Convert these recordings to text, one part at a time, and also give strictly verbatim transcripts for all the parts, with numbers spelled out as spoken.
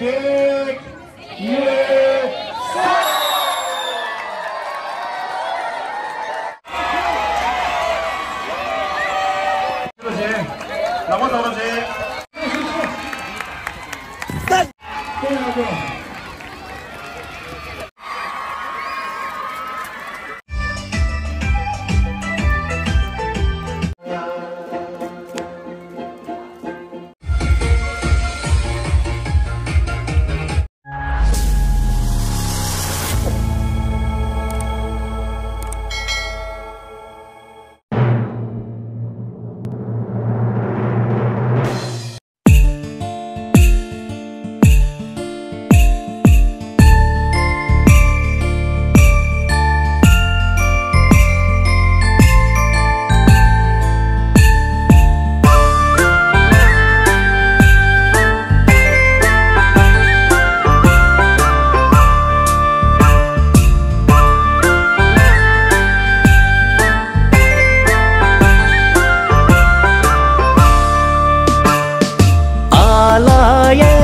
གཅིག་གཉིས། ལག་པ་བརྡབ་རོགས་བྱེད། ཨ་ལ་ཡེ་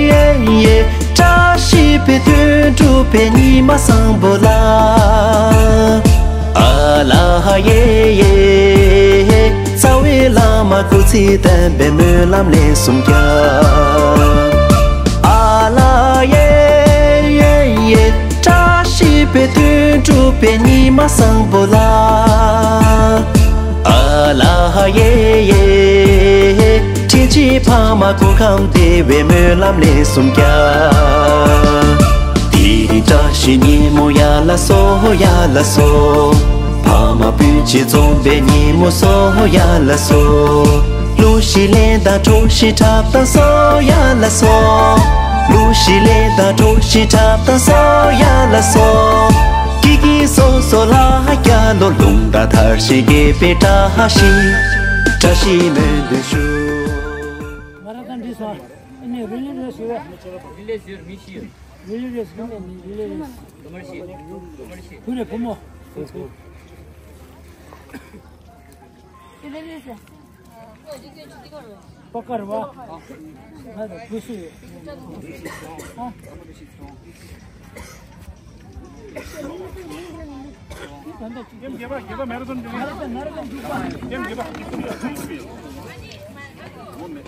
ཡེ་ཡེ། བཀྲ་ཤིས་པའི་དོན་གྲུབ་པའི་ཉི་མ་བཟང་པོ་ལ། ཨ་ལ་ཡེ་ཡེ། རྩ་བའི་བླ་མ་སྐུ་ཚེ་བརྟན་པའི་སྨོན་ལམ་ལན་གསུམ་རྒྱག་ཨ་ལ་ཡེ་ཡེ་ཡེ། བཀྲ་ཤིས་པའི་དོན་གྲུབ་པའི་ཉི་མ་བཟང་པོ་ལ། ཨ་ལ་ཡེ་ཡེ། དྲིན་ཆེན་ཕ་མ་སྐུ་ཁམས་བདེ་བའི་སྨོན་ལམ་ལན་གསུམ་རྒྱག་དེ་རིང་བཀྲ་ཤིས་ཉིན་མོ་ཡ་ལ་སོ་ཡ་ལ་སོ། ཕ་མ་སྤུན་མཆེད་འཛོམས་པའི་ཉིན་མོ་སོ་ཡ་ལ་སོ། གླུ་གཞས་ལེན་དང་བྲོ་གཞས་འཁྲབ་དང་སོ་ཡ་ལ་སོ། གླུ་གཞས་ལེན་དང་བྲོ་གཞས་འཁྲབ་དང་སོ་ཡ་ལ་སོ། ཀི་ཀི་སོ་སོ་ལ་ཧ་རྒྱ་ལོ། རླུང་རྟ་དར་ཞིང་རྒྱས་པའི་བཀྲ་ཤིས། བཀྲ་ཤིས་སྨོན་འདུན་ཞུ། ང་རང་དང་འདྲིས་སོང་། ཨ་ནི་རི་ལི་རེས་ཞུ་བས། རི་ལི་རེས་ཞུ་བས། རི་ལི་རེས་ཞུ་བས། རི་ལི་རེས། བུ་རེད་བུ་མོ། རི་ལི་རེས། པ་ཀར་བ། ང་ད་བུ་སུ་ཡོད། ཨ། ཀེམ་བརྒྱད་པ། བརྒྱད་པ་མེ་ར་ཐོན་འགྲོ་གི། མེ་ར་ཐོན། མེ་ར་ཐོན་འགྲོ་གི། ཀེམ་བརྒྱད་པ། ཨོ་མེ།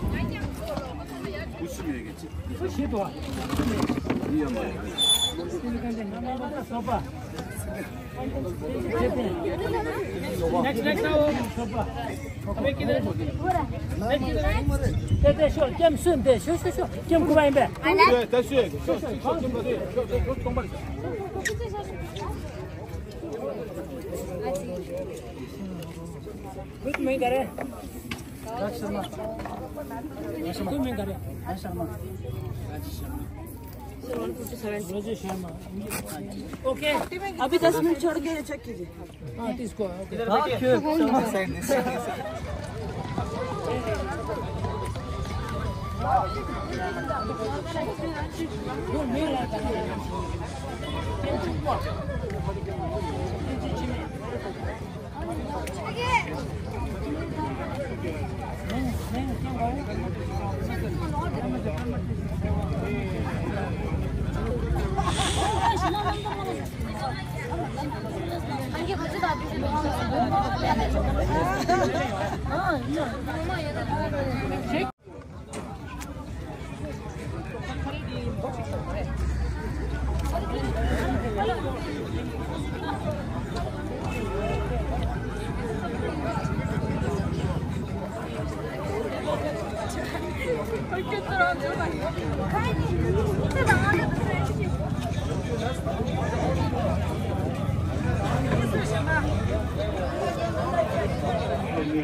བུ་ཤི་མེད་གི་ཅི། བུ་ཤི་དོ། ཡི་ཡ་མ་ཡ། སོ་པ། Next, next, now. དེ་དེ་ཤོག་ཀེམ་སུན་དེ་ཤོག་ཤོག་ཤོག་ཀེམ་དགུ་པ་ཡིན་པས། ད་ཤོག་ཤོག་ཤོག་ཀེམ་དེ་ཤོག་ཤོག་ཤོག་སྟོང་པ་རེད། ཁོའི་མིང་ག་རེ། ཁོའི་མིང་ག་རེ། राजेश शर्मा। राजेश शर्मा। ओके। अभी दस मिनट छोड़ के चेक कीजिए। हाँ, इसको, ओके।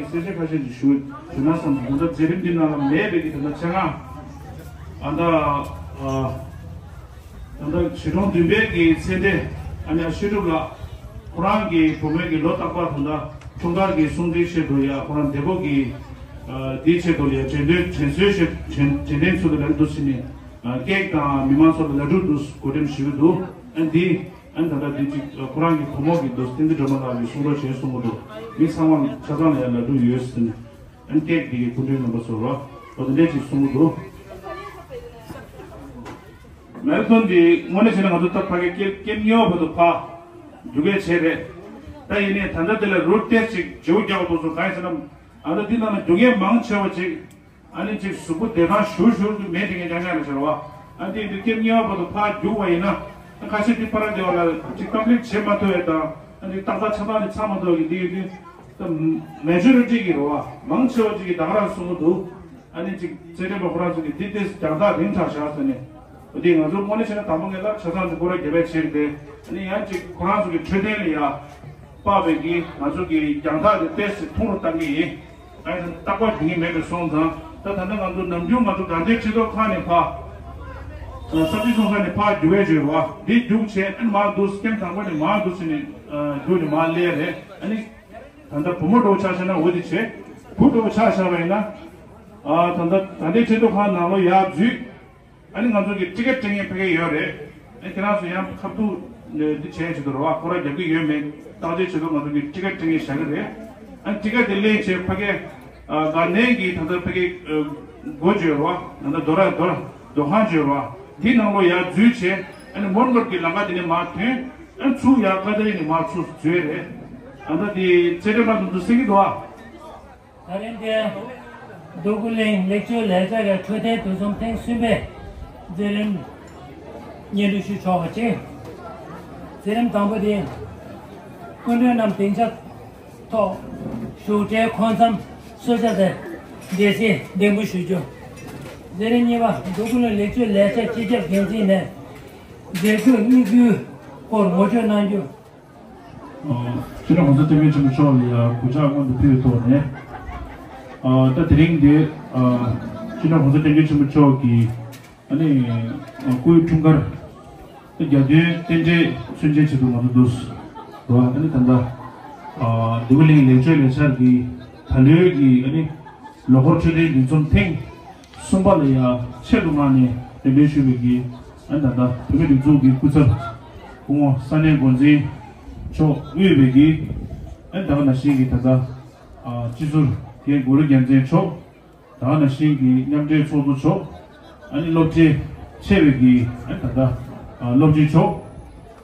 གསལ་བཤད་ཁ་ཤས་ཅིག་ཞུ། དེ་ན་བསམ་དུ་ད་མཛད་རིམ་འདི་ནང་ལ་མེད་པའི་གི་དེ་ན་ཆེད་མངགས་ཨ་ད་ཨ་ད་ད་ཞི་གྲོང་བདུན་པའི་གི་ཚེ་འདས་ཨ་ནི་ཨ་ཤེས་སྒྲུབ་ལགས། ཁོ་རང་གི་བུ་མོའི་གི་ལོ་རྟག་པར་ད་ལྟ་འཁྲུངས་སྐར་གྱི་གསུང་འཕྲིན་ཆེད་དུ་ཡ་ཁོ་རང་འདས་པོ་གི་ཨ་དེའི་ཆེད་དུ་ཡ་དྲན་རྟེན་དྲན་གསོའི་ཆེད་དྲན་དྲན་རྟེན་ཚུལ་དུ་ལན་དུ་ཕྱིན་ནས་ཨ་ཀེག་དང་མི་མང་ཚོ་ལ་ལ་ཕྲུག་ཏུ་གོ་འགྲེམས་ཞུས་ཀྱི་འདུག་ཨ་འདི་ཨ་ད་ལྟ་འདི་ཅིག་ཁོ་རང་གི་བུ་མོ་གི་འདུག་བསྟན་འཛིན་སྒྲོལ་མ་ལགས་ཀྱིས་གསུང་རོགས་བྱས་གསུང་གི་འདུག་མི་ཚང་མ་ཆ་ཚང་ལ་ཡང་ལ་ཕྲུག་ཡོད་ཟེར་ནས་ཨ་ཀེག་འདི་གི་སྐུ་མགྲོན་རྣམ་པ་ཚོ་རོགས་འོ་དེ་འདྲས་ཅིག་གསུང་གི་འདུག་མེ་ར་ཐོན་འདི་དངོས་གནས་བྱས་ན་ང་ཚོ་ད་ཕ་གི་སྐྱེ་སྐྱེ་དམན་བར་དུ་ཕར་རྒྱུག་གི་བྱས་རེད། ད་ཡིན་ནའི་ད་ལྟ་དེ་ལ་རུ་ཊེ་སི་ཅིག་བྱེད་རྒྱག་དགོས་སོང་། གང་ཡིན་ཟེར་ན་ཨ་ད་འདི་ནང་ལ་རྒྱུག་མཁན་མང་ཆེ་བ་ཅིག་ཨ་ནི་ཅིག་གཟུགས་པོ་བདེ་ཐང་ཞུ་ཞུ་མེད་དེ་ངས་ཀྱང་ཀྱང་ལ་ཤར་བ། ཨ་འདི་འདི་སྐྱེ་དམན་བར་དུ་ཕར་རྒྱུག་པ་ཡིན་ན་ཨ་ཁ་ཤས་འདི་ཕ་ར་དེ་བ་ལ་ཅིག་གཏམ་གླེང་བྱེད་མ་ཐུབ་ཡ་དང་ཨ་འདི་ཏག་ཏག་ཆ་ཚང་ནས་ཚང་མ་ཐུབ་ཡ་གི་འདི་ཡོད་དུས། མེ་ཇོ་རི་ཊི་གི་རེད་བ། མང་ཆེ་བ་ཅིག་གིས་ད་ག་རང་གསུང་གི་འདུག་ཨ་ནི་ཅིག་རྩེད་འགྲན་པ་ཁོ་རང་ཚོ་གིས་འདི་ཏོག་ཙམ་རྒྱང་ཐག་རིང་དྲགས་བཞག་ཟེར་ནས། འོ་དེ་ང་ཚོ་དངོས་གནས་བྱས་ན་དང་པོ་ངས་ལ་ཆ་ཚང་ཚོ་སྐོར་ར་རྒྱབ་པའི་ཕྱིར་ཏེ། ཨ་ནི་ཡང་ཅིག་ཁོ་རང་ཚོ་གི་འཕྲོད་བསྟེན་ལ་ཡ་དཔག་པའི་གི་ང་ཚོ་གི་རྒྱང་ཐག་དེ་ཏོག་ཙམ་ཐུང་རུ་བཏང་གི་ཡིན། ཨ་ནི་རྟག་པར་རྒྱུག་གི་མེད་པའི་སོང་ཙང་ད་ད་ལྟ་ང་ཚོ་ནམ་རྒྱུན་ང་ཚོ་དགའ་ལྡན་ཁྲི་ཐོག་ཁག་ནས་ཕར་ས་ཆུ་སོང་ས་ནས་ཕར་རྒྱུག་པའི་བརྗོད་རེད་བ། འདི་རྒྱུག་བྱས་ཨ་ནི་མར་འདུག་སེ་ཀེམ་དང་པོ་ནས་མར་འདུག་སེ་ནས་རྒྱུག་ནས་མར་སླེབས་རེད། ཨ་ནི། ད་ལྟ་བུ་མོ་འགྲོ་ཆ་བཞག་ན་འོ་དེ་བྱེད། བུ་འགྲོ་ཆ་བཞག་པ་ཡིན་ན། ཨ་ད་ལྟ་ད་ལྟའི་ཁྲི་ཐོག་ཁག་ནང་ལོགས་ཡར་འཛུལ། ཨ་ནི་ང་ཚོ་གི་ཊི་ཀེ་ཊི་སྤྲད་མཁན་ཕ་གི་ཡོད་རེད། ཨ་ཁྱེད་རང་ཚོ་ཡང་ཁ་ཐུག་འདི་བྱས་བྱེད་དུ་རོགས་ཨ་ཁོ་ར་རྒྱབ་ཀྱི་ཡོད་མེད་བརྟག་དཔྱད་བྱེད་དུ་ང་ཚོ་གི་ཊི་ཀེ་ཊི་སྤྲད་མཁན་བཞག་གི་རེད། ཨ་ཊི་ཀེ་ཊི་དེ་ལེན་བྱས་ཕ་གི་ཨ་དགའ་ལྡན་གྱི་ད་ལྟ་ཕ་གི་སྒོ་བརྗོད་རོགས་ད་ལྟ་རྡོ་ར་རྡོ་ར་རྡོ་ཁང་བརྗོད་རོགས་འདི་ནང་ལོགས་ཡར་འཛུལ་བྱས་ཨ་ནི་མོན་གྷོ་གི་ལམ་ཁ་དེ་ནས་མར་ཐོན། ཨ་ཚུར་ཡར་ཀ་ཏ་རི་ནས་མར་ཚུར་འཛུལ་རེད། ཨ་ད་དེ་རྩེད་འགྲན་པ་དེ་ཚོ་གསན་གྱི་འདུག་ཨ། ད་རིང་འདིར་འདོད་རྒུ་གླིང་ལེགས་བཅོས་ལས་འཆར་གྱི་འཕྲོད་བསྟེན་འདུ་འཛོམས་ཐེངས་གསུམ་པའི་མཛད་རིམ་སྙན་སྒྲོན་ཞུ་ཆོག་པ་ཅིག་མཛད་རིམ་དང་པོ་དེ་སྐུ་མགྲོན་རྣམས་སྡིངས་ཆ་ཐོག་བཞུགས་གྲལ་འཁོར་མཚམས་གསོལ་ཇ་དང་འབྲས་སིལ་འདེམས་བསྐོ་ཞུ་རྒྱུ། མཛད་རིམ་གཉིས་པ་འདོད་རྒུ་གླིང་ལེགས་བཅོས་ལས་འཆར་སྤྱི་ཁྱབ་འགན་འཛིན་ནས། མཛད་སྒོའི་དམིགས་ཡུལ་སྐོར་ངོ་སྤྲོད་གནང་རྒྱུ། སྤྱི་ནོར་༸གོང་ས་༸སྐྱབས་མགོན་ཆེན་པོ་མཆོག་ལ་ཡང་གུས་ཕྱག་སྔོན་དུ་ཕུལ་བའི་ཐོག་ནས། ད་དེ་རིང་འདི་སྤྱི་ནོར་༸གོང་ས་༸སྐྱབས་མགོན་ཆེན་པོ་མཆོག་གི་ཨ་ནི་སྐུའི་འཁྲུངས་སྐར་གྱ་སྟོན་རྟེན་འབྲེལ་ཚུན་ཆད་ཆེད་དུ་ང་ཚོ་འདུག་སེ་འགྲོ་བ་ཨ་ནི་ད་ལྟ་འདོད་རྒུ་གླིང་ལེགས་བཅོས་ལས་འཆར་གྱི་ད་ལོའི་གི་ཨ་ནི། ལོ་འཁོར་འཕྲོད་བསྟེན་འདུ་འཛོམས་ཐེངས་གསུམ་པ་ལ་ཡང་ཆེད་དུ་མངགས་ནས་གདན་འདྲེན་ཞུས་པའི་གི་ཨ་ནི་ད་ལྟ་བོད་མིའི་སྒྲིག་འཛུགས་ཀྱི་སྐུ་ཚབ་སྐུ་ངོ་ས་གནས་འགོ་འཛིན་མཆོག་དབུས་པའི་གི་ཨ་ནི་ད་ག་ནང་བཞིན་གྱི་ད་ལྟ་སྤྱི་ཟུར་རྒན་གུ་རུ་རྒྱལ་མཚན་མཆོག་ད་ག་ནང་བཞིན་གྱི་མཉམ་འབྲེལ་ཚོགས་གཙོ་མཆོག་ཨ་ནི་སློབ་གྲྭའི་ཆེ་བའི་གི་ཨ་ནི་ད་ལྟ་སློབ་སྤྱི་མཆོག་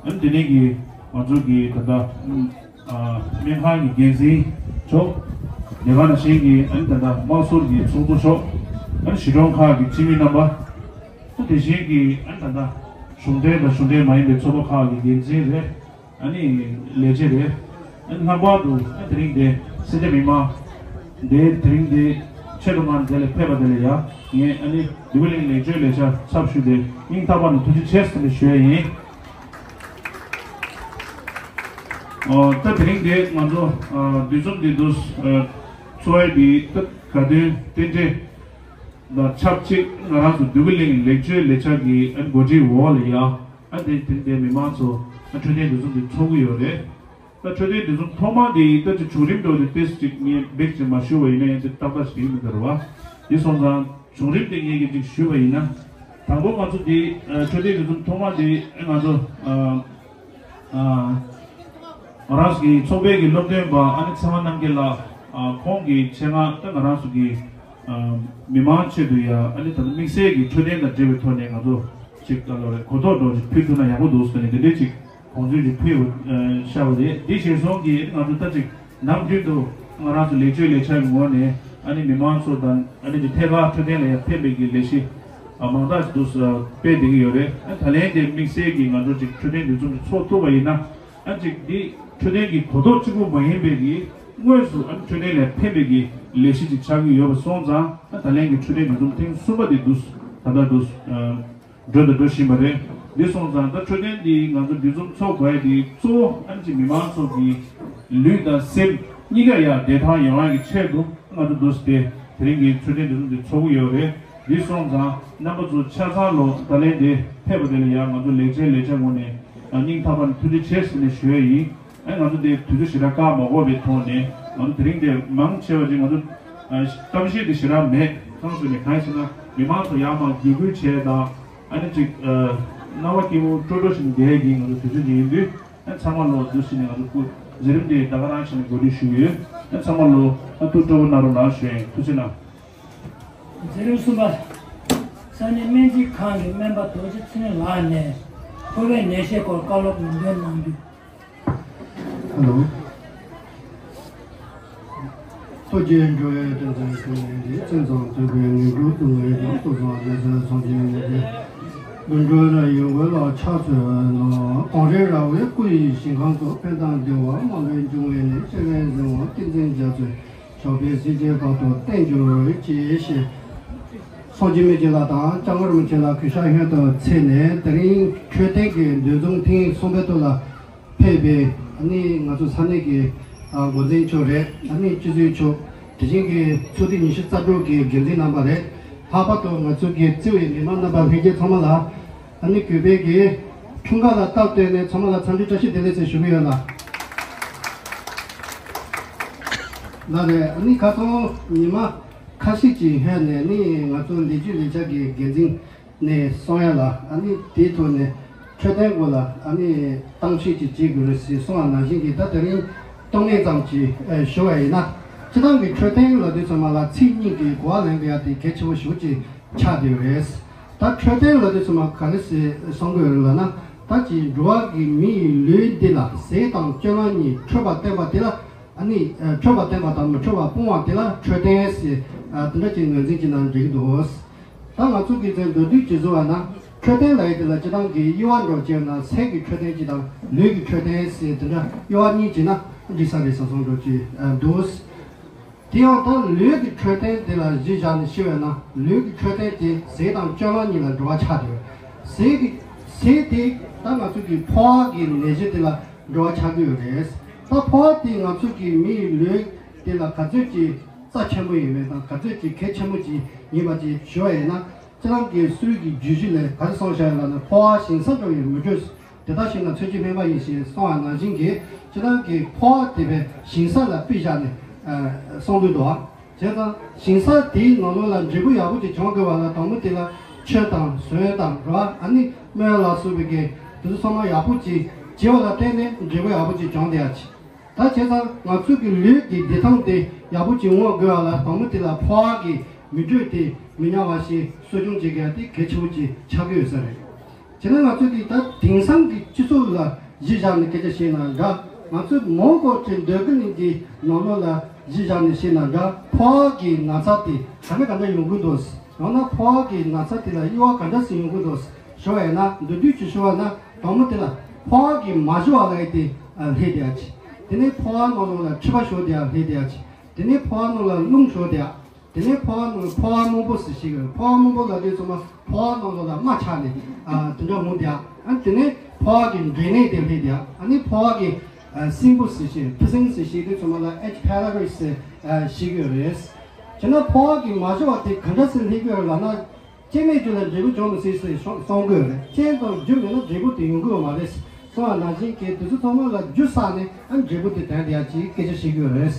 ཨ་ནི་དེ་ནས་ཀྱི་ང་ཚོ་གི་ད་ལྟ་སྨན་ཁང་གི་འགན་འཛིན་མཆོག་དེ་ག་ནང་བཞིན་གྱི་ཨ་ནི་ད་ལྟ་དམངས་སྲོལ་གྱི་ཚོགས་གཙོ་མཆོག་ཨ་ནི་གཞིས་གྲོང་ཁག་གི་སྤྱི་མི་རྣམ་པ། ཨ་དེ་བཞིན་གྱི་ཨ་ནི་ད་ལྟ་གཞུང་འབྲེལ་དང་གཞུང་འབྲེལ་མ་ཡིན་པའི་ཚོགས་པ་ཁག་གི་འགན་འཛིན་རེད། ཨ་ནི་ལས་བྱེད་རེད། ཨ་ནི་ལྷག་པར་དུ་ཨ་དེ་རིང་འདི་སེར་སྐྱ་མི་མང་འདི་དེ་རིང་འདི་ཆེད་དུ་མངགས་འདི་ལ་ཕེབས་པ་དེ་ལ་ཡ་ངས་ཨ་ནི་འདོད་རྒུ་གླིང་ལེགས་བཅོས་ལས་འཆར་ཚབ་ཞུས་ཏེ་སྙིང་ཐག་པ་ནས་ཐུགས་རྗེ་ཆེ་ཟེར་ནས་ཞུ་ཡ་ཡིན། ཨོ་ད་དེ་རིང་འདི་ང་ཚོ་ཨ་འདུ་འཛོམས་འདི་འདུག་ཨ་འཚོགས་ཡ་འདི་ད་དགའ་སྟོན་རྟེན་འབྲེལ་དང་ཆབས་ཅིག་ང་རང་ཚོ་འདོད་རྒུ་གླིང་ལེགས་བཅོས་ལས་འཆར་གྱི་ཨ་འགོ་ཁྲིད་འོག་ལ་ཡ་ཨ་འདི་དེ་རིང་འདི་མི་མང་ཚོ་ཨ་འཕྲོད་བསྟེན་འདུ་འཛོམས་འདི་འཚོགས་ཀྱི་ཡོད་རེད། ད་འཕྲོད་བསྟེན་འདུ་འཛོམས་ཐོག་མ་དེ་ད་ཅིག་བྱུང་རིམ་འགྲོ་དེ་ཏོག་ཙམ་ཅིག་ངས་འབིགས་ཅིག་མ་ཞུ་བ་ཡིན་ན་ཡང་དེ་ཏག་ཏག་ཞིག་ཡིན་མི་འདུག་རེད་བ། དེ་སོང་ཙང་བྱུང་རིམ་དེ་ངས་ཀྱི་ཅིག་ཞུས་པ་ཡིན་ན། དང་པོ་ང་ཚོ་དེ་འཕྲོད་བསྟེན་འདུ་འཛོམས་ཐོག་མ་དེ་ང་ཚོ་ང་རང་ཚོ་གི་ཚོགས་པའི་གི་སློབ་སྟོན་པ་ཨ་ནི་ཚེ་དབང་རྣམ་རྒྱལ་ལགས་ཁོང་གི་ཆེད་མངགས་ད་ང་རང་ཚོ་གི་མི་མང་ཆེད་དུ་ཡ་ཨ་ནི་ད་དམིགས་བསལ་གྱི་འཕྲོད་བསྟེན་དང་འབྲེལ་བའི་ཐོག་ནས་ང་ཚོ་ཅིག་ད་ལོ་རེ་གོ་རྟོགས་འགྲོ་ཅིག་ཕུལ་ཐུབ་ན་ཡག་པོ་འདུག་ཟེར་ནས་དེ་འདྲའི་ཅིག་དགོངས་ཚུལ་ཅིག་ཕུལ་ཤར་བ་རེད། དེ་གཞིར་བཟུང་གིས་ང་ཚོ་ད་ཅིག་ནམ་རྒྱུན་དུ་ང་རང་ཚོ་ལེགས་བཅོས་ལས་འཆར་གྱི་ངོས་ནས་ཨ་ནི་མི་མང་ཚོ་དང་ཨ་ནི་ཅིག་ཐད་ཀར་འཕྲོད་བསྟེན་ལ་ཡང་ཕན་པའི་གི་ལས་གཞི་མང་དག་ཅིག་འདུག་སྤེལ་བསྡད་ཀྱི་ཡོད་རེད། ཨ་ད་ལན་དེ་དམིགས་བསལ་གྱིས་ང་ཚོ་ཅིག་འཕྲོད་བསྟེན་འདུ་འཛོམས་ཅིག་ཚོགས་ཐུབ་པ་ཡིན་ན། ཨ་ཅིག་འདི་འཕྲོད་བསྟེན་གྱི་གོ་རྟོགས་གཅིག་པུ་མ་ཡིན་པའི་གི་དངོས་སུ་ཨ་འཕྲོད་བསྟེན་ལ་ཕན་པའི་གི་ལས་གཞི་ཅིག་ཆགས་ཀྱི་ཡོད་པ་སོང་ཙང་ཨ་ད་ལན་གྱི་འཕྲོད་བསྟེན་འདུ་འཛོམས་ཐེངས་གསུམ་པ་དེ་འདུག་ད་ལྟ་འདུག་འགྲོ་དང་འགྲོ་བཞིན་པ་རེད། འདི་སོང་ཙང་ད་འཕྲོད་བསྟེན་འདི་ང་ཚོ་འདུ་འཛོམས་ཚོགས་དགོས་ཡ་དེ་གཙོ་བོ་ཨ་ཅིག་མི་མང་ཚོ་གི་ལུས་དང་སེམས་གཉིས་ཀ་ཡ་བདེ་ཐང་ཡོང་ཡ་གི་ཆེད་དུ་ང་ཚོ་འདུག་སྟེ་དེ་རིང་གི་འཕྲོད་བསྟེན་འདུ་འཛོམས་འདི་ཚོགས་ཀྱི་ཡོད་རེད། འདི་སོང་ཙང་རྣམ་པ་ཚོ་ཆ་ཚང་ལོ་ད་ལན་འདི་ཕེབས་པ་དེ་ལ་ཡ་ང་ཚོ་ལེགས་བཅོས་ལས་འཆར་ངོས་ནས་སྙིང་ཐག་པ་ནས་ཐུགས་རྗེ་ཆེ་ཟེར་ནས་ཞུ་ཡ་ཡིན། ཨ་ང་ཚོ་དེ་དུས་ཚོད་ཞེ་དྲག་བཀག་མ་དགོས་པའི་ཐོག་ནས་ང་ཚོ་དེ་རིང་དེ་མང་ཆེ་བ་ཅིག་ང་ཚོ་གཏམ་བཤད་དེ་ཞེ་དྲག་མེད། ཁོང་ཚོ་ནས་གང་ཡིན་ཟེར་ན་མི་མང་ཚོ་ཡར་མར་རྒྱུད་སྐུལ་བྱས་དང་ཨ་ནི་ཅིག་རྣ་བ་སྐྱིད་པོ་སྤྲོ་སྤྲོ་ཞིག་བསྡད་ཀྱི་ང་ཚོ་དུས་ཚོད་ཅིག་ཡིན་དུས་ཨ་ཚང་མ་ལོ་འདུ་ཞིག་ནས་ང་ཚོ་སྐུ་མཛད་རིམ་དེ་ད་ག་རང་ཞིག་ནས་གོ་སྒྲིག་ཞུ་གི་ཡོད། ཨ་ཚང་མ་ལོ་ཨ་ཐུགས་སྤྲོ་པོ་གནང་རོགས་གནང་ཞུ་ཡིན། ཐུགས་རྗེ་གནང་། མཛད་རིམ་གསུམ་པ། ས་གནས་སྨན་རྩིས་ཁང་གི་སྨན་པ་རྡོ་རྗེ་ཚེ་རིང་ལགས་ནས་ཕོ་བའི་ནད་གཞིའི་སྐོར་བཀའ་སློབ་ལམ་སྟོན་གནང་རྒྱུ། ཧ་ལོ། ཐུགས་རྗེ་འགྲོ་བའི་དོན་དང་ཀུན་ལས་འདས། བཙན་དང་བཙུན་པའི་ངན་འགྲོ་སྡུག་བསྔལ་ཀྱང་། སྟོབས་དང་ལས་ཚད་སངས་རྒྱས་མི་འདས། དུད་འགྲོ་ལ་ཡི་འོད་ལ་ཕྱག་འཚལ་ལོ། གངས་རི་ར་བས་སྐུ་ཡི་ཞིང་ཁམས་སུ། ཕན་དང་བདེ་བ་མ་ལུས་འབྱུང་བའི་གནས། སྤྱན་རས་གཟིགས་དབང་ཏིང་འཛིན་རྒྱ་མཚོས། ཕྱོགས་བཅུའི་སྲིད་ཞིའི་བར་དུ་བརྟན་གྱུར་ཅིག་ཞེས། སངས་རྒྱས་མི་ཆེན་ལགས་དང་སྐྱབས་མགོན་རིན་པོ་ཆེ་ལགས་གུས་ཞབས་ཤིན་ཏུ་འཚལ་ནས། དེ་རིང་འཕྲོད་བསྟེན་གྱི་འདུ་འཛོམས་ཐེངས་གསུམ་པའི་ཐོག་ལ་ཕེབས་པའི་ཨ་ནི་ང་ཚོ་ས་གནས་ཀྱི་ཨ་འགོ་འཛིན་མཆོག་རེད། ཨ་ནི་སྤྱི་འཐུས་མཆོག་དེ་བཞིན་གྱི་ཚོགས་སྡེ་ཉི་ཤུ་རྩ་དྲུག་གི་འགན་འཛིན་རྣམ་པ་རེད། ལྷག་པར་དུ་ང་ཚོ་གི་བརྩི་བའི་མི་མང་རྣམ་པ་ལྷན་རྒྱས་ཚང་མ་ལ་ཨ་ནི་གུས་པས་ཀྱི་འཁྲུངས་སྐར་ལ་སྟབས་བསྟུན་ནས་ཚང་མ་ལ་འཚམས་འདྲི་བཀྲ་ཤིས་བདེ་ལེགས་ཟེར་ཞུ་གི་ཡོད་ལ། ལགས་རེད། ཨ་ནི་ཁ་སང་ཉི་མ་ཁ་ཤས་ཀྱི་སྔོན་ནས་ནི་ང་ཚོ་ལས་བྱེད་ལས་བྱ་གི་འགན་འཛིན་ནས་གསུང་ཡ་ལ། ཨ་ནི་དེའི་ཐོག་ནས་འཕྲོད་བསྟེན་སྐོར་ལ་ཨ་ནི་གཏམ་བཤད་ཅིག་བྱེད་དགོས་རེད་ཟེར་གསུངས་པ་ནང་བཞིན་གྱི། ད་དེ་རིང་སྟོང་ངེས་ཙམ་ཅིག་ཨེ་ཞུ་བ་ཡིན་ན། སྤྱིར་བཏང་གི་འཕྲོད་བསྟེན་ལབ་དུས་ཙམ་པ་ལ་ཚིག་གཉིས་ཀྱིས་གོ་བ་ལེན་དགོས་ཡ་དེ་གལ་ཆེན་པོ་ཞེ་པོ་ཅིག་ཆགས་བསྡད་ཡོད་རེད། ད་འཕྲོད་བསྟེན་ལབ་དུས་ཙམ་པ་ག་རེ་ཟེར་གསུང་དགོས་རེད་ལབ་ན། ད་ཅིག་འགྲོ་བ་གི་མི་ཡི་ལུས་འདི་ལ་ཟས་དང་སྤྱོད་ལམ་གཉིས་འཕྲོད་པ་བསྟེན་པ་དེ་ལ། ཨ་ནི་ཨ་འཕྲོད་པ་བསྟེན་པ་དང་མི་འཕྲོད་པ་སྤོང་བ་དེ་ལ་འཕྲོད་བསྟེན་ཟེར། ཨ་དེ་འདྲ་ཅིག་ངོས་འཛིན་བྱས་ན་འགྲིག་གི་འདུག། ད་ང་ཚོ་གི་ཚེ་མདོར་བསྡུས་ཅིག་བཟོ་བ་ན། འཕྲོད་བསྟེན་ལབ་ཡས་དེ་ལ་སྤྱིར་བཏང་གི་དབྱེ་བ་འདྲ་བྱས་ན། ཚད་ཀྱི་འཕྲོད་བསྟེན་ཅིག་དང་ལུས་ཀྱི་འཕྲོད་བསྟེན་ཟེར། དེ་འདྲ་དབྱེ་བ་གཉིས་བྱས་ན་འགྲིག་ས་རེད་བསམ་བསམ་འདྲ་ཅིག་ཨ་འདུག། དེ་ཡང་ད་ལུས་ཀྱི་འཕྲོད་བསྟེན་དེ་ལ་གཞི་བཞག་ནས་བཤད་པ་ན། ལུས་ཀྱི་འཕྲོད་བསྟེན་དེ་ཟས་དང་སྤྱོད་ལམ་གཉིས་ལ་འབྲེལ་བ་ཆགས་ཡོད། ཟས་ཀྱི་ཟས་དེ་ད་ང་ཚོ་གི་ཕོ་བ་གི་ནད་གཞི་དེ་ལ་འབྲེལ་བ་ཆགས་ཀྱི་ཡོད་རེད། ད་ཕོ་བ་དེ་ང་ཚོ་གི་མི་ཡི་ལུས་དེ་ལ་ག་ཚོད་ཅིག་རྩ་ཆེན་པོ་ཡིན་པ་དང་། ག་ཚོད་ཅིག་གལ་ཆེན་པོ་ཅིག་ཡིན་པ་ཅིག་ཞུ་བ་ཡིན་ན། སྤྱིར་བཏང་གི་གསོ་རིག་གི་བརྗོད་གཞི་ལས་ག་རེ་གསུངས་བཞག་ཡོད་ལབ་ན། ཕོ་བ་ཞིང་ས་འགྲོ་བའི་མི་དྲོད། དེ་དག་ཞིག་ན་མཚོན་གྱི་སྨན་པ་ཡིན་ཞེས་གསུངས་པ་ནང་བཞིན་གྱི། སྤྱིར་བཏང་གི་ཕོ་བ་དེ་བས་ཞིང་ས་ལ་དཔེ་བཞག་ནས་ཨ་གསུང་གི་འདུག། བྱས་ཙང་ཞིང་ས་དེའི་ནང་ལོགས་ལ་འབྲས་བུ་ཡག་པོ་ཅིག་བྱུང་དགོས་པ་ལ། དང་པོ་དེ་ལ་ཆུ་དང་ཟོན་དང་ར། ཨ་ནི་སྨན་ལ་སོགས་པའི་གི་དེ་ཚོ་ཚང་མ་ཡག་པོ་ཅིག་བྱེད་པ་ལ་བརྟེན་ནས་འབྲས་བུ་ཡག་པོ་ཅིག་བྱུང་བསྡད་ཡ་ཅིག། ད་བྱས་ཙང་ང་ཚོ་གི་ལུས་ཀྱི་བདེ་ཐང་དེ་ཡག་པོ་ཅིག་ཡོང་དགོས་པ་ལ། དང་པོ་དེ་ལ་ཕོ་བ་གི་མི་དྲོད་དེ་མི་ཉམས་པ་ཞིག་གསོ་སྐྱོང་བྱེད་དགོས་ཡ་དེ་གལ་ཆེན་པོ་ཅིག་ཆགས་ཀྱི་ཡོད་ས་རེད། བྱས་ན་ང་ཚོ་གིས་ད་དེང་སང་གི་སྤྱི་ཚོགས་ལ་གཞི་བཞག་ནས་སྐད་ཆ་བཤད་ན་འདྲ། ང་ཚོ་མོན་གྷོ་གི་འདོད་རྒུ་གླིང་གི་ནང་ལོགས་ལ་གཞི་བཞག་ནས་བཤད་ན་འདྲ། ཕོ་བ་གི་ན་ཚ་དེ་ག་འདྲ་ག་འདྲ་ཡོང་གི་འདུག། ཡང་ན་ཕོ་བ་གི་ན་ཚ་དེ་ལ་དབྱེ་བ་ག་འདྲ་ཞིག་ཡོང་གི་འདུག་ཞུ་བ་ཡིན་ན། མདོར་བསྡུས་ཀྱིས་ཞུ་བ་ན། དང་པོ་དེ་ལ་ཕོ་བ་གི་མ་ཞུ་བ་ལབ་ཡ་དེ་ཨ་སླེབས་བསྡད་ཡ་ཅིག། དེ་ནས་ཕོ་བ་ནང་ལོགས་ལ་མཁྲིས་པ་ཞུགས་བསྡད་ཡ་སླེབས་བསྡད་ཡ་ཅིག། དེ་ནས་ཕོ་བ་ནང་ལ་རླུང་ཞུགས་བསྡད་ཡ། དེ་ནས་ཕོ་བ་ནང་ལ་ཕོ་བ་རྨོངས་པོ་ཟེར་ཞིག་ཡོད། ཕོ་བ་རྨོངས་པོ་ལབ་དུས་ཚང་མ་ཕོ་བ་ནང་ལོགས་ལ་རྨ་ཆགས་ནས་ཨ་དེ་འདྲ་འོང་བསྡད་ཡ། ཨ་དེ་ནས་ཕོ་བ་གི་འབྲས་ནད་དེ་སླེབས་བསྡད་ཡ། ཨ་ནི་ཕོ་བ་གི་ཨ་སྲིན་འབུ་ཟེར་ཞིག། ཕི་སིན་ཟེར་ཞིག་དུས་ཚང་མ་ལ་ཨེཆ་ཕེ་ལ་རི་ཟེར་ཨ་ཞིག་ཡོད་རེད། བྱས་ན་ཕོ་བ་གི་མ་ཞུ་བ་དེ་ག་འདྲ་སེ་སླེབས་ཀྱི་ཡོད་རེད་ལབ་ན། རྐྱེན་མེད་རྒྱུ་ལ་འབྲས་བུ་འབྱུང་མི་སྲིད་ཟེར་གསུང་གསུང་གི་ཡོད་རེད། རྐྱེན་དང་རྒྱུ་མེད་ན་འབྲས་བུ་དེ་ཡོང་གི་ཡོད་མ་རེད་གསུངས་པ་ནང་བཞིན་གྱི། དེ་ཚོ་ཚང་མ་ལ་རྒྱུ་བསགས་ནས་ཨ་འབྲས་བུ་དེ་དོན་དེ་ཡ་གཅིག་སྐད་ཆ་བཤད་ཀྱི་ཡོད་རེད། བྱས་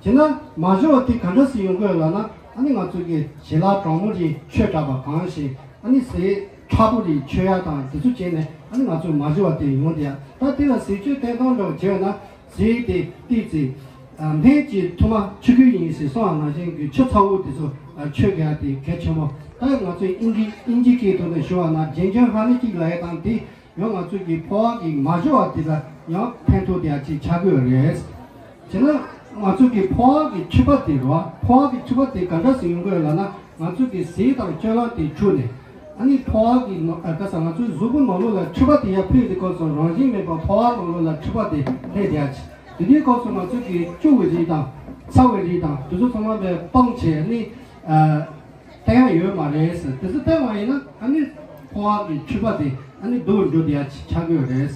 ན་མ་ཞུ་བ་དེ་ག་འདྲ་སེ་ཡོང་གི་ཡོད་ལབ་ན། ཨ་ནི་ང་ཚོ་གི་ཞལ་ལག་གྲང་མོ་རེད། ཆོས་གྲགས་པ་གང་ཞིག། ཨ་ནི་ཟས་ཁྲག་པོ་རེད། མཆོད་ཡ་དང་དེ་ཚོ་བྱས་ནས་ཨ་ནི་ང་ཚོ་མ་ཞུ་བ་དེ་ཡོང་དེ་ཡ། ད་དེ་ལ་ཟས་སྤྱོད་བསྟེན་སྟངས་འདྲ་བོ་བྱས་ན། ཟས་དེ་ཏོག་ཙམ་ཨ་སྨན་གྱི་ཐུར་མ་ཆུ་ཁོལ་ཡིན་ཟེར་གསུངས་པ་ནང་བཞིན་གྱི་ཆུ་ཚ་བོ་དེ་ཚོ་ཨ་མཆོད་དགོས་ཡ་དེ་གལ་ཆེན་པོ། ད་ང་ཚོས་དབྱིན་ཇི་དབྱིན་ཇི་སྐད་ཐོག་ནས་ཞུ་བ་ན་ཇིན་ཇར་ཧ་ནི་ཅིག་ལབ་ཡ་དང་། དེ་ཡང་ང་ཚོ་གི་ཕོ་བ་གི་མ་ཞུ་བ་དེ་ལ་ཡང་ཕན་ཐོགས་དེ་ཡ་ཅིག་ཆགས་ཀྱི་ཡོད་རེད། བྱས་ན་ང་ཚོ་གི་ཕོ་བ་གི་མཁྲིས་པ་དེ་རེད་བ། ཕོ་བ་གི་མཁྲིས་པ་དེ་ག་འདྲ་སེ་ཡོང་གི་ཡོད་ལབ་ན། ང་ཚོ་གི་ཟས་དང་སྤྱོད་ལམ་དེ་འཁྲུགས་ནས། ཨ་ནི་ཕོ་བ་གི་ནང་ཨ་ག་ས་ང་ཚོའི་གཟུགས་པོ་ནང་ལོགས་ལ་མཁྲིས་པ་དེ་ཡར་ཕེབས་དུས་སྐབས་སུ་རང་བཞིན་མེད་པར་ཕོ་བ་ནང་ལོགས་ལ་མཁྲིས་པ་དེ་སླེབས་བསྡད་ཡ་ཅིག། དེ་དུས་སྐབས་སུ་ང་ཚོ་གི་སྐྱུར་བའི་རིགས་དང་ཚ་བའི་རིགས་དང་དེ་ཚོ་ཚང་མ་བས་སྤངས་བྱས་ནི་ཨ་བསྟེན་ཡ་ཡོད་མ་རེད་ཟེར། དེ་ཚོ་བསྟེན་པ་ཡིན་ན་ཨ་ནི་ཕོ་བ་གི་མཁྲིས་པ་དེ་ཨ་ནི་སྡུག་རུ་འགྲོ་བསྡད་ཡ་ཅིག་ཆགས་ཀྱི་ཡོད་རེད།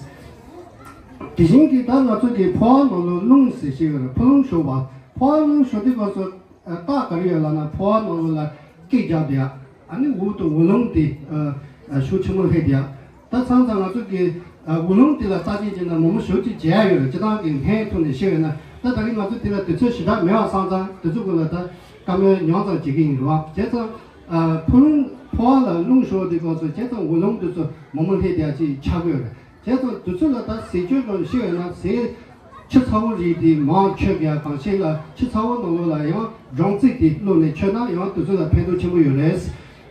དེ་བཞིན་གྱི་ད་ང་ཚོ་གི་ཕོ་བ་ནང་ལོགས་རླུང་ཟེར་ཞིག་ཡོད་རེད། ཕོ་རླུང་ཞུགས་པ། ཕོ་བ་རླུང་ཞུགས་དུས་སྐབས་སུ། རྟགས་ག་རེ་ཡོད་ལབ་ན། ཕོ་བ་ནང་ལོགས་ལ་སྐད་རྒྱག་བསྡད་ཡ། ཨ་ནི་འོག་ཏུ་འོད་རླུང་དེ་ཨ་ཤུགས་ཆེན་པོ་སླེབས་བསྡད་ཡ། ད་སང་ཙང་ང་ཚོ་གི་ཨ་འོད་རླུང་དེ་ལ་རྩ་ཆེན་བྱས་ན་མང་པོ་ཞེ་པོ་ཅིག་བྱེད་ཡ་ཡོད་རེད། སྤྱིར་བཏང་གི་སྨན་ཐོག་ནས་བཤད་ཡོད་ན། ད་ད་རིང་ང་ཚོ་དེ་ལ་དུས་ཚོད་ཞེ་དྲག་མེད་པ་སང་ཙང་དེ་ཚོ་སྐོར་ལ་ད་བཀའ་མོལ་ཉུང་ཙམ་བྱེད་ཀྱི་ཡིན་རེད་བ། བྱས་ཙང་ཨ་ཕོ་རླུང་ཕོ་བ་ལ་རླུང་ཞུགས་དུས་སྐབས་སུ་བྱས་ཙང་འོད་རླུང་དེ་ཚོ་མང་པོ་སླེབས་བསྡད་ཡ་ཅིག་ཆགས་ཀྱི་ཡོད་རེད། བྱས་ཙང་དུས་ཚོད་ལ་ད་ཟས་སྤྱོད་སྐོར་བཤད་ཡོད་ན། ཟས་ཆུ་ཚ་བོ་རིགས་དེ་མང་མཆོད་དགོས་ཡ། གང་ཞིག་ལ་ཆུ་ཚ་བོ་ནང་ལོགས་ལ་ཡང་སྦྲང་རྩི་དེ་བླུགས་ནས་མཆོད་ན་ཡང་དུས་ཚོད་ལ་ཕན་ཐོགས་ཆེན་པོ་ཡོད་རེད།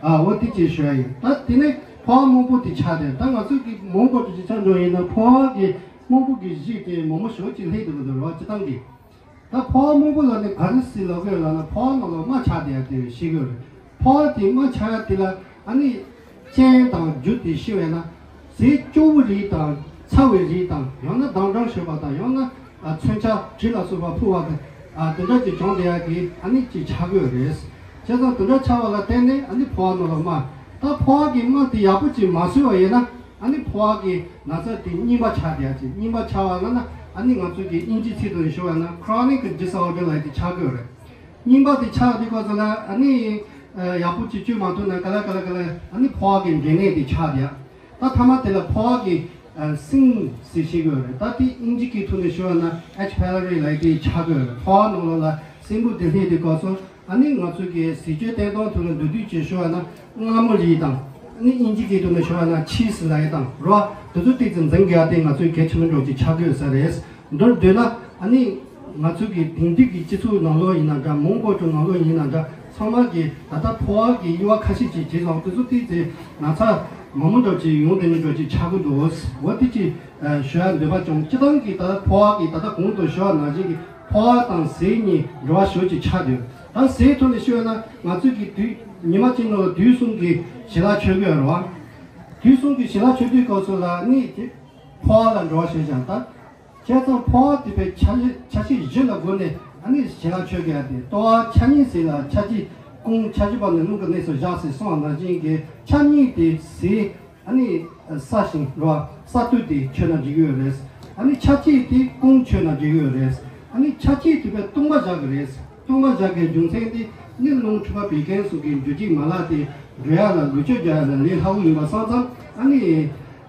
ཨ་འོ་དེ་ཅིག་ཞུ་ཡ་ཡིན། ད་དེ་ནས་ཕོ་བ་རྨོག་པོ་དེ་ཆགས་ཏེ། ད་ང་ཚོ་གི་མོན་གྷོ་གྲུ་ཆུ་ཆ་འགྲོ་ཡིན་ན་ཕོ་བ་གི་རྨོག་པོ་གི་གཞི་དེ་མང་པོ་ཞེ་པོ་ཅིག་སླེབས་འདུག་གི་འདུག་རེད་བ། སྤྱིར་བཏང་གི། ད་ཕོ་བ་རྨོག་པོ་ལ་ནི་ག་རེ་ཟེར་ལབ་དགོས་ལབ་ན། ཕོ་བ་ནང་ལ་རྨ་ཆགས་བསྡད་ཡ་དེ་ཤེས་དགོས་རེད། ཕོ་བ་དེ་རྨ་ཆགས་ཡ་དེ་ལ་ཨ་ནི་སྤྱན་དང་རྒྱུ་དེ་ཤེས་པས་ན། ཟས་སྐྱོ་བོ་རིགས་དང་ཚ་བའི་རིགས་དང་། ཡང་ན་དྭངས་གྲང་ཞེས་པ་དང་། ཡང་ན་ཨ་མཚོན་ཆ་དྲི་ལ་སོགས་པ་ཕོག་པ་དང་། ཨ་དེ་འདྲ་ཅིག་བྱུང་བསྡད་ཡ་གི་ཨ་ནི་ཅིག་ཆགས་ཀྱི་ཡོད་རེད། བྱས་ཙང་དེ་འདྲ་ཆགས་པ་ལ་བརྟེན་ནས་ཨ་ནི་ཕོ་བ་ནང་ལ་རྨ། ད་ཕོ་བ་གི་རྨ་དེ་ཡག་པོ་ཅིག་མ་བཟོས་པ་ཡིན་ན། ཨ་ནི་ཕོ་བ་གི་ན་ཚ་དེ་རྙིང་པ་ཆགས་བསྡད་ཡ་ཅིག་རྙིང་པ་ཆགས་པ་ལབ་ན། ཨ་ནི་ང་ཚོ་གི་དབྱིན་ཇིའི་ཚིག་ཐོག་ནས་ཞུ་བ་ན་chronic disorder ལབ་ཡ་དེ་ཆགས་ཀྱི་ཡོད་རེད། རྙིང་པ་དེ་ཆགས་དུས་སྐབས་སུ་ལ་ཨ་ནི་ཨ་ཡག་པོ་ཅིག་བཅོས་མ་ཐུབ་ན་ག་ལེ་ག་ལེ་ག་ལེ་ཨ་ནི་ཕོ་བ་གི་འབྲས་ནད་དེ་ཆགས་བསྡད་ཡ། ད་མཐའ་མ་དེ་ལ་ཕོ་བ་གི་ཨ་སྲིན་ཟེར་ཤེས་ཀྱི་ཡོད་རེད། ད་དེ་དབྱིན་ཇི་སྐད་ཐོག་ནས་ཞུ་བ་ན་H pylori ལབ་ཡ་དེ་ཆགས་ཀྱི་ཡོད་རེད། ཕོ་བ་ནང་ལོགས་ལ་སྲིན་འབུ་དེ་སླེབས་དུས་སྐབས་སུ། ཨ་ནི་ང་ཚོ་གི་ཟས་སྤྱོད་བསྟེན་སྟངས་ཐོག་ལ་མདོར་བསྡུས་ཅིག་ཞུ་བ་ན་མངར་མོ་རིགས་དང་། ཨ་ནི་དབྱིན་ཇི་སྐད་ཐོག་ནས་ཞུ་བ་ན་ཆིས་ལབ་ཡ་དང་རོ། དེ་ཚོ་ཏོག་ཙམ་འཛིན་དགོས་ཡ་དེ་ང་ཚོའི་གལ་ཆེན་པོ་འདྲ་ཅིག་ཆགས་ཀྱི་ཡོད་ས་རེད། མདོར་བསྡུས་ན་ཨ་ནི་ང་ཚོ་གི་དེང་དུས་ཀྱི་སྤྱི་ཚོགས་ནང་ལོགས་ཡིན་ན་འདྲ། མོན་གྷོ་གྲུ་ནང་ལོགས་ཡིན་ན་འདྲ། ཚང་མ་གི་ད་ལྟ་ཕོ་བ་གི་དབྱེ་བ་ཁ་ཤས་ཅིག་བྱས་ཙང་། དེ་ཚོ་ཏོག་ཙམ་ན་ཚ་མང་པོ་འདྲ་ཅིག་ཡོང་བསྡད་མཁན་འདྲ་ཅིག་ཆགས་ཀྱི་འདུག་འོ་དེ་ཅིག་ཞུ་ཡ་འདོད་པ་བྱུང་། སྤྱིར་བཏང་གི་ད་ལྟ་ཕོ་བ་གི་ད་ལྟ་གོང་དུ་ཞུ་བ་ནང་བཞིན་གྱི་ཕོ་བ་དང་ཟས་གཉིས་འབྲེལ་བ་ཞེ་པོ་ཅིག་ཆགས་འདུག་ད་ཟས་ཐོག་ནས་ཞུས་ན་ང་ཚོས་ཀྱི་དུས་ཉི་མ་གཅིག་ནང་ལ་དུས་གསུམ་གྱི་ཞལ་ལག་མཆོད་ཀྱི་ཡོད་རེད་བ། དུས་གསུམ་གྱི་ཞལ་ལག་མཆོད་དུས་སྐབས་སུ་ལ་ནི་དེ་ཕོ་བ་ལ་འབྲེལ་བ་ཞེ་པོ་ཅིག་ད། བྱས་ཙང་ཕོ་བ་དེ་བས་ཆ་ཤས་ཆ་ཤས་བཞི་ལ་བགོས་ནས་ཨ་ནི་ཞལ་ལག་མཆོད་ཀྱི་ཡ་དེ། ལྟོ་བ་ཆ་གཉིས་ཟས་ལ་ཆ་གཅིག་སྐོང་། ཆ་བཞི་པ་ནི་རླུང་གི་གནས་སུ་བཞག་ཟེར་གསུངས་པ་ནང་བཞིན་གྱི་ཆ་གཉིས་དེ་ཟས། ཨ་ནི་ས་ཞིང་རོ་ས་དུས་དེ་མཆོད་ན་འགྲིག་གི་ཡོད་རེད། ཨ་ནི་ཆ་གཅིག་དེ་སྐོང་མཆོད་ན་འགྲིག་གི་ཡོད་རེད། ཨ་ནི་ཆ་གཅིག་དེ་བས་བཏུང་བ་བཞག་གི་རེད། བཏུང་བ་བཞག་གི་རྒྱུ་མཚན་དེ་ནི་རླུང་འཁྲུགས་པ་བད་ཀན་སོགས་ཀྱི་འཇུ་འཇུག་མ་ལག་དེ་འགྲོ་ཡ་ལ་ལུས་སྤྱོད་རྒྱག་ཡ་ལ་ལས་སླ་བོ་ཡིན་པ་སོང་ཙང་། ཨ་ནི་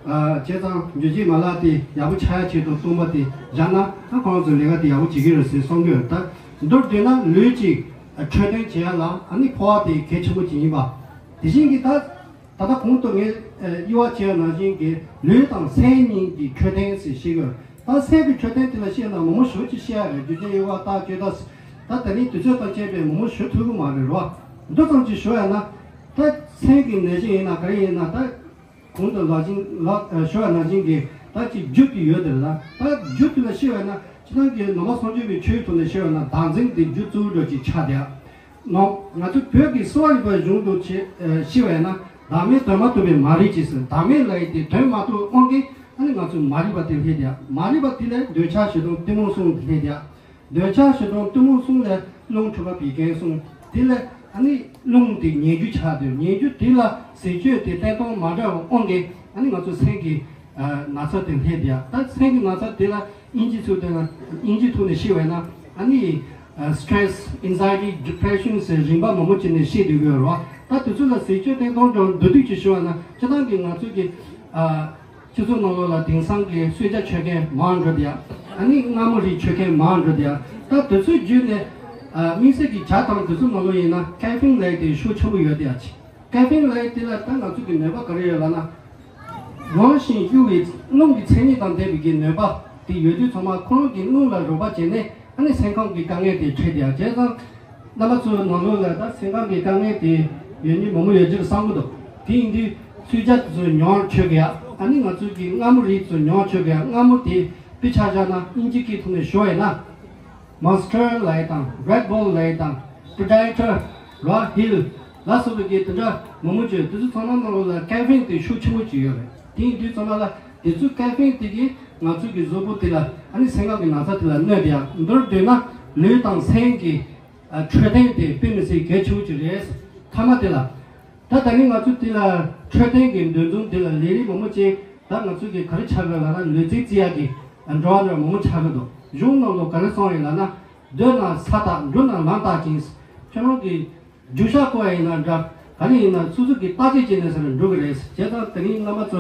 ཨ་བྱས་ཙང་འཇུ་འཇུག་མ་ལག་དེ་ཡག་པོ་ཆགས་ཡ་ཆེད་དུ་བཏུང་བ་དེ་བཞག་ན་ཨ་ཁོང་ཚོ་ལས་ཀ་དེ་ཡག་པོ་བྱེད་ཀྱི་རེད་ཟེར་གསུང་གི་ཡོད། ད་མདོར་བསྡུས་ན་ལུས་ཀྱི་འཕྲོད་བསྟེན་བྱེད་ཡ་ལ་ཨ་ནི་ཕོ་བ་དེ་གལ་ཆེན་པོ་ཅིག་ཡིན་པ། དེ་བཞིན་གྱི་ད། ད་ལྟ་གོང་དུ་ངས་ཨ་དབྱེ་བ་ཕྱེ་བ་ནང་བཞིན་གྱི་ལུས་དང་སེམས་གཉིས་ཀྱི་འཕྲོད་བསྟེན་ཟེར་བཤད་ཀྱི་ཡོད། ད་སེམས་ཀྱི་འཕྲོད་བསྟེན་དེ་ལ་བཤད་ན་མང་པོ་ཞེ་པོ་ཅིག་བཤད་ཡ་རེད། རྒྱུ་རྐྱེན་དབྱེ་བ་རྟགས་བཅོས་ད། ད་དེ་རིང་དུས་ཚོད་དང་བཅས་པས་མང་པོ་ཞུ་ཐུབ་ཀྱི་མ་རེད་རོ། མདོ་ཙམ་ཅིག་ཞུ་ཡ་ན། ད་སེམས་ཀྱི་ནད་གཞི་ཡིན་ན་ག་རེ་ཡིན་ན། ད་གོང་དུ་ལབ་བཞིན་ལབ་ཨ་ཞུ་བ་ནང་བཞིན་གྱི་ད་ཅིག་རྒྱུ་དེ་ཡོད་དེ་རེད། ད་ད་རྒྱུ་དེ་ལ་བཤད་པ་ན་སྤྱིར་བཏང་གི་ནང་པ་སངས་རྒྱས་པའི་ཆོས་ཐོག་ནས་བཤད་པ་ན་བདག་འཛིན་དེ་རྒྱུ་གཙོ་བོ་འདྲ་ཅིག་ཆགས་བསྡད་ཡ། ནོ། ང་ཚོ་བོད་ཀྱི་གསོ་བ་རིག་པའི་གཞུང་དུ་ཆེ་ཨ་ཤེས་པས་ན། བདག་མེད་དོན་མ་རྟོགས་པའི་མ་རིག་ཅེས་ཟེར། བདག་མེད་ལབ་ཡས་དེ་དོན་མ་རྟོགས་དབང་གིས་ཨ་ནི་ང་ཚོ་མ་རིག་པ་དེ་སླེབས་བསྡད་ཡ། མ་རིག་པ་དེ་ལས་འདོད་ཆགས་ཞེ་སྡང་གཏི་མུག་གསུམ་དེ་སླེབས་བསྡད་ཡ། འདོད་ཆགས་ཞེ་སྡང་གཏི་མུག་གསུམ་ལས་རླུང་འཁྲུགས་པ་བད་ཀན་གསུམ། དེ་ལས་ཨ་ནི་རླུང་དེ་ཉེན་རྒྱུ་ཆགས་དུས། ཉེན་རྒྱུ་དེ་ལ་ཟས་སྤྱོད་དེ་བསྟེན་སྟངས་མ་འདྲ་བའི་དབང་གིས་ཨ་ནི་ང་ཚོ་སེམས་ཀྱི་ཨ་ན་ཚ་དེ་སླེབས་བསྡད་ཡ། ད་སེམས་ཀྱི་ན་ཚ་དེ་ལ་དབྱིན་ཇི་ཚུལ་དུ་ན། དབྱིན་ཇི་ཐོག་ནས་བཤད་པས་ན་ཨ་ནི་ཨ་stress, anxiety, depression ཟེར་རིམ་པ་མང་པོ་བྱས་ནས་བཤད་སྡོད་ཀྱི་ཡོད་རེད་བ། ད་དེ་ཚོ་ལ་ཟས་སྤྱོད་བསྟེན་སྟངས་ཀྱང་མདོར་བསྡུས་ཀྱིས་ཞུ་བ་ན། སྤྱིར་བཏང་གི་ང་ཚོ་གི་ཨ་སྤྱི་ཚོགས་ནང་ལོགས་ལ་དེང་སང་གི་གསོལ་ཇ་མཆོད་མཁན་མང་འགྲོ་བསྡད་ཡ། ཨ་ནི་མངར་མོ་རིགས་མཆོད་མཁན་མང་འགྲོ་བསྡད་ཡ། ད་དེ་ཚོའི་བརྒྱུད་ནས་ཨ་དམིགས་བསལ་གྱི་ཇ་དང་དེ་ཚོ་ནང་ལོགས་ཡིན་ན་ཀེ་ཕིན་ལབ་ཡས་དེ་ཤུགས་ཆེན་པོ་ཡོད་བསྡད་ཡ། ཅིག་ཀེ་ཕིན་ལབ་ཡས་དེ་ལ་ད་ང་ཚོ་གི་ནུས་པ་ག་རེ་ཡོད་ལབ་ན། མང་ཞིང་གཡུར་བའི་རླུང་གི་མཚན་ཉིད་དང་ལྡན་པའི་གི་ནུས་པ་དེ་ཡོད་དུས་ཚང་མ་ཁོ་རང་གི་རླུང་ལ་རོགས་པ་བྱས་ནས་ཨ་ནི་སེམས་ཁམས་ཀྱི་དཀའ་ངལ་དེ་འཕྲད་བསྡད་ཡ། བྱས་ཙང་རྣམ་པ་ཚོའི་ནང་ལོགས་ལ་ད་སེམས་ཁམས་ཀྱི་དཀའ་ངལ་དེ་ཡོད་མཁན་མང་པོ་ཡོད་ཀྱི་རེད་བསམ་གྱི་འདུག་དེ་ཡིན་དུས་གསོལ་ཇ་དེ་ཚོ་ཉུང་མཆོད་དགོས་ཡ། ཨ་ནི་ང་ཚོ་གི་མངར་མོ་རིགས་ཚོ་ཉུང་མཆོད་དགོས་ཡ། མངར་མོ་དེ་དཔེ་ཆ་བཞག་ན་དབྱིན་ཇི་སྐད་ཐོག་ནས་ཞུ་བ་ཡིན་ན། Monster ལབ་ཡས་དང་Red Bull ལབ་ཡས་དང་Predator, Royal Hill ལ་སོགས་པའི་གི་དེ་འདྲ་མང་པོ་ཅིག་དེ་ཚོ་ཚང་མ་ནང་ལོགས་ལ་ཀེ་ཕིན་དེ་ཤུགས་ཆེན་པོ་ཅིག་ཡོད་རེད། དེ་ཡིན་དུས་ཚང་མ་ལ་དེ་ཚོའི་ཀེ་ཕིན་དེ་གིས་ང་ཚོ་གི་གཟུགས་པོ་དེ་ལ་ཨ་ནི་སེམས་ཁམས་ཀྱི་ན་ཚ་དེ་ལ་གནོད་བསྡད་ཡ། མདོར་བསྡུས་ན་ལུས་དང་སེམས་ཀྱི་ཨ་འཕྲོད་བསྟེན་དེ་དཔེ་མི་སྲིད་གལ་ཆེན་པོ་ཅིག་རེད། མཐའ་མ་དེ་ལ། ད་ད་ནི་ང་ཚོ་དེ་ལ་འཕྲོད་བསྟེན་གྱི་འདུ་འཛོམས་དེ་ལ་ལས་རིགས་མང་པོ་ཅིག་ད་ང་ཚོ་གི་ག་རེ་ཆགས་ཀྱི་ལབ་ན་ལུས་རྩལ་རྩེ་ཡག་གི་འགྲོ་བ་འདྲ་མང་པོ་ཆགས་ཀྱི་འདུག་གཞུང་ནང་ལོགས་ག་རེ་གསུངས་ཡོད་ལབ་ན། སྡོད་ན་ས་བརྟག་འགྲོ་ན་ལམ་བརྟག་ཅིང་། ཁྱོད་རང་གི་རྒྱུག་ཤར་སྐོར་ཡ་ཡིན་ན་འདྲ། ག་རེ་ཡིན་ན་སོ་སོ་གི་བརྟག་དཔྱད་བྱས་ནས་ཟེར་ན་འགྲོ་གི་རེད། བྱས་ཙང་དེ་རིང་རྣམ་པ་ཚོ་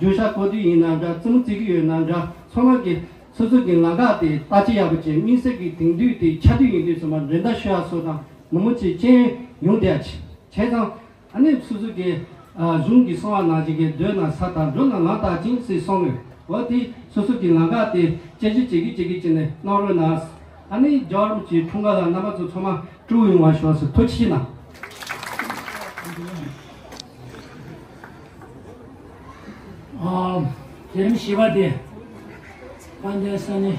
རྒྱུག་ཤར་སྐོར་དུས་ཡིན་ན་འདྲ། རྩེད་མོ་རྩེ་གི་ཡོད་ན་འདྲ། ཚང་མ་གི་སོ་སོ་གི་ལམ་ཁ་དེ་བརྟག་དཔྱད་ཡག་པོ་བྱས། དམིགས་བསལ་གྱི་དེང་དུས་དེ་ཆར་དུས་ཡིན་དུས་ཚང་མ་འགྲན་ཟླ་ཤོར་ཡ་སོགས་དང་མང་པོ་ཅིག་རྐྱེན་ཡོང་བསྡད་ཡ་ཅིག་བྱས་ཙང་། ཨ་ནི་སོ་སོ་གི་ཨ་གཞུང་གིས་གསུངས་པ་ནང་བཞིན་གྱི་སྡོད་ན་ས་བརྟག་འགྲོ་ན་ལམ་བརྟག་ཅིང་ཟེར་གསུངས་ཡོད། འོ་དེ་སོ་སོ་གི་ལམ་ཁ་དེ་དཔྱད་ཞིབ་བྱེད་ཀྱི་བྱེད་ཀྱི་བྱས་ནས་གནང་རོགས་གནང་། ཨ་ནི་རྒྱལ་བ་རིན་པོ་ཆེའི་འཁྲུངས་སྐར་ལ་རྣམ་པ་ཚོ་ཚང་མ་སྤྲོ་པོ་ཡོང་བ་ཞུ་བ་ཟེར། ཐུགས་རྗེ་ཆེ་གནང་། ཨ། དེ་རིང་བཞི་པ་དེ། དཔལ་ལྡན་ས་གནས་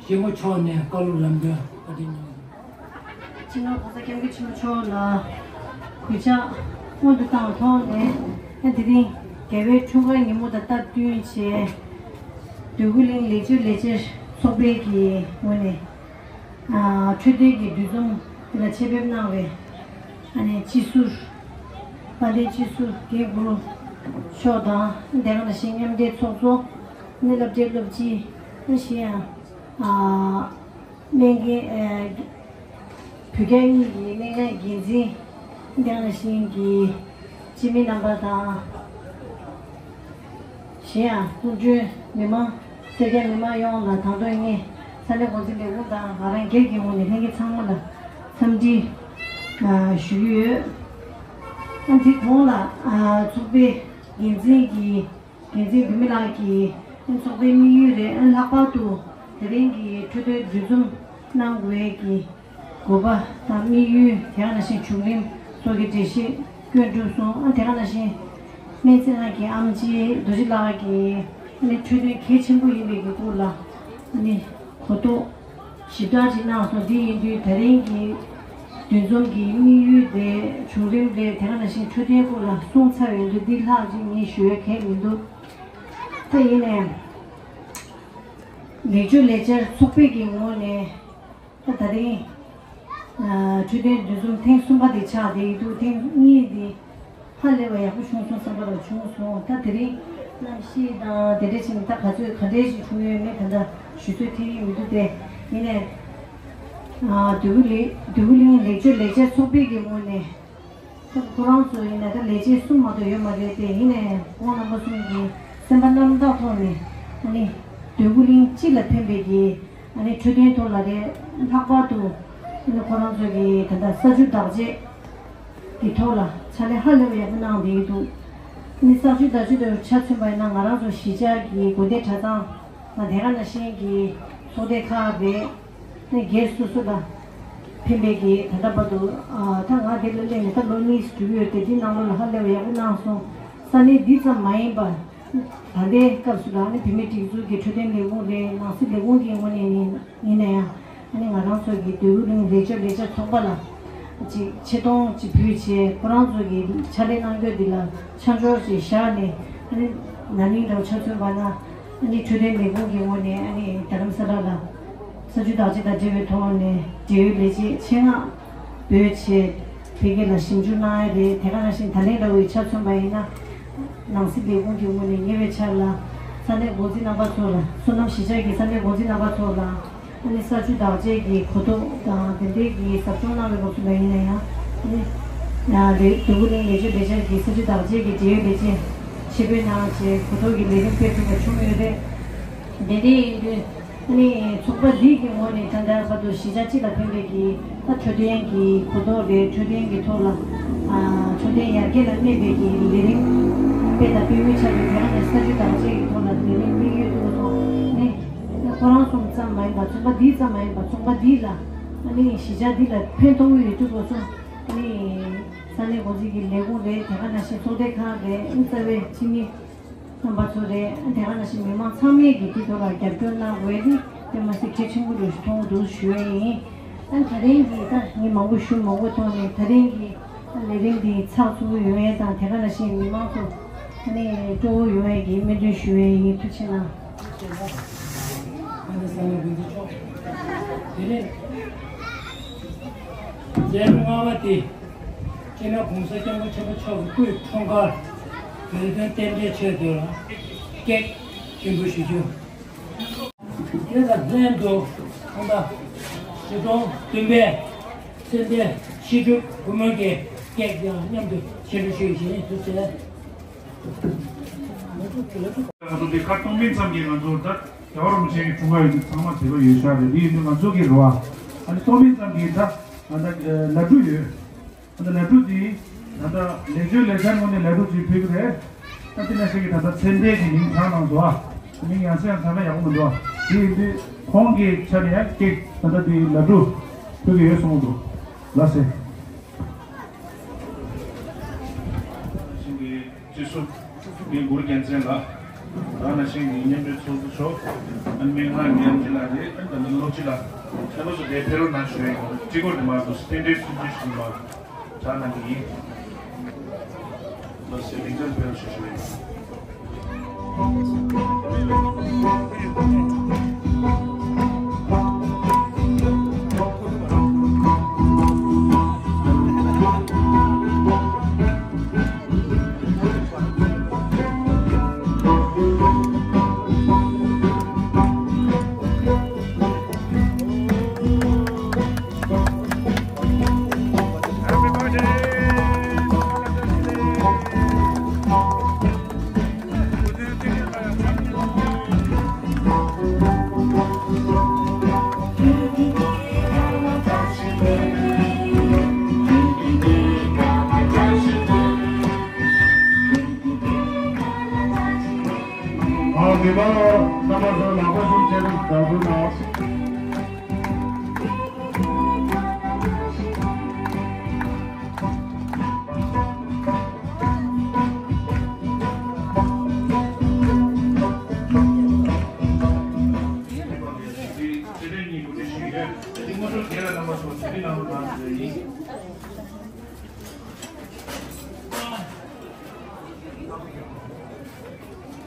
གཞིས་མགོ་ཕྱོགས་ནས་བཀའ་སློབ་ལམ་སྟོན་བཀའ་དྲིན་སྙིང་། སྤྱི་ནོར་༸གོང་ས་༸སྐྱབས་མགོན་ཆེན་པོ་མཆོག་ལ་གུས་ཕྱག་སྔོན་དུ་བཏང་ཐོག་ནས། ཨ། དེ་རིང་རྒྱལ་བའི་འཁྲུངས་སྐར་ཉིན་མོ་དང་སྟབས་བསྟུན་བྱས། འདོད་རྒུ་གླིང་ལེགས་བཅོས་ལས་འཆར་ཚོགས་པའི་གི་ངོས་ནས། ཨ། འཕྲོད་བསྟེན་གྱི་འདུ་འཛོམས་འདི་ལ་ཆེད་ཕེབས་གནང་བའི། ཨ་ནི་སྤྱི་ཟུར། དཔལ་ལྡན་སྤྱི་ཟུར་རྒན་གུ་རུ་མཆོག་དང་། དེ་ག་ནང་བཞིན་མཉམ་འབྲེལ་ཚོགས་གཙོ། ཨ་ནི་སློབ་གྲྭའི་སློབ་སྤྱི། ཨ་ནི་གཞན་ཡང་། ཨ། སྨན་རྒན། ཨ། བོད་རྒྱ་གཉིས་ཀྱི་སྨན་ཁང་འགན་འཛིན། དེ་ག་ནང་བཞིན་གྱི་སྤྱི་མི་རྣམ་པ་དང་། གཞན་ཡང་སྐུ་མགྲོན་མི་མང་། སེར་སྐྱ་མི་མང་ཡོངས་ལ་དང་ཐོག་ངས་ས་གནས་འགོ་འཛིན་ལས་ཁུངས་དང་ང་རང་སྒེར་གྱི་ངོས་ནས་ལྷན་རྒྱས་ཚང་མ་ལ་འཚམས་འདྲི། ཨ། ཞུ་གི་ཡོད། ཨ། འདི་གོང་ལ། ཨ། ཚོགས་པའི་འགན་འཛིན་གྱི། འགན་འཛིན་བུད་མེད་ལགས་ཀྱིས་ཚོགས་པའི་དམིགས་ཡུལ་རེད། ཨ། ལྷག་པར་དུ་དེ་རིང་གི་འཕྲོད་བསྟེན་འདུ་འཛོམས་གནང་དགོས་ཀྱི་དགོས་པ་དང་དམིགས་ཡུལ། དེ་ག་ནང་བཞིན་བྱུང་རིམ་སོགས་ཀྱི་འགྲེལ་བཤད་བསྐྱོན་གྲུབ་སོང་། ཨ། དེ་ག་ནང་བཞིན་སྨན་རྩིས་ཁང་གི་ཨེམ་ཆི་རྡོ་རྗེ་ལགས་ཀྱིས། ཨ་ནི་འཕྲོད་བསྟེན་གལ་ཆེན་པོ་ཡིན་པའི་གི་སྐོར་ལ། ཨ་ནི་གོ་རྟོགས་ཞིབ་ཕྲ་ཅིག་གནང་སོང་། འདི་ཡིན་དུས་དེ་རིང་གི་འདུ་འཛོམས་ཀྱི་དམིགས་ཡུལ་དེ། བྱུང་རིམ་དེ། དེ་ག་ནང་བཞིན་འཕྲོད་བསྟེན་སྐོར་ལ་གསུངས་ཚར་བའི་འདུག་འདི་ལྷག་ཅིག་ངས་ཞུ་ཡ་གང་ཡང་མི་འདུག་ད་ཡིན་ནའི་ལེགས་བཅོས་ལས་འཆར་ཚོགས་པའི་གི་ངོས་ནས། ད་ད་རིང་ཨ་འཕྲོད་བསྟེན་འདུ་འཛོམས་ཐེངས་གསུམ་པ་དེ་ཆགས་བསྡད་ཡོད་འདུག་ཐེངས་གཉིས་དེ་ཧ་ལས་པ་ཡག་པོ་བྱུང་སོང་བསམ་པ་རང་བྱུང་སོང་། ད་དེ་རིང་གནམ་གཤིས་དང་དེ་འདྲ་བྱས་ནས་ད་ག་ཚོད་ག་འདྲ་ཞིག་བྱུང་ཡོད་མེད་ད་ལྟ་ཞུ་ཚོད་ཐེབས་ཀྱི་མི་འདུག་སྟེ། ཡིན་ནའི་ཨ་འདོད་རྒུ་ལེགས་འདོད་རྒུ་གླིང་ལེགས་བཅོས་ལས་འཆར་ཚོགས་པའི་གི་ངོས་ནས། ད་ཁོ་རང་ཚོ་ཡིན་ན་ད་ལས་བྱེད་གསུམ་མ་གཏོགས་ཡོད་མ་རེད་དེ། ཡིན་ནའི་ཁོང་རྣམ་པ་གསུམ་གྱིས་སེམས་པ་རྣམ་དག་ཐོག་ནས། ཨ་ནི་འདོད་རྒུ་གླིང་སྤྱི་ལ་ཕན་པའི་གི། ཨ་ནི་འཕྲོད་བསྟེན་ཐོག་ལ་རེད། ལྷག་པར་དུ་ཨ་ནི་ཁོ་རང་ཚོ་གི་ད་ལྟ་ས་ཆུ་བདག་གཅེས་ཀྱི་ཐོག་ལ་ཕྱག་ལས་ཧ་ལས་པ་ཡག་པོ་གནང་བསྡད་ཀྱི་འདུག་ཨ་ནི་ས་ཆུ་བདག་གཅེས་དང་ཆ་མཚོན་པ་ཡིན་ན། ང་རང་ཚོ་གཞིས་ཆགས་ཀྱི་དགོན་སྡེ་གྲྭ་ཚང་དང་། དེ་ག་ནང་བཞིན་གྱི་ཚོགས་སྡེ་ཁག་རེད། ཨ་ནི་སྒེར་སོ་སོ་ལ་ཕན་པའི་གི། ད་ལྟ་བར་དུ་ཨ་ད་ང་འདི་ལ་སླེབས་ནས་ད་ལོ་གཉིས་འགྲོ་གི་ཡོད་དེ། འདི་ནང་ལོགས་ལ་ཧ་ལས་པ་ཡག་པོ་གནང་སོང་། ས་གནས་འདི་ཙམ་མ་ཡིན་པ། ད་ལྟའི་སྐབས་སུ་ལ་ཨ་ནི་བུད་མེད་སྒྲིག་འཛུགས་ཀྱི་འཕྲོད་བསྟེན་ལས་ཁུངས་རེད། ནང་སྲིད་ལས་ཁུངས་ཀྱི་ངོས་ནས་ཡིན་ཡིན་ན་ཡང་། ཨ་ནི་ང་རང་ཚོ་གི་འདོད་རྒུ་གླིང་ལེགས་བཅོས་ལས་འཆར་ཚོགས་པ་ལ་ཅིག་ཆེ་མཐོང་ཅིག་ཕུལ་བྱས། ཁོ་རང་ཚོ་གི་ཕྱག་ལས་གནང་རྒྱུ་འདི་ལ་ཆ་འཇོག་ཅིག་བཞག་ནས། ཨ་ནི་ན་ནིང་དང་ཆ་མཚོན་པ་ན། ཨ་ནི་འཕྲོད་བསྟེན་ལས་ཁུངས་ཀྱི་ངོས་ནས་ཨ་ནི་རྡ་རམ་ས་ལ་ལ་ས་ཆུ་བདག་གཅེས་དང་འབྲེལ་བའི་ཐོག་ནས་འབྲེལ་ཡོད་ལས་བྱེད་ཆེད་མངགས་འབོད་བྱས། བོད་སྐད་ལ་ཞིབ་འཇུག་གནང་ཡ་རེད། དེ་ག་ནང་བཞིན་ད་ལན་འདྲ་བོའི་ཆ་མཚོན་པ་ཡིན་ན། ནང་སྲིད་ལས་ཁུངས་ཀྱི་ངོས་ནས་ཉེ་བའི་ཆར་ལ་ས་གནས་འགོ་འཛིན་རྣམ་པ་ཚོ་ལ། སོ་ནམ་གཞིས་ཆགས་ཀྱི་ས་གནས་འགོ་འཛིན་རྣམ་པ་ཚོ་ལ། ཨ་ནི་ས་ཆུ་བདག་གཅེས་ཀྱི་གོ་རྟོགས་དང་དེ་འདྲའི་གི་ཟབ་སྦྱོང་གནང་བའི་སྐབས་སུ་ལ་ཡིན་ན་ཡང་། ཨ་ནི་ཡང་ལས་འདོད་རྒུ་གླིང་ལེགས་བཅོས་ལས་འཆར་གྱི་ས་ཆུ་བདག་གཅེས་ཀྱི་འབྲེལ་ཡོད་ལས་བྱེད་ཆེད་ཕེབས་གནང་བྱས་གོ་རྟོགས་ཀྱི་ལས་རིམ་སྤེལ་ཐུབ་པ་བྱུང་ཡོད་རེད། དེ་འདྲ་ཡིན་དུས། ཨ་ནི་ཚོགས་པ་འདི་གི་ངོས་ནས་ད་ལྟ་བར་དུ་གཞིས་ཆགས་སྤྱི་ལ་ཕན་པའི་གི་ད་འཕྲོད་བསྟེན་གྱི་གོ་རྟོགས་རེད། འཕྲོད་བསྟེན་གྱི་ཐོག་ལ་ཨ་འཕྲོད་བསྟེན་ཡར་རྒྱས་ལ་སྨན་པའི་གི་ལས་རིམ་སྤེལ་དང་སྤེལ་མུས་ཆགས་ཀྱི། དེ་ག་ནས་ས་ཆུ་བདག་གཅེས་ཀྱི་ཐོག་ལ་ལས་རིམ་སྤེལ་ཡོད་འདུག་པ་སོང་ནས། ཁོ་རང་ཚོ་ཙམ་མ་ཡིན་པ། ཚོགས་པ་འདི་ཙམ་མ་ཡིན་པ། ཚོགས་པ་འདི་ལ་ཨ་ནི་གཞིས་ཆགས་འདི་ལ་ཕན་ཐོགས་ཀྱི་ཡོད་འདུག་པ་སོང་། ཨ་ནི་ས་གནས་འགོ་འཛིན་གྱི་ལས་ཁུངས་རེད། དེ་ག་ནང་བཞིན་ཚོགས་སྡེ་ཁག་རེད། རྩ་བའི་སྤྱི་མི་རྣམ་པ་ཚོ་རེད། དེ་ག་ནང་བཞིན་མི་མང་ཚང་མས་ཀྱིས་འདི་ཐོག་ལ་རྒྱབ་སྐྱོར་གནང་དགོས་ཡ་འདི་དཔེ་མ་སྲིད་གལ་ཆེན་པོ་རེད་མཐོང་གི་འདུག་ཞུ་ཡ་ཡིན། ཨ་ད་རིང་གི་ད་ངས་མང་པོ་ཞུ་མ་དགོས་ཐོག་ནས། ད་རིང་གི་ལས་རིམ་འདི་ཚགས་ཚུད་པོ་ཡོང་ཡ་དང་། དེ་ག་ནང་བཞིན་མི་མང་ཚོ་ཨ་ནི་སྤྲོ་བོ་ཡོང་ཡ་གི་སྨོན་འདུན་ཞུ་ཡ་ཡིན། ཐུགས་རྗེ་གནང་། ཨ་ནི་ས་གནས་འགོ་འཛིན་མཆོག་དེ་ནས་མཛད་སྒོ་ལྔ་པ་དེ། སྤྱི་ནོར་༸གོང་ས་༸སྐྱབས་མགོན་ཆེན་པོ་མཆོག་གི་སྐུའི་འཁྲུངས་སྐར་བོད་དོན་རྟེན་འབྲེལ་ཆེད་དུ་ལ་ཀེག་སྙན་འབུལ་ཞུ་རྒྱུ། དེ་དང་ལྷན་དུ་ད་ལྟ་ཆིག་སྟོང་བདུན་པའི་ཚེ་འདས་ཤེས་སྒྲུབ་སྒོར་མོ་གི་ཀེག་དེ་ཡང་མཉམ་དུ་ཕྱི་དྲོ་ཞུ་བཞིན་དུ་བྱས། ང་ཚོ་དེ་ཁ་གཏོང་མིན་ཙམ་གྱིས་ང་ཚོ་ད་རྒྱལ་བ་རིན་པོ་ཆེ་གི་འཁྲུངས་སྐར་ཡོད་དུས་ཚང་མ་དད་པ་ཡོད་ཤག་རེད། དེ་ཡིན་དུས་ང་ཚོ་གི་རེད་བ། ཨ་ནི་གཏོང་མིན་ཙམ་གྱིས་ད་ང་ད་ལ་གྲུ་ཡོད། ཨ་ད་ལ་གྲུ་དེ་ད་ལྟ་ལེགས་བཅོས་ལས་འཆར་ངོས་ནས་ལ་གྲུ་ཅིག་ཕུལ་གི་རེད། ད་དེ་ནང་བཞིན་གྱི་ད་ལྟ་ཚེ་འདས་ཀྱི་མིང་བྲིས་གནང་འདུག་ཨ། མིང་ཡང་སེ་ཡང་ཚང་ན་ཡག་པོ་མི་འདུག་ཨ། དེ་ཡིན་དུས་ཁོང་གི་ཆ་ནས་ཡང་ཀེག་ད་ལྟ་དེ་ལ་གྲུ་ཕུལ་གི་ཡོད་གསུངས་འདུག་ལགས་སེ། ཞིང་གི་སྤྱི་ཟུར་ངའི་མགུར་རྒྱལ་མཚན་ལགས། ད་ནང་བཞིན་གྱི་མཉམ་འབྲེལ་ཚོགས་གཙོ་མཆོག་ཨ་ནི་སྨན་ཁང་ཉམས་ཀྱི་ལགས་རེད། ཨ་ནི་ད་ནི་སློབ་སྤྱི་ལགས་ཁྱེད་རྣམ་ཚོ་དེ་ཕེབས་རོགས་གནང་ཞུ་ཡ་ཡིན། སྤྲི་གོར་དེ་མ་གཏོགས་སི་ཊེན་ཌར་སི་ཊི་ཊུ་ཞིག་མ་གྲངས་གནང་གི་ཡིན། ལགས་སེ་ལིང་ཅན་ཕེབས་རོགས་ཞུ་ཞུ་ཡ་ཡིན། ཨ་མི་མང་རྣམ་པ་ཚོ་ལག་པ་ཤུགས་ཆེ་རུ་བརྡབ་གསིག་གནང་།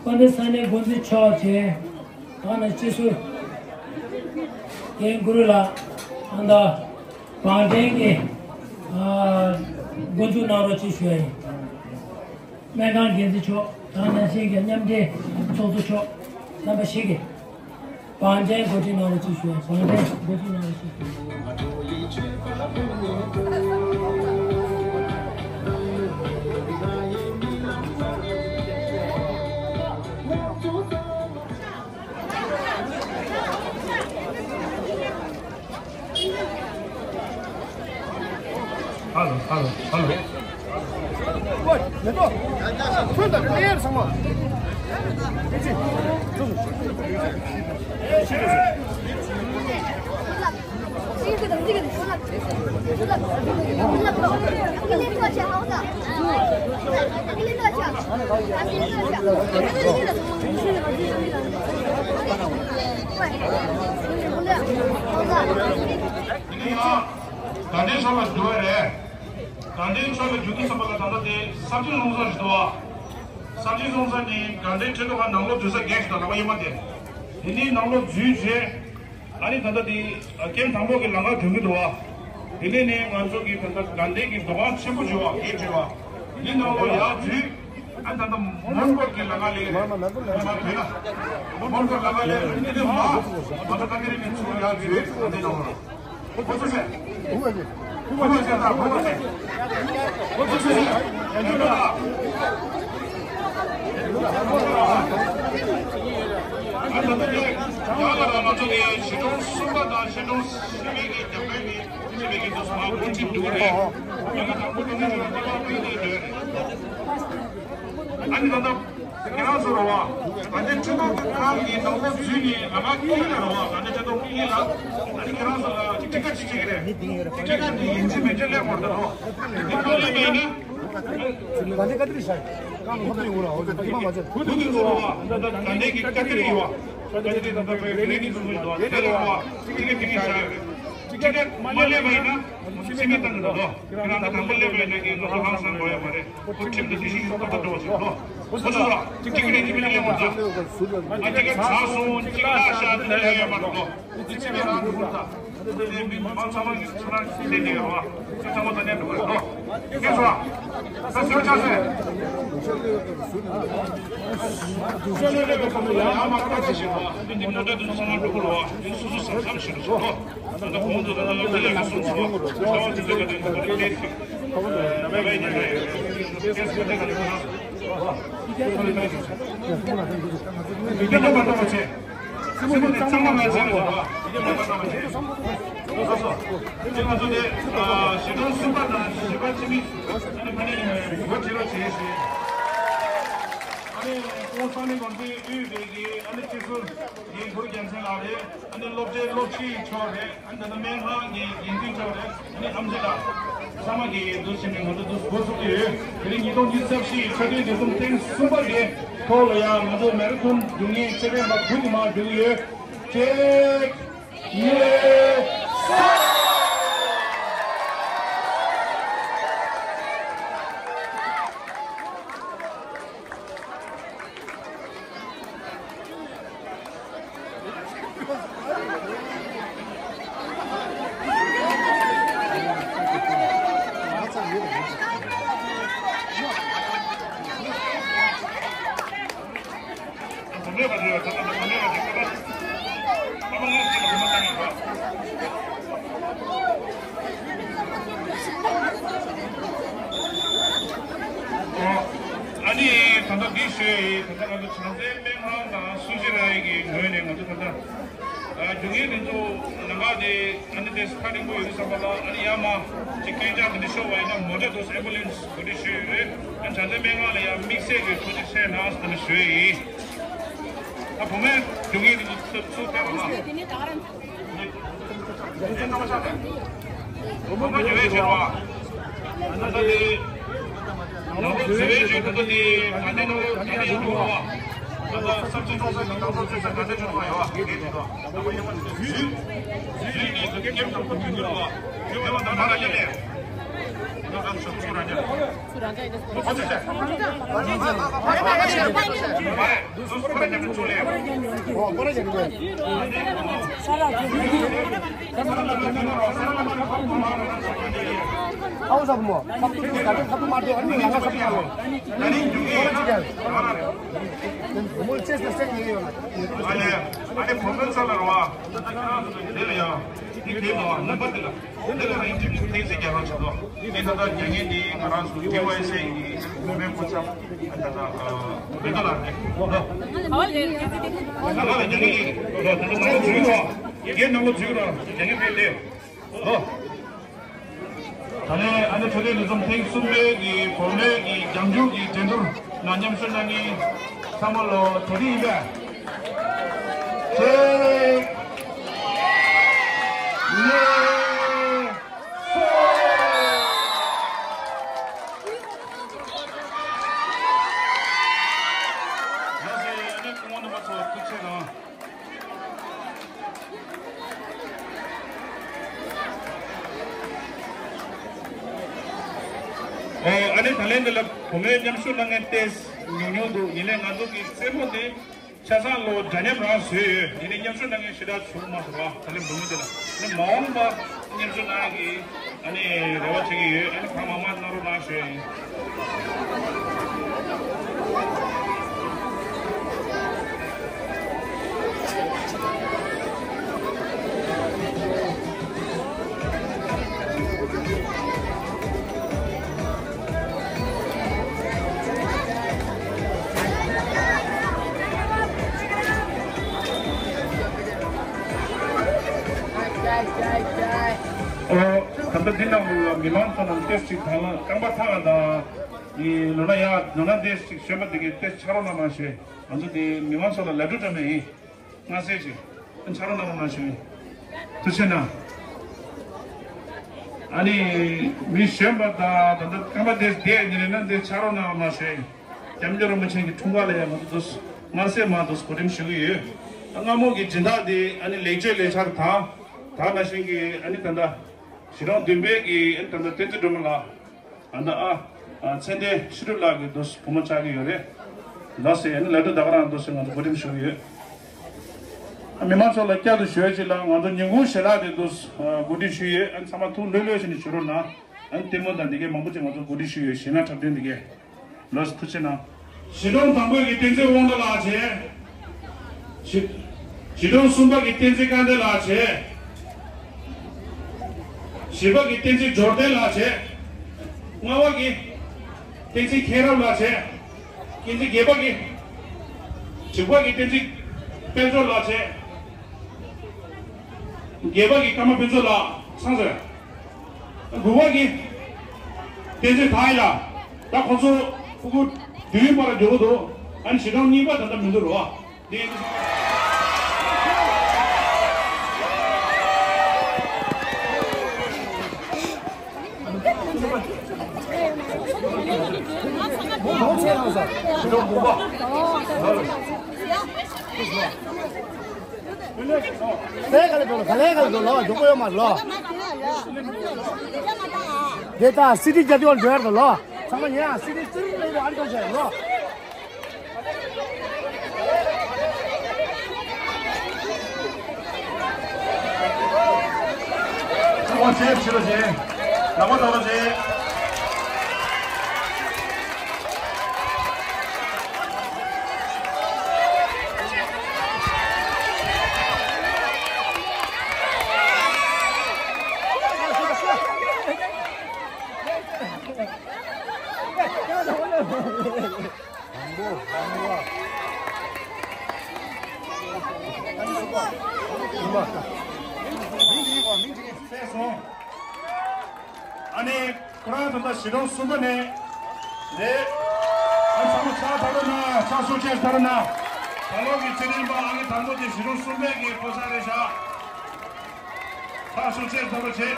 དཔལ་ལྡན་ས་གནས་འགོ་འཛིན་མཆོག་བཅས་ད་ནི་སྤྱི་ཟུར་རྒན་གུ་རུ་ལགས་ཨ་ད་བང་བསྟན་གྱི་ཨ་འགོ་འཛུགས་གནང་རོགས་ཅེས་ཞུ་ཡ་ཡིན། སྨན་ཁང་འགན་འཛིན་མཆོག་དང་ནང་བཞིན་གྱི་མཉམ་འབྲེལ་ཚོགས་གཙོ་མཆོག་རྣམ་པ་ཞིག་གིས་བང་བསྟན་འགོ་ཁྲིད་གནང་རོགས་ཅེས་ཞུ་ཡ། བང་བསྟན་འགོ་ཁྲིད་གནང་རོགས་ཅེས་ཞུ་ཡ། ཧ་ལོ། ཧ་ལོ། ཧ་ལོ། ཁྱོད་དང་ཀླད་ཚང་མ། ད་ལྟའི་ཕྱོགས་ལ་འགྱུར་བ་རེད། ད་ལྟའི་ཕྱོགས་ལ་འགྱུར་དུས་ཙམ་པ་ལ་ད་ལྟ་དེ་གསར་བརྗེ་སློང་ས་རེད་འདུག་བ། གསར་བརྗེ་སློང་ས་ནི་དགའ་ལྡན་ཁྲི་ཐོག་ཁ་ནང་ལོགས་འཛུལ་ས་བརྒྱད་ཞིག་དང་ལབ་པ་ཡོད་མ་རེད། དེ་ནས་ནང་ལོགས་འཛུལ་རྗེས། ཨ་ནི་ད་ལྟ་དེ་ཀེམ་དང་པོ་གི་ལམ་ཁ་ཐོན་གྱི་འདུག་བ། དེ་ནས་ནི་ང་ཚོ་གི་ད་ལྟ་དགའ་ལྡན་གྱི་འདུ་ཁང་ཆེན་པོ་བྱུང་བ་གས་བྱུང་བ། དེ་ནས་ནང་ལོགས་ཡར་འཛུལ། ཨ་ད་ལྟ་མོན་གྷོ་གི་ལམ་ཁ་ལས་རེད། ལམ་ཁ་བོད་ལ། མོན་གྷོ་ལམ་ཁ་ལས་རེད། དེ་ནས་མ་ང་ཚོ་ཀ་ཀེ་རི་ནས་ཚུར་ཡར་འཛུལ། ཨ་དེ་ནང་ལོགས། ཨ་ནི་ད་ལྟ། ཁྱེད་རང་ཚོ་རོ་བ། ད་ལྟའི་ཁྲི་ཐོག་གི་ཁང་གི་ནང་ལོགས་འཛུལ་ནས་ལམ་ཁ་དཀྱིལ་ལ་རོ་བ། ད་ལྟའི་ཁྲི་ཐོག་དཀྱིལ་ལ། ཨ་ནི་ཁྱེད་རང་ཚོ་ལ་ཊི་ཀེ་ཊི་ཅིག་ཅིག་རེད། ཊི་ཀེ་ཊི་འདི་ཡིན་གཅིག་མིན་གཅིག་སླེབས་དགོས་རེད་དོ། འདི་མ་སླེབས་པ་ཡིན་ན། ད་ལྟའི་ཀ་ཏི་རི་ཤར། ཁང་ཁོ་ཚོ་ཡོང་ར། འོ་ཙི་ཁྱི་མ་མ་ཚད། བུ་འདི་ཚོ་རོ་བ། ད་ལྟ་ད་ལྟའི་གི་ཀ་ཏི་རི་ཡོད་བ། ད་ལྟའི་ད་ལྟ་པའི་བེ་ལེ་ནི་ཚོ་ཚོ་ཡོད་དོ། དེ་ལ་རོ་བ། ཊི་ཀེ་ཊི་འདི་ཤར་རེད། ཊི་ཀེ་ཊི་མ་སླེབས་པ་ཡིན་ན། སེམས་ཁྲལ་གཏོང་གི་འདུག་དོ། ཁྱེད་རང་ཚོ་དང་པོ་སླེབས་པ་ཡིན་ན་ངས་ང་ཚོ་ཧང་སང་དགོས་ཡ་མ་རེད། ཁོ་ཁྲིམས་དང་སྒྲིག་གཞི་ཡིན་ཚོགས་པ་འགྲོ་བ་ཞིག་འགྲོ། ཁོ་ཚོ་ལ་ཅིག་ཅིག་རེད། ཅིག་མིན་སླེབས་མ་ཐག་ང་ཅིག་ག་ཚ་སོང་ཅིག་ལ་ཤ་དེ་ལ་ཡ་མ་འགྲོ། ཁོ་ཚོ་ཅིག་མིན་རང་འགྲོ་ཐག་ཁོ་ཚོ་ལས་མི་མང་ཚང་མ་གི་ཚོ་རང་ཅིག་ལས་ནས་ཡོང་བ། ཚོ་ཚང་མ་ད་ནས་འགྲོ་གི་རེད་དོ། ཁྱེད་ཚོ་ད་སེམས་ཆགས་སེ། ཁྱེད་ཚོ་ལས་པའི་ཁོ་ཚོ་ཡ་མ་ཁ་ཆེ་ཞིག་རོ། འདི་འདི་ནོ་ད་དུ་ཚང་མ་འགྲོ་གི་རོ། འདི་སོ་སོ་སེམས་ཁམས་ཞིག་རོ། ཀོང་ས་ནི་གོང་ཚེ་དབུས་པའི་གི་ཨ་ནི་སྤྱི་ཟུར་རྒན་གུར་རྒྱལ་མཚན་ལགས་རེད། ཨ་ནི་སློབ་གྲྭའི་སློབ་སྤྱི་མཆོག་རེད། ཨ་ནི་ད་ལྟ་སྨན་ཁང་གི་འགན་འཛིན་མཆོག་རེད། ཨ་ནི་ཨམ་ཆི་ལགས། ཚང་མ་གི་འདུ་ཤེས་ནས་ང་ཚོ་འདུ་འགོ་ཚུགས་ཀྱི་ཡོད། དེ་རིང་ཉིས་སྟོང་ཉི་ཤུ་རྩ་བཞི་ཆ་འཕྲིན་བདེ་སྲུང་ཐེངས་གསུམ་པ་དེ་ཐོག་ལ་ཡང་ང་ཚོ་མེ་ར་ཐོན་རྒྱུག་མཁན་ཁྱད་ལྡན་པ་དགུ་དེ་མར་རྒྱུག་གི་ཡོད། གཅིག་གཉིས། གསུམ། ཨ་ནི་ད་ལྟ་འདི་ཞུ་ཡི། ད་ལྟ་ང་ཚོ་བྱང་རྩེ་སྨན་ཁང་དང་སུ་ཇི་ར་ཡི་གི་ངོས་ནས་ང་ཚོ་ད་ལྟ་རྒྱུག་མཁན་དེ་ཚོ་ལམ་ཁ་དེ་ཨ་ནི་དེ་ཐག་རིང་པོ་ཡོད་བསམ་པ་ལ། ཨ་ནི་ཡར་མར་ཅིག་སྐད་ཆ་དེ་འདྲ་ཤོར་བ་ཡིན་ན་མོ་ཊ་དང་ཨེམ་བུ་ལན་སི་གོ་སྒྲིག་ཞུས་ཡོད་རེད། ཨ་ནི་བྱང་རྩེ་སྨན་ཁང་ལ་ཡང་དམིགས་བསལ་གྱི་ཐུགས་རྗེ་ཆེ་གནང་ཟེར་ནས་ཞུ་ཡི། ཨ་བུ་མོའི་རྒྱུག་མཁན་དེ་ཚོ་ཚུར་ཕེབས་པ་ན། འདི་ལ་ཡང་འདི་གས་མ་བ་ནམ་པ་འདི་ལ། འདི་ལ་རིང་ཁྲིམས་ཀྱི་ཐེངས་གཅིག་རྒྱག་རོགས་བྱེད་དོ། འདི་ད་ལྟ་རྒྱག་མཁན་འདི་ང་རང་ཚོ་ཌི་ཝའི་སི་ཨེ་ཡི་མི་སྨན་སྐུ་ཚབ་ད་ལྟ་ཨ་རེ་ད་ལ་རེད། ད་ལ་རྒྱག་མཁན་འདི་ད་ལྟ་ང་ཚོ་ཡོད་རོགས། རྒན་རྣམ་པ་ཚོ་ཡོད་རོགས། རྒྱག་མཁན་ཕེབས་ཏེ་ཨོ། ད་ལན་ཨ་ནི་འཕྲོད་བསྟེན་འདུ་འཛོམས་ཐེངས་གསུམ་པའི་གི་བུ་མོའི་གི་རྒྱང་རྒྱུག་གི་འགྲན་བསྡུར་ནང་མཉམ་ཞུགས་གནང་མཁན་ཚང་མ་ལོ་དེ་རིང་ཡིན་པས། གཅིག་གཉིས། གསུམ། ལགས་སོ། ཨ་ནི་སྐུ་ངོ་རྣམ་པ་ཚོ་ཐུགས་རྗེ་གནང་། ཨོ། ཨ་ནི་ད་ལན་འདི་ལ་བུ་མོའི་མཉམ་ཞུགས་གནང་མཁན་ཏོག་ཙམ་ཉུང་ཉུང་འདུག་ཡིན་ནའི་ང་ཚོ་གི་རྩེད་མོ་འདི་ཆ་ཚང་ལོ་འདྲ་མཉམ་རང་བཟོས་ཡོད། ཡིན་ནའི་མཉམ་ཞུགས་གནང་མཁན་ཞེ་དྲག་བྱུང་མ་སོང་བ། ད་ལན་བུ་མོ་འདི་ལ་ནི་མ་འོངས་པ་མཉམ་ཞུགས་གནང་གི་ཨ་ནི་རེ་བ་བྱེད་ཀྱི་ཡོད། ཨ་ནི་གང་མང་མང་གནང་རོགས་གནང་ཞུ་ཡ་ཡིན། ཨོ། ད་ལྟ་འདི་ནང་ལ་མི་མང་ཚོ་རྣམས་ཏོག་ཙམ་ཅིག་གང་ལ་རྐང་པ་ཐང་དང་ནི་ལོ་ན་ཡག་ནོ་ན་ཏོག་ཙམ་ཅིག་གཞོན་པ་འདི་གའི་ཏོག་ཙམ་ཕྱག་རོགས་གནང་མ་ཞུ། ང་ཚོ་འདི་མི་མང་ཚོ་ལ་ལབ་འགྲོ་འགྲོ་མེད་ཡིན། ང་སེ་ཞིག་ཕྱག་རོགས་གནང་རོགས་གནང་ཞུ། ཐུགས་རྗེ་གནང་། ཨ་ནི་མི་གཞོན་པ་དང་ད་ལྟ་རྐང་པ་དེ་བསྡད་ཉིན་རེ་ན་འདི་ཕྱག་རོགས་གནང་མ་ཞུ། སྐྱབས་མགོན་རིན་པོ་ཆེ་གི་འཁྲུངས་སྐར་ལ་ཡང་ང་ཚོ་དུས་སྔ་སེ་མ་དུས་གོ་རིམ་ཞུ་གི་ཡོད། སྔ་མོ་གི་སྦྱིན་བདག་དེ་ཨ་ནི་ལེགས་བཅོས་ལས་འཆར་དང་ད་ནང་བཞིན་གྱི་ཨ་ནི་ད་ལྟ་གཞིས་གྲོང་བདུན་པའི་གི་ཨ་ནི་ད་ལྟ་བསྟན་འཛིན་སྒྲོལ་མ་ལགས། ཨ་ནི་ཨ་ཚེ་བརྟན་ཕྱི་དྲིལ་ལགས་ཀྱི་དུས་བུ་མོ་ཆགས་ཀྱི་ཡོད་རེད། ལགས་སེ་ཨ་ནི་ལས་དོན་ད་ག་རང་དུས་སུ་ང་ཚོ་གོ་སྒྲིག་ཞུ་གི་ཡོད། ཨ་མི་མང་ཚོ་ལ་བསྐྱར་དུ་ཞུ་ཡ་ཅིག་ལ་ང་ཚོ་ཉིན་གུང་ཞལ་ལག་དེ་དུས་གོ་སྒྲིག་ཞུས་ཡོད། ཨ་ནི་ཚང་མ་ཐུགས་ལྷོད་ལྷོད་བྱས་ནས་བཞུགས་རོགས་གནང་། ཨ་ནི་ལྟད་མོ་དང་འདི་གའི་མང་པོ་ཅིག་ང་ཚོ་གོ་སྒྲིག་ཞུས་ཡོད། གཞས་སྣ་འཁྲབ་སྟོན་འདི་གའི་ལགས་སོ་ཐུགས་རྗེ་གནང་། གཞིས་གྲོང་དང་པོའི་གི་བསྟན་འཛིན་དབང་གྲགས་ལགས་བྱས། གཞིས་གཞིས་གྲོང་གསུམ་པ་གི་བསྟན་འཛིན་སྐལ་ལྡན་ལགས་བྱས། བཞི་པ་གི་བསྟན་འཛིན་འབྱོར་ལྡན་ལགས་བྱས། ལྔ་པ་གི་བསྟན་འཛིན་མཁྱེན་རབ་ལགས་བྱས། བསྟན་འཛིན་བརྒྱད་པ་གི་དྲུག་པ་གི་བསྟན་འཛིན་དཔལ་འབྱོར་ལགས་བྱས། བརྒྱད་པ་གི་ཀརྨ་ཕུན་ཚོགས་ལགས་ཚང་ཟེར། དགུ་པ་གི་བསྟན་འཛིན་ཐང་ཡ། ད་ཁོང་ཚོ་ཕྲུ་གུ་བདུན་པར་འགྱོ་གི་འདུག་ཨ་ནི་བྱེ་བྲག་གཉིས་པ་ད་ལྟ་མི་འདུག་རོ། དེ་ག་ལེ་ག་ལེ་འགྲོ་ལ་འགྲོ་གི་ཡོད་མ་ལོ། དེ་ད་སི་ཏི་རྒྱ་ཏི་བར་འགྲོ་ཡར་དུ་ལོ། ཚང་མ་ཡ་སི་ཏི་སི་ཏི་ལས་ཨར་ཀོ་ཆེ་ལོ། ཁོང་ཆེ་ཕྱི་ལ་ཆེ། ལག་པ་ཐོག་ལ་ཆེ། དང་པོ། ཨ་ནི་ཁོ་རང་ད་ལྟ་གཞིས་གྲོང་གསུམ་པ་ནས་རེད། ཨ་ཚང་མ་ཕྱག་ཐལ་རོགས་གནང་། ཕྱག་ཤུགས་ཆེ་ཐལ་རོགས་གནང་། ད་ལོ་གི་རྩེད་འགྲན་པ་ཨང་ཀི་དང་པོ་དེ་གཞིས་གྲོང་གསུམ་པའི་གི་ཕོ་གསར་རེད་ཤག་ཕྱག་ཤུགས་ཆེ་ཐལ་རོགས་བྱེད།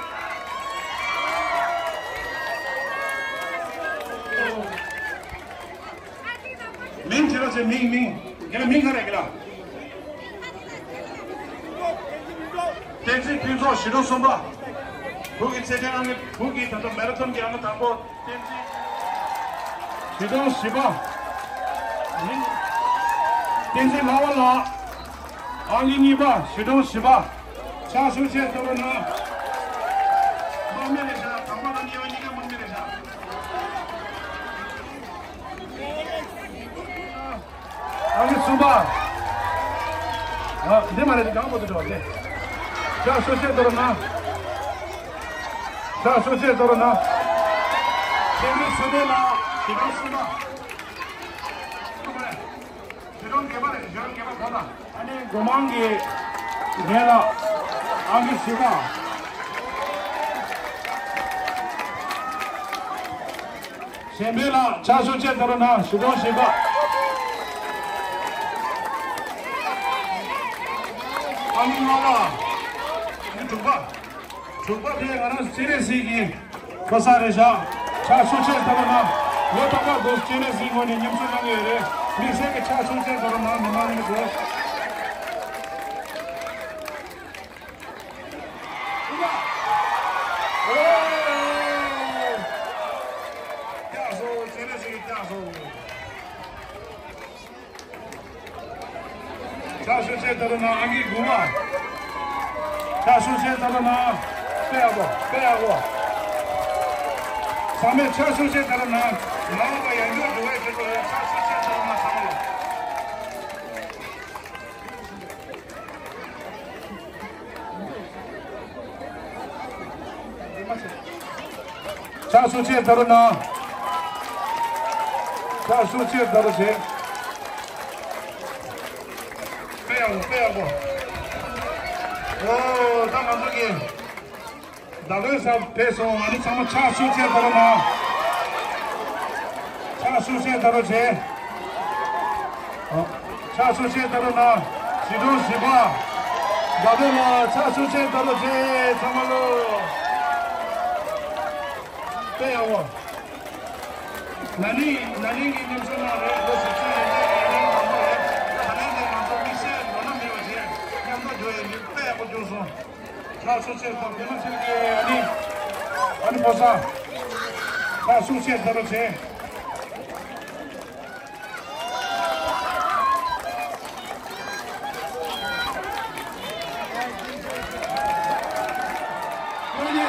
མིང་བྱེད་རོགས་བྱེད། མིང་། མིང་། ཁྱེད་ལ་མིང་ག་རེ་ཁྱེད་ལ། བསྟན་འཛིན་ཕུན་ཚོགས། གཞིས་གྲོང་གསུམ་པ། བུ་གི་རྩེད་འགྲན་ཨང་ཀི། བུ་གི་ད་ལྟ་མེ་ར་ཐོན་གྱི་ཨང་ཀི་དང་པོ། བསྟན་འཛིན། གཞིས་གྲོང་བཞི་པ། བསྟན་འཛིན་ལྷ་བ་ལགས། ཨང་ཀི་གཉིས་པ། གཞིས་གྲོང་བཞི་པ། ཕྱག་ཤུགས་ཆེ་ཐལ་རོགས་གནང་། དམག་མི་རེད་ཤག་དང་པོ་དང་གཉིས་པ་གཉིས་ཀ་དམག་མི་རེད་ཤག་ཨང་ཀི་གསུམ་པ། ཨ། འདི་མ་རེད། འདི་གང་པོ་འདི་འགྲོ་བ་འདི། ཕྱག་ཤུགས་ཆེ་ཐལ་རོགས་གནང་། ཕྱག་ཤུགས་ཆེ་ཐལ་རོགས་གནང་། ཁྱེད་མི་ཚེ་འདས་ལགས། གཞིས་གྲོང་གསུམ་པ། གཞིས་གྲོང་བརྒྱད་པ་རེད། གཞིས་གྲོང་བརྒྱད་པ་གོ་ལ། ཨ་ནི་སྒོ་མང་གི་རྒན་ལགས། ཨང་ཀི་བཞི་པ། གཞན་ཕན་ལགས། ཕྱག་ཤུགས་ཆེ་ཐལ་རོགས་གནང་། གཞིས་གྲོང་བཞི་པ། ཨ་ནི་ལྔ་པ། ཨ་ནི་དྲུག་པ། དྲུག་པ་དེ་ང་རང་སྤྱན་རས་གཟིགས་ཀྱི་ཕོ་གསར་རེད་ཤག་ཕྱག་ཤུགས་ཆེ་ཐལ་རོགས་གནང་། ལོ་རྟག་པར་འདུག་སྤྱན་རས་གཟིགས་ངོས་ནས་ཉམས་གསོ་གནང་གི་ཡོད་རེད། དམིགས་བསལ་གྱི་ཕྱག་ཤུགས་ཆེ་ཐལ་རོགས་གནང་། མི་མང་རིན་པོ་ཆེ། སྐྱག་སོ། སྤྱན་རས་གཟིགས་སྐྱག་སོ། ཕྱག་ཤུགས་ཆེ་ཐལ་རོགས་གནང་། ཨང་ཀི་དགུ་པ། ཕྱག་ཤུགས་ཆེ་ཐལ་རོགས་གནང་། དཔེ་ཡག་པོ། དཔེ་ཡག་པོ། ཚང་མས་ཕྱག་ཤུགས་ཆེ་ཐལ་རོགས་གནང་། ནང་པ་ཡང་འགྱུར་འགྲོ་བའི་ཆེད་དུ་ཕྱག་ཤུགས་ཆེ་ཐལ་རོགས་གནང་། ཚང་མ་ལ། ཕྱག་ཤུགས་ཆེ་ཐལ་རོགས་གནང་། ཕྱག་ཤུགས་ཆེ་ཐལ་རོགས་བྱེད། དཔེ་ཡག་པོ། དཔེ་ཡག་པོ། ཨོ། ད་ང་ཚོ་གི་བདག་པོའི་ས་ཕེབས་སོང་། ཨ་ནི་ཚང་མ་ཕྱག་ཤུགས་ཆེ་ཐལ་རོགས་གནང་། ཕྱག་ཤུགས་ཆེ་ཐལ་རོགས་བྱེད། ཕྱག་ཤུགས་ཆེ་ཐལ་རོགས་གནང་། གཞིས་གྲོང་བཞི་པ། བདག་པོ་ལ་ཕྱག་ཤུགས་ཆེ་ཐལ་རོགས་བྱེད། ཚང་མ་ལོ། དཔེ་ཡག་པོ། ན་ནིང་། ན་ནིང་གི་ཉམས་མྱོང་ནང་རེད། ལོ་བཞི་བཅུ་ཡན་ཆད་ཀྱི་ཡར་རྒྱས་དང་པོ་རེད། ད་ལན་དེ་ང་ཚོ་དམིགས་བསལ་ལོ་ན་མེད་པ་བྱས་མཉམ་དུ་འགྲོ་ཡས་ཡིན། དཔེ་ཡག་པོ་བྱུང་སོང་། ཕྱག་ཤུགས་ཆེ་ཐལ། དེ་མ་ཚད་ཀྱི་ཨ་ནི། ཨ་ནི་ཕོ་གསར། ཕྱག་ཤུགས་ཆེ་ཐལ་རོགས་བྱེད། ཨ་ནི་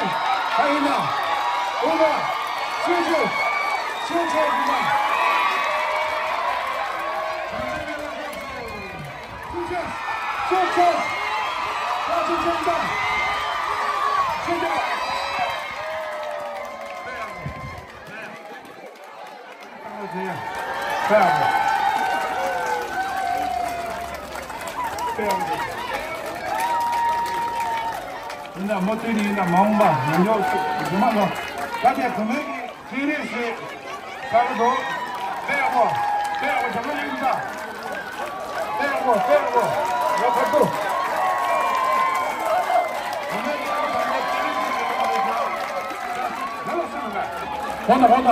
ཨ་ཡིན་ན། ཨོ་མ། ཤུགས་ཆེ། ཤུགས་ཆེ་ཡིན་ན། ཤུགས་ཆེ། ཤུགས་ཆེ། ཤུགས་ཆེ་ཡིན་ན། ཤུགས་ཆེ། ཡིན་ན་མུ་མཐུད་ནས་ཡིན་ན་མ་འོངས་པ་ཉམས་མྱོང་ཞིག་རྒྱུ་མ་ནོར། ད་ལྟའི་བུད་མེད་ཀྱི་ཚན་རིག་ཞིག་ཆགས་འདུག་དཔེ་ཡག་པོ། དཔེ་ཡག་པོ་བྱ་མ་ཡིན་ད། དཔེ་ཡག་པོ་དཔེ་ཡག་པོ། ཡག་པོ་འདུག་ཧོ་ད་ཧོ་ད།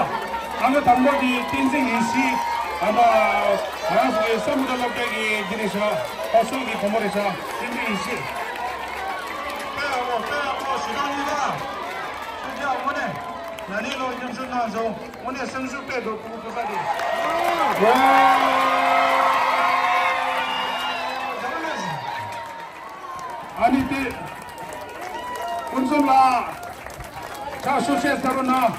ཨ་ང་དང་པོ་དེ་བསྟན་འཛིན་ཡེ་ཤེས། ཨ་མ། ང་རང་ཚོ་གི་ས་མུ་ད་སློབ་གྲྭ་གི་འདི་རེད་ཤག་ཕ་སོག་གི་བུ་མོ་རེད་ཤག་བསྟན་འཛིན་ཡེ་ཤེས། དཔེ་ཡག་པོ་དཔེ་ཡག་པོ་ཞེ་དྲག་ཡིན་ད། ཐུགས་རྗེ་ཆེ་དངོས་གནས། ན་ནིང་ལོ་མཉམ་ཞུགས་གནང་སོང་། དངོས་གནས་སེམས་ཤུགས་དཔེ་འདུག་ཕྲུ་གུ་ཕོ་གསར་དེ། ཨ་ནི་དེ། ཀུན་གསུམ་ལགས། ཕྱག་ཤུགས་ཆེ་ཟེར་རོགས་གནང་།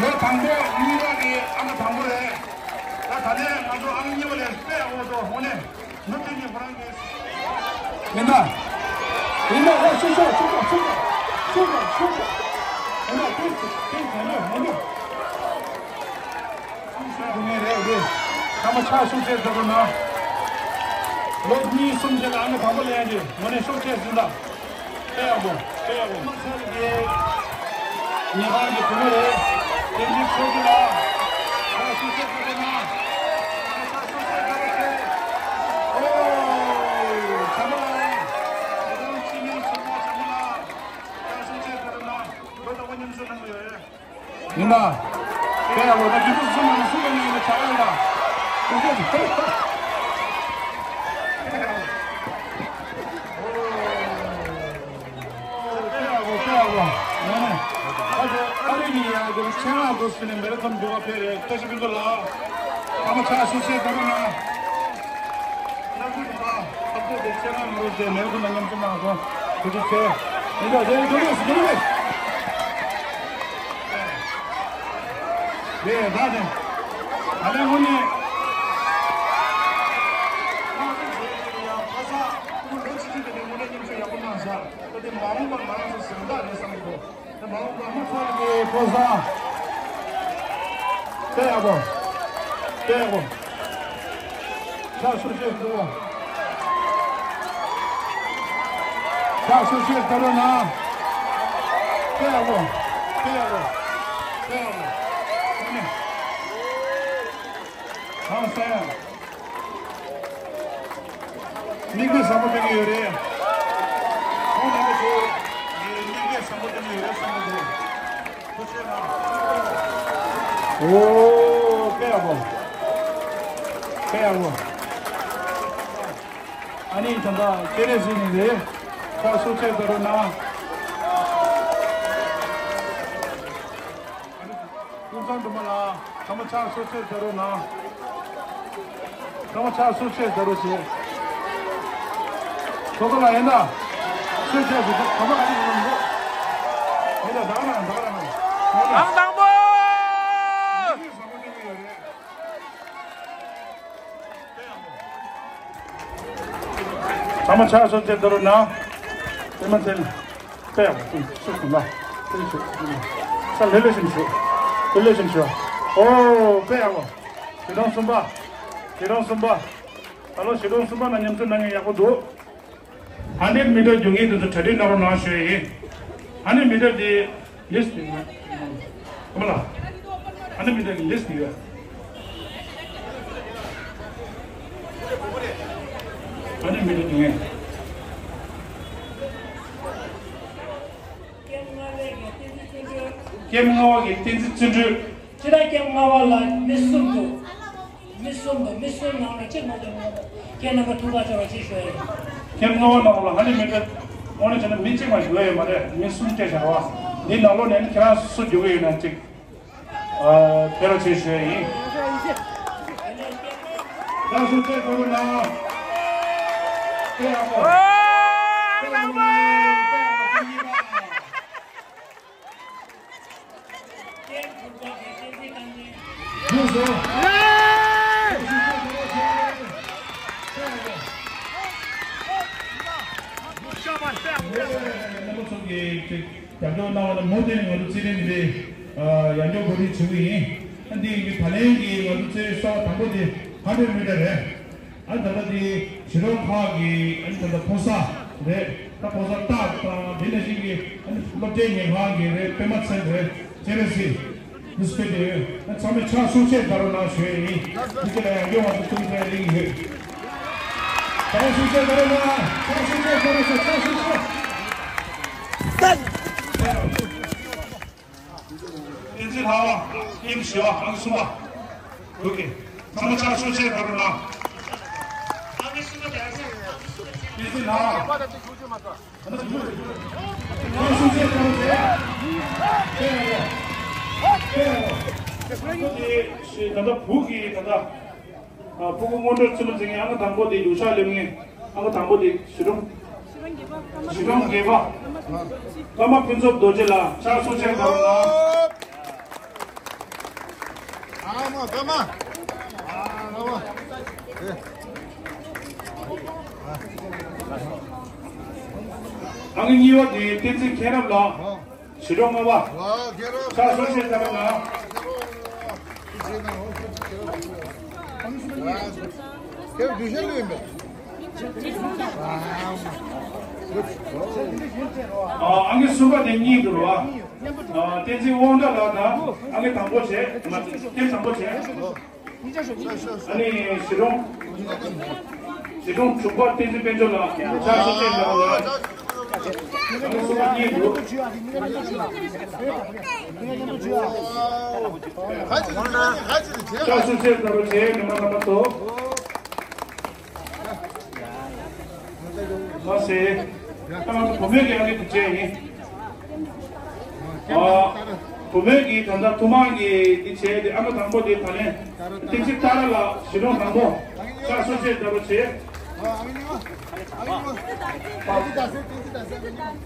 ལོ་དང་པོ་གཉིས་པ་གི་ཨ་མ་དང་པོ་རེད། ད་ད་ལན་ང་ཚོ་ཨ་མ་གཉིས་པ་ལས་དཔེ་ཡག་པོ་འདུག་དངོས་གནས། ནུབ་ཐེངས་ཀྱི་ཁོ་རང་གིས། མི་འདའ། མི་འདའ། ཨོ་ཤུ་ཤུ་ཤུ་ཤུ་ཤུ་ཤུ་ཤུ་ཤུ་ཤུ། མི་འདའ། ཏེ་ཏེ་ཏེ་ཏེ་ནོ་ནོ་ནོ། ཤུ་ཤུ་ནི་རེད་རེད། ཚང་མ་ཕྱག་ཤུགས་ཆེ་བྱེད་རོགས་གནང་། ལོ་གཉིས་གསུམ་རྗེས་ལ་ཨ་ནི་དང་པོ་ལེན་རྒྱུ་ངོ་ནས་ཤུགས་ཆེ་ཟིན་ད། དཔེ་ཡག་པོ། དཔེ་ཡག་པོ། མ་ཚད་ཀྱི། ཉེ་གང་གི་བུ་མོ་རེད། བསྟན་འཛིན་ཆོས་སྐྱིད་ལགས། ཁ་ཤུགས་ཆེ་ཁ་ཆེ་ན། ཁ་ཤུགས་ཆེ་ཁ་ཆེ། ཨོ། ཚང་མ་ལ། ཁྱེད་རང་སྤྱི་མིང་ཞིག་ན་ཚང་མ་ལ། ཁ་ཤུགས་ཆེ་ཁ་ཆེ་ན། ལོ་དང་པོ་མཉམ་ཞུགས་གནང་གི་ཡོད་རེད། ཡིན་ན། དཔེ་ཡག་པོ་ད་དུས་ཚོད་སུ་མ་ནས་སུ་ལ་ཉན་ན་ཆགས་ཡོད་ལ། དེ་ཚོ་དཔེ་ཡག་པོ་དཔེ་ཡག་པོ་ཡིན་ནས། ཨ་ཙི་ཨ་རི་གི་ཡག་གི་ཆེད་མངགས་འདུག་ཟེར་ནས་མེ་ར་ཙམ་འགྱུར་བ་སྤེལ་རེད། བཀྲ་ཤིས་ཕུན་ཚོགས་ལགས། ཐ་མ་ཆ་སུ་ཚེ་ད་རུང་ན། ལྷ་སྐུ་དང་ལྷ་སྐུ་དེ་ཆེད་མངགས་མི་རུ་ཚེ་མེ་ར་ཙམ་ལ་མཉམ་དུ་མ་གོ། ཐུགས་རྗེ་ཆེ། མི་འདུག་དེ་འགྱུར་བ་སུ་འགྱུར་བས། རེད་ད་དེ། ད་ལན་དངོས་གནས། ཁ་སང་ཁོ་ལོ་གཅིག་གཅིག་དེ་ནས་དངོས་གནས་མཉམ་ཞུགས་ཡག་པོ་གནང་ཤག་ད་དེ་མ་འོངས་པར་ང་རང་ཚོ་གཟེངས་རྟགས་རེད་བསམ་གྱི་འདུག་ད་མ་འོངས་པར་མ་ཚོར་གྱི་ཕོ་བཟང་། དཔེ་ཡག་པོ། དཔེ་ཡག་པོ། ཕྱག་ཤུགས་ཆེ་འདུག་ཕྱག་ཤུགས་ཆེ་ད་རུང་ན། དཔེ་ཡག་པོ། དཔེ་ཡག་པོ། དཔེ་ཡག་པོ། ཨ་ནི། ཧང་སང་། མིག་དཔེ་བཟང་པོ་སྟོན་གྱི་ཡོད་རེད། ཁོང་རྣམ་པ་ཚོ་ངས་མིག་དཔེ་བཟང་པོ་སྟོན་གྱི་ཡོད་རེད་བསམ་གྱི་འདུག་ཐུགས་རྗེ་གནང་། ཨོ། དཔེ་ཡག་པོ། དཔེ་ཡག་པོ། ཨ་ནི་ད་ལྟ་སྤྱན་རས་གཟིགས་ནས་རེད། ཁ་སོ་ཆེ་ད་རུང་ན། ཀུན་བཟང་སྒྲོལ་མ་ལགས། ཐ་མ་ཕྱག་སོ་སོས་ཟེར་རོགས་གནང་། ཐ་མ་ཕྱག་སོ་སོས་ཟེར་རོགས་བྱེད། ཁོ་ཁོ་ལ་ཡིན་ད། སོས་ཟེར་ཟེར་ཐ་མ་ག་རེ་ཡིན་ནམ་འགྲོ། མི་ལ་བདག་རང་བདག་རང་། མི་ལ། ཨང་དང་པོ། མི་ལ་བཟང་པོ་སྟོན་གྱི་ཡོད་རེད། ཐ་མ་ཕྱག་སོ་སོས་ཟེར་རོགས་གནང་། དེ་མ་ཚད། དཔེ་ཡག་པོ། ཤུགས་ཀུན་ལ། དཔེ་ཤུགས་ཀུན་ལ། ས་ལྷོད་ལྷོད་བཞིན་བཞུགས། ལྷོད་ལྷོད་བཞིན་བཞུགས། ཨོ། དཔེ་ཡག་པོ། བཞི་སྟོང་གསུམ་པ། བཞི་སྟོང་གསུམ་པ། ད་ལོ་བཞི་སྟོང་གསུམ་པ་ན་མཉམ་ཞུགས་གནང་མཁན་ཡག་པོ་འདུག་ཧན་ཌེཌ་མི་ཊར་རྒྱུག་མཁན་དེ་ཚོ་གྲ་སྒྲིག་གནང་རོགས་གནང་ཞུ་ཡ་ཡིན། ཧན་ཌེཌ་མི་ཊར་དེ་ལིསྟ་ཡོད་ན། ཨ་མ་ལགས། ཧན་ཌེཌ་མི་ཊར་གྱི་ལིསྟ་ཡོད། ཧན་ཌེཌ་མི་ཊར་རྒྱུག་མཁན། ཀེམ་ལྔ་པའི་གི་བསྟན་འཛིན་བརྩོན་འགྲུས། ཀེམ་ལྔ་པ་གི་བསྟན་འཛིན་བརྩོན་འགྲུས། སྤྱིར་ཀེམ་ལྔ་པ་ལ་མི་གསུམ་འདུག་མི་གསུམ་འདུག་མི་གསུམ་ནང་ནས་གཅིག་མ་གཏོགས་མེད་པ། ཁྱེད་རྣམ་པ་ཐུགས་ཁག་ཆེ་བ་གཅིག་ཞུ་ཡ་ཡིན། ཁྱེད་རྣམ་པ་ནང་ལ་ཧ་ལས་མི་འདུག་དངོས་གནས་བྱས་ན་མི་གཅིག་མ་ཞུ་ཡ་ཡོད་མ་རེད། མི་གསུམ་བཅས་བྱ་བ། འདི་ནང་ལོགས་ནས་ནི་ཁྱེད་རང་སུ་རྒྱུག་གི་ཡོད་ན་གཅིག་ཨ། ཕེབས་རོགས་བྱེད་ཞུ་ཡ་ཡིན། ད་སུ་བཅས་ཐུབ་ན། དཔེ་ཡག་པོ། ཨོ། དཔེ་ཡག་པོ། དཔེ་ཡག་པོ། རྒྱབ་སྐྱོར་གནང་བ་ལ་མུ་མཐུད་ནས་ང་ཚོ་རྩེད་འགྲན་འདི་ཡང་བསྐྱར་གོ་སྒྲིག་བྱེད་ཀྱི་ཡིན། ཨ་འདི་ཡིན་གྱི་ད་ལན་གྱི་ང་ཚོ་རྩེད་རིགས་གསར་པ་དང་པོ་དེ་ཧན་ཌེཌ་མི་ཊར་རེད། ཨ་ད་ལྟ་དེ་གཞིས་གྲོང་ཁག་གི་ཨ་ནི་ད་ལྟ་ཕོ་གསར་རེད། ད་ཕོ་གསར་སྟག་དང་དེ་ནང་བཞིན་གྱི་ཨ་ནི་སློབ་གྲྭའི་ཉེ་འཁོར་གྱི་རེད། པད་མ་ཚེ་རེད། སྤྱན་རས་གཟིགས། དེ་སྐད་དེ་ཡོད། ཚང་མས་ཕྱག་ཤུགས་ཆེ་བརྡབ་རོགས་གནང་ཞུ་ཡས་ཡིན། དེ་ག་ལ་ཡང་སྐྱོ་བ་དང་ཐུགས་ཕན་གླིང་ཡོད། ཕྱག་ཤུགས་ཆེ་བརྡབ་རོགས་གནང་། ཕྱག་ཤུགས་ཆེ་བརྡབ་རོགས་གནང་། ཕྱག་ཤུགས་ཆེ། བསྟན་འཛིན་ལྷ་དབང་། ཨེམ་བཞི་པ། ཨང་གསུམ་པ། ཨོ་ཁེ། ཚང་མ་ཕྱག་ཤུགས་ཆེ་བརྡབ་རོགས་གནང་། བསྟན་འཛིན་ལྷ་དབང་། ད་ལྟ་བུ་གི་ད་ལྟ་ཕྲུ་གུ་སྔོན་འགྲོ་རྩེད་མོ་རྩེ་མཁན་ཨང་ཀི་དང་པོ་དེ་ཡུལ་ཤག་སླེབས་མཁན་ཨང་ཀི་དང་པོ་དེ་ཞི་གྲོང་། ཞི་གྲོང་དགེ་བ། ཀརྨ་ཕུན་ཚོགས་རྡོ་རྗེ་ལགས། ཕྱག་ཤུགས་ཆེ་བརྡབ་རོགས་གནང་། ཨ་མ་ཀརྨ། ཨ་ལ་བ། ཨང་ཀི་གཉིས་པ་དེ་བསྟན་འཛིན་མཁྱེན་རབ་ལགས། ཞི་གྲོང་ལྔ་པ། ཕྱག་ཤུགས་ཆེ་བརྡབ་རོགས་གནང་། ཨ་ཨང་ཀི་གསུམ་པ་དེ་གཉིས་འདུག་རོ། ཨ་བསྟན་འཛིན་དབང་གྲགས་ལགས་དང་ཨང་ཀི་དང་པོ་བྱས། མ་ཐེངས་དང་པོ་བྱས། ཨ་ནི་ཞི་གྲོང་། ཞི་གྲོང་དྲུག་པ་བསྟན་འཛིན་དཔལ་འབྱོར་ལགས། ཕྱག་ཤུགས་ཆེ་བརྡབ་རོགས་གནང་། ཨང་ཀི་གསུམ་པ་གཉིས་འདུག་ཕྱག་ཤུགས་ཆེ་བརྡབ་རོགས་བྱས། མི་མང་རྣམ་པ་ཚོ། ལགས་སེ། ད་ང་ཚོ་བུ་མོའི་གི་ཨང་ཀི་དེ་བྱས་ཡིན། ཨ། བུ་མོའི་གི་ད་ལྟ་ཐོག་མར་གི་དེ་བྱས་ཏེ་ཨང་ཀི་དང་པོ་དེ་ད་ལན་བསྟན་འཛིན་ཏཱ་ར་ལགས། ཞི་གྲོང་དང་པོ། ཕྱག་ཤུགས་ཆེ་བརྡབ་རོགས་བྱས།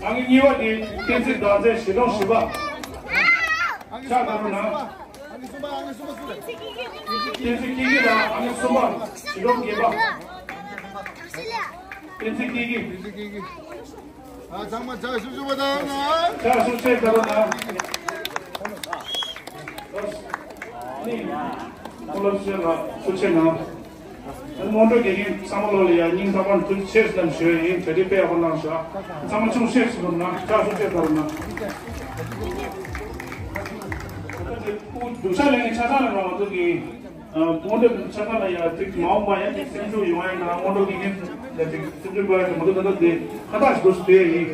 ཨང་ཀི་གཉིས་པ་དེ་བསྟན་འཛིན་ཟླ་མཚན། ཞི་གྲོང་བཞི་པ། ཕྱག་བརྡབ་རོགས་གནང་། བསྟན་འཛིན་ཀི་ཀི་ལགས། ཨང་ཀི་གསུམ་པ། ཞི་གྲོང་བརྒྱད་པ། བསྟན་འཛིན་ཀི་ཀི། ཨ་ཚང་མ་ཕྱག་ཤུགས་ཆེ་བརྡབ་རོགས་གནང་། ཕྱག་ཤུགས་ཆེ་བརྡབ་རོགས་གནང་། ནི། ཁོང་ལ་ཤེས་ལ་ཐུགས་རྗེ་གནང་། སྔོན་འགྲོ་དགེ་རྒན་ཚང་མ་ལོ་ལ་ཡང་སྙིང་ཐག་པ་ནས་ཐུགས་རྗེ་ཆེ་ཞུ་ཞུ་ཡིན། གྲ་སྒྲིག་དཔེ་ཡག་པོ་གནང་ཤག་ཚང་མ་ཆུང་ཤེས་སུ་ཐུབ་ན་ཕྱག་ཤུགས་ཆེ་བརྡབ་རོགས་གནང་། སྡུག་ཤ་ལེན་མཁན་ཆ་ཚང་ལ་རང་ང་ཚོ་གི་སྔོན་འགྲོ་ཆ་ཚང་ལ་ཡང་ཅིག་མ་འོངས་པ་ཡང་ཅིག་སེམས་ཤུགས་ཡོང་བ་ཡིན་ན། སྔོན་འགྲོ་དགེ་རྒན་ལ་ཅིག་སེམས་ཤུགས་སྤར་ཡ་ཞིག་མ་གཏོགས་ད་ལྟ་དེ་ཁ་ཐག་ཞིག་ཏུ་སྡོད་ཡིན།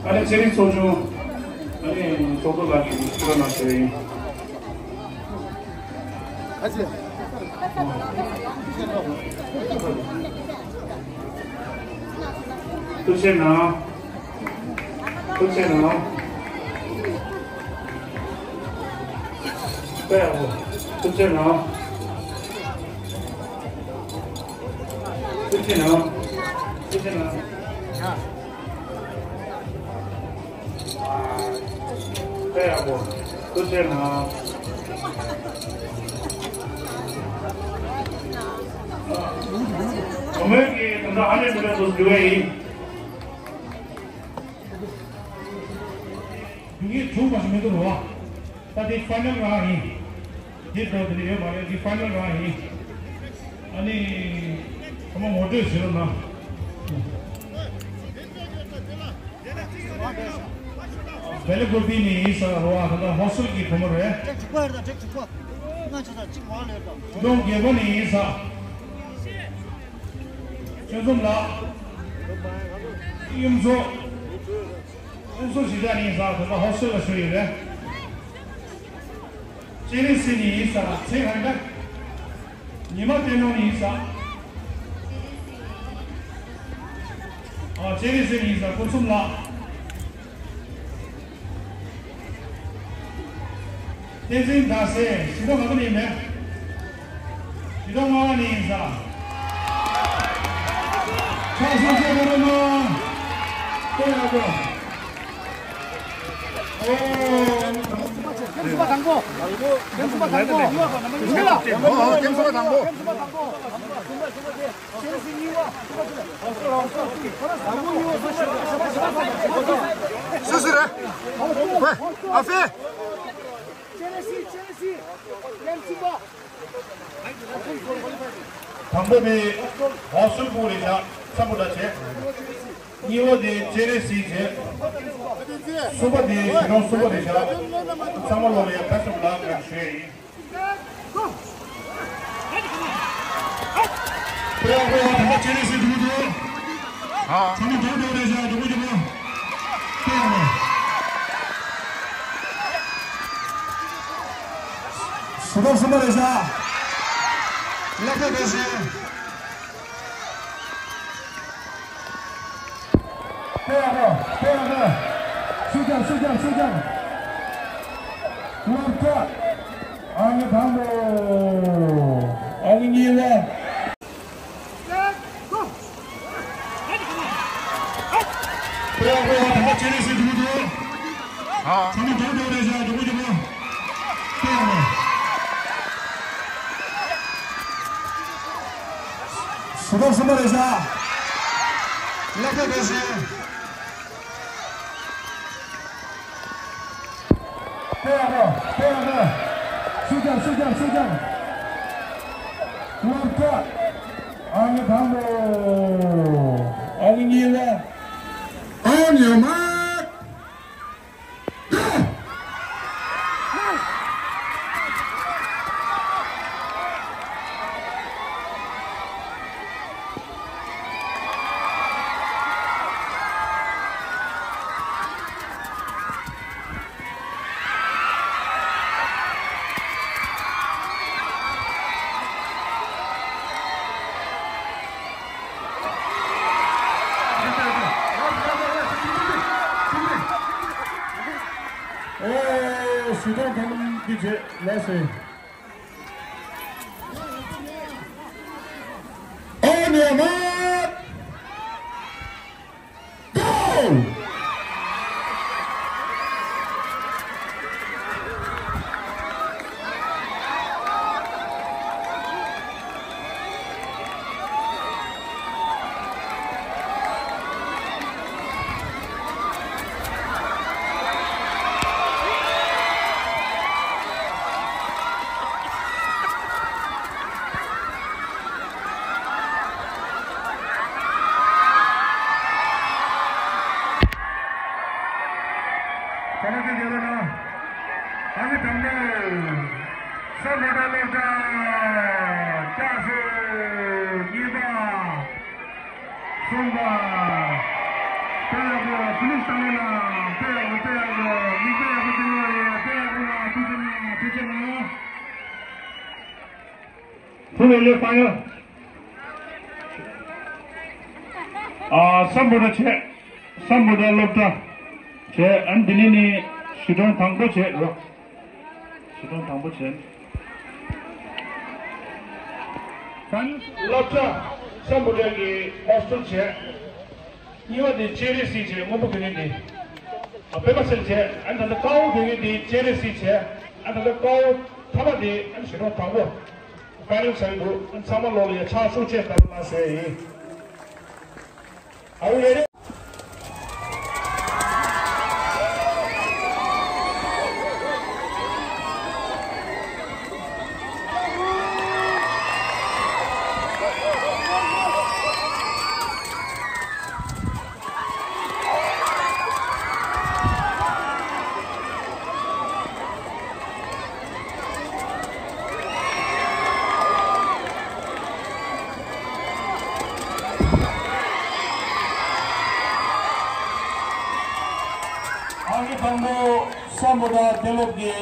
ཨ་ནི་ཚེ་རིང་ཚོགས་ཆུང་། ཨ་ནི་ཚོགས་གཙོ་ལགས་ཀྱིས་སྐུ་ལ་ཞུ་ཡིན། ཐུགས་རྗེ་གནང་། ཐུགས་རྗེ་གནང་། ཐུགས་རྗེ་གནང་། ཐུགས་རྗེ་གནང་། ཐུགས་རྗེ་གནང་། དཔེ་ཡག་པོ། ཐུགས་རྗེ་གནང་། བུ་མོའི་གི་དོན་དག་ཨ་ནེ་མི་ལ་སོགས་འདི་བས་ཡིན། འདི་གའི་བྱུང་བ་ཞིག་མི་འདུག་རོ། ད་འདི་ཕའི་ནལ་རང་ཡིན། འདི་ལྟར་དེ་ཡོད་མ་རེད། འདི་ཕའི་ནལ་རང་ཡིན། ཨ་ནི། ཚང་མ་ངོ་སྤྲོད་བྱེད་རོགས་གནང་། བེ་ལི་གུ་པི་ནས་ཡིན་ས་རོ། ཨ་ད་ལྟ་ཧོ་སི་ཊེལ་གྱི་བུ་མོ་རེད། ཀྲིག་གྲུག་པ་རེད་ད། ཀྲིག་གྲུག་པ། ང་ཆ་ཚང་གཅིག་མ་ལས་ད། ཀྲིག་གྲུག་རྒྱལ་པོ་ནས་ཡིན་ས། ཆོས་འཛོམས་ལགས། གཡུ་མཚོ། གཡུ་མཚོ་གཞིས་ཆགས་ནས་ཡིན་ས། ད་ལྟ་ཧོ་སི་ཊེལ་ལ་བཞུགས་ཡོད་རེད། ཅེ་རི་སི་ནས་ཡིན་ས། ཚེ་ཧན་ཏ། ཉི་མ་བསྟན་ནོར་ནས་ཡིན་ས། ཨ་ཅེ་རི་སི་ནས་ཡིན་ས། སྐུ་འཚོ་ལགས། བསྟན་འཛིན་ཟླ་གསལ། གཞིས་གྲོང་ག་པ་ནས་ཡིན་མེད། གཞིས་གྲོང་ལྔ་པ་ནས་ཡིན་ས། ཕྱག་ཤུགས་ཆེ་བརྡབ་རོགས་གནང་། དཔེ་ཡག་པོ། ཨོ། ཨོ། ཨོ། ཀེམ་གསུམ་པ་དང་པོ། སུ་སུ་རེད། ཝེ། ཨ་ཧྥེ། དང་པོ་དེ་ཧོ་སུན་པུ་རེད་ཤག་ཚ་པོ་འདྲ་བྱས། གཉིས་པ་དེ་ཅེ་རེ་སི་བྱས། གསུམ་པ་དེ་ཞི་ཀྲོང་གསུམ་པ་རེད་ཤག་ཚང་མ་ལོ་ལ་ཡ་ཕེབས་ཐུབ་ལ་ང་ཞུ་ཡ་ཡིན། ཧོ། ཧོ། ད་ཅེ་རེ་སི་འགྲོ་འགྲོ། ཨ། ཚང་མ་འགྲོ་འགྲོ་རེད་ཤག་འགྲོ་གི་འགྲོ་གི། ཞི་ཀྲོང་གསུམ་པ་རེད་ཤག་ལག་པ་འགྲོ་ཤག་དཔེ་ཡག་པོ། དཔེ་ཡག་པོ། ཤུགས་རྒྱབ། ཤུགས་རྒྱབ། ཤུགས་རྒྱབ། སློབ་གྲྭ། ཨང་དང་པོ། ཨང་གཉིས་པ། དཔེ་ཡག་པོ། ད་ལྟ་ཅེ་རེ་སི་འགྲོ་འགྲོ། ཨ། ཚང་མ་འགྲོ་འགྲོ་རེད་ཤག་འགྲོ་གི་འགྲོ་གི། དཔེ་ཡག་པོ། ཞི་ཀྲོང་གསུམ་པ་རེད་ཤག་ལག་པ་འགྲོ་ཤག་དཔེ་ཡག་པོ། དཔེ་ཡག་པོ། ཤུགས་རྒྱབ། ཤུགས་རྒྱབ། ཤུགས་རྒྱབ། སློབ་གྲྭ། ཨང་དང་པོ། ཨང་གཉིས་པ། On your mark. Go! ཨེ། ཞི་ཀྲོང་ཐང་གི་རྗེས་ལ་སོང་། On your mark. Go! ད་ལྟ་དེ་རེད་ན། ཨ་ནི་དང་པོ། ས་མོ་ཊ་སློབ་གྲྭ། བཀྲ་ཤིས་གཉིས་པ། གསུམ་པ། དཔེ་ཡག་པོ། ཕུ་ལིས་བཏང་ཡོད་ན། དཔེ་ཡག་པོ། དཔེ་ཡག་པོ། མི་དཔེ་ཡག་པོ་བསྟན་ཡོད་རེད། དཔེ་ཡག་པོ་ལ་ཐུགས་རྗེ་གནང་། ཐུགས་རྗེ་གནང་། ཐུགས་རྗེ་ལེགས་བཏང་ཡོད། ཨ། སམ་བྷོ་ཊ་བྱས། སམ་བྷོ་ཊ་སློབ་གྲྭ་བྱས། ཨ་ནི་དེ་ནས་ནི་ཞི་ཀྲོང་དང་པོ་བྱས་རོགས། ཞི་ཀྲོང་དང་པོ་བྱས། ད་ནི་སློབ་གྲྭ་སམ་བྷོ་ཊ་གི་ཧོ་སི་ཊལ་བྱས། གཉིས་པ་དེ་ཅེ་རེ་སི་བྱས། སྔོན་པོ་གྱོན་མཁན་དེ། ཨ། པད་མ་སེར་བྱས། ཨ་ནི་ད་ལྟ་དཀར་པོ་གྱོན་མཁན་དེ་ཅེ་རེ་སི་བྱས། ཨ་ནི་ད་ལྟ་དཀར་པོ་ཐ་མ་དེ་ཨ་ནི་ཞི་ཀྲོང་དང་པོ། ཕའི་ནལ་བྱས་འདུག་ཨ་ནི་ཚང་མ་ལོག་ལ་ཡ་ཕྱག་ཤུགས་ཆེ་ལྟར་ལ་ཟེར་ཡིན། Are you ready? ཨང་ཀི་དང་པོ་སམ་བྷོ་ཊ་དགེ་ལེགས་ཀྱི་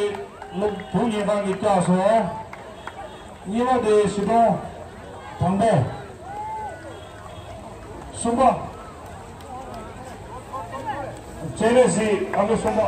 སློབ་ཕྲུག་གཉིས་ཁང་གིས་བཀྱགས་སོང་། གཉིས་པ་དེ་ཞི་ཀྲོང་དང་པོ། གསུམ་པ། ཅེ་རེ་སི་ཨ་ཁུ་གསུམ་པ།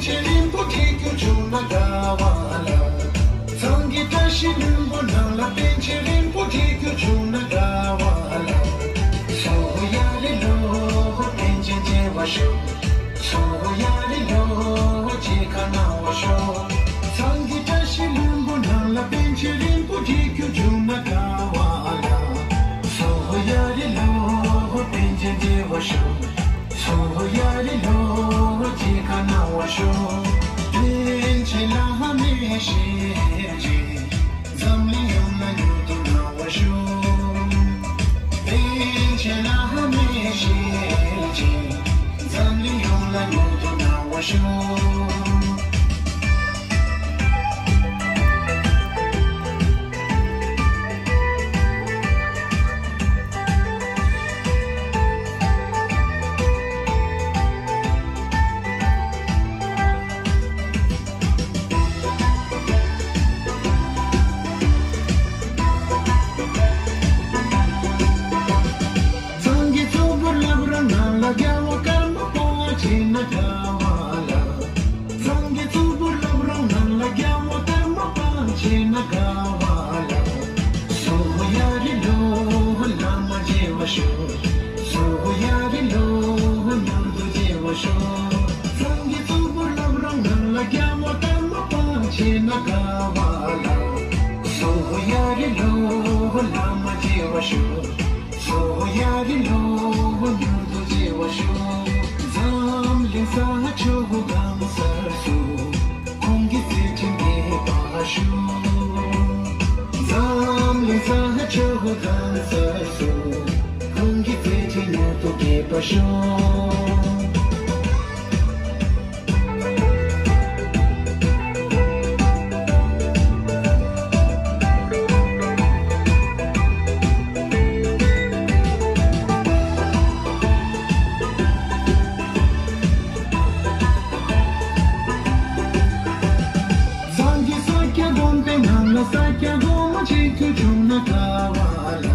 ཆེན་རིན་པོ་ཆེ་རྒྱུ་བྱུང་ན་དགའ་བ་ལ། གཙང་གི་བཀྲ་ཤིས་ལྷུན་པོ་ནང་ལ་པཎ་ཆེན་རིན་པོ་ཆེ་རྒྱུ་བྱུང་ན་དགའ་བ་ལ། སོ་ཡ་རི་ལོ་པཎ་ཆེན་མཇལ་བར་ཤོག་སོ་ཡ་རི་ལོ་མཇལ་ཁ་གནང་བར་ཤོག་གཙང་གི་བཀྲ་ཤིས་ལྷུན་པོ་ནང་ལ་པཎ་ཆེན་རིན་པོ་ཆེ་རྒྱུ་བྱུང་ན་དགའ་བ་ལ། སོ་ཡ་རི་ལོ་པཎ་ཆེན་མཇལ་བར་ཤོག་སོ་ཡ་རི་ལོ་མཇལ་ཁ་གནང་བར་ཤོག་པཎ་ཆེན་བླ་མའི་ཞལ་མཇལ། འཛམ་གླིང་ཡོངས་ལ་མྱུར་དུ་གནང་བར་ཤོག་པཎ་ཆེན་བླ་མའི་ཞལ་མཇལ། འཛམ་གླིང་ཡོངས་ལ་མྱུར་དུ་གནང་བར་ཤོག་གཙང་གི་གཙུག་ཕུད་བླ་བྲང་ནང་ལ་རྒྱལ་བ་ཀརྨ་པ་མཇལ་ན་དགའ་བ་ལ། གཙང་གི་གཙུག་ཕུད་བླ་བྲང་ནང་ལ་རྒྱལ་བ་ཀརྨ་པ་མཇལ་ན་དགའ་བ་ལ། སོ་ཡ་རི་ལོ་བླ་མ་མཇལ་བར་ཤོག་སོ་ཡ་རི་ལོ་མྱུར་དུ་མཇལ་བར་ཤོག་གཙང་གི་གཙུག་ཕུད་བླ་བྲང་ནང་ལ་རྒྱལ་བ་ཀརྨ་པ་མཇལ་ན་དགའ་བ་ལ། སོ་ཡ་རི་ལོ་བླ་མ་མཇལ་བར་ཤོག་སོ་ཡ་རི་ལོ་མྱུར་དུ་མཇལ་བར་ཤོག་འཛམ་གླིང་ས་ཕྱོགས་གང་སར་སུ། ཁོང་གི་མཛད་འཕྲིན་རྒྱས་པར་ཤོག་འཛམ་གླིང་ས་ཕྱོགས་གང་སར་སུ། ཁོང་གི་མཛད་འཕྲིན་མྱུར་དུ་རྒྱས་པར་ཤོག་གཙང་གི་ས་སྐྱ་དགོན་པའི་ནང་ལ་ས་སྐྱ་སྒོམ་མཇལ་རྒྱུ་བྱུང་ན་དགའ་བ་ལ།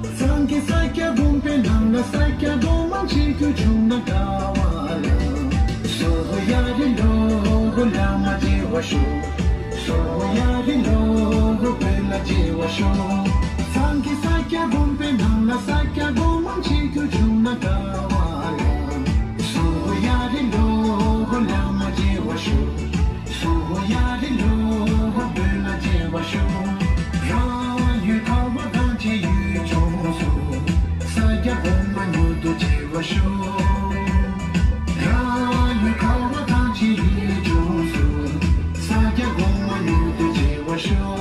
གཙང་གི་ས་སྐྱ་དགོན་པའི་ནང་ལ་ས་སྐྱ་སྒོམ་མཇལ་རྒྱུ་བྱུང་ན་དགའ་བ་ལ། སོ་ཡ་རི་ལོ་བླ་མ་མཇལ་བར་ཤོག་སོ་ཡ་རི་ལོ་བོད་ལ་མཇལ་བར་ཤོག་གཙང་གི་ས་སྐྱ་དགོན་པའི་ནང་ལ་ས་སྐྱ་སྒོམ་མཇལ་རྒྱུ་བྱུང་ན་དགའ་བ་ལ། སོ་ཡ་རི་ལོ་བླ་མ་མཇལ་བར་ཤོག་སོ་ཡ་རི་ལོ་བོད་ལ་མཇལ་བར་ཤོག་རང་ཡུལ་ཁ་བ་གངས་ཅན་ཡུལ་ལྗོངས་སུ། ས་སྐྱ་གོང་མ་མྱུར་དུ་མཇལ་བར་ཤོག་རང་ཡུལ་ཁ་བ་གངས་ཅན་ཡུལ་ལྗོངས་སུ། ས་སྐྱ་གོང་མ་མྱུར་དུ་མཇལ་བར་ཤོག་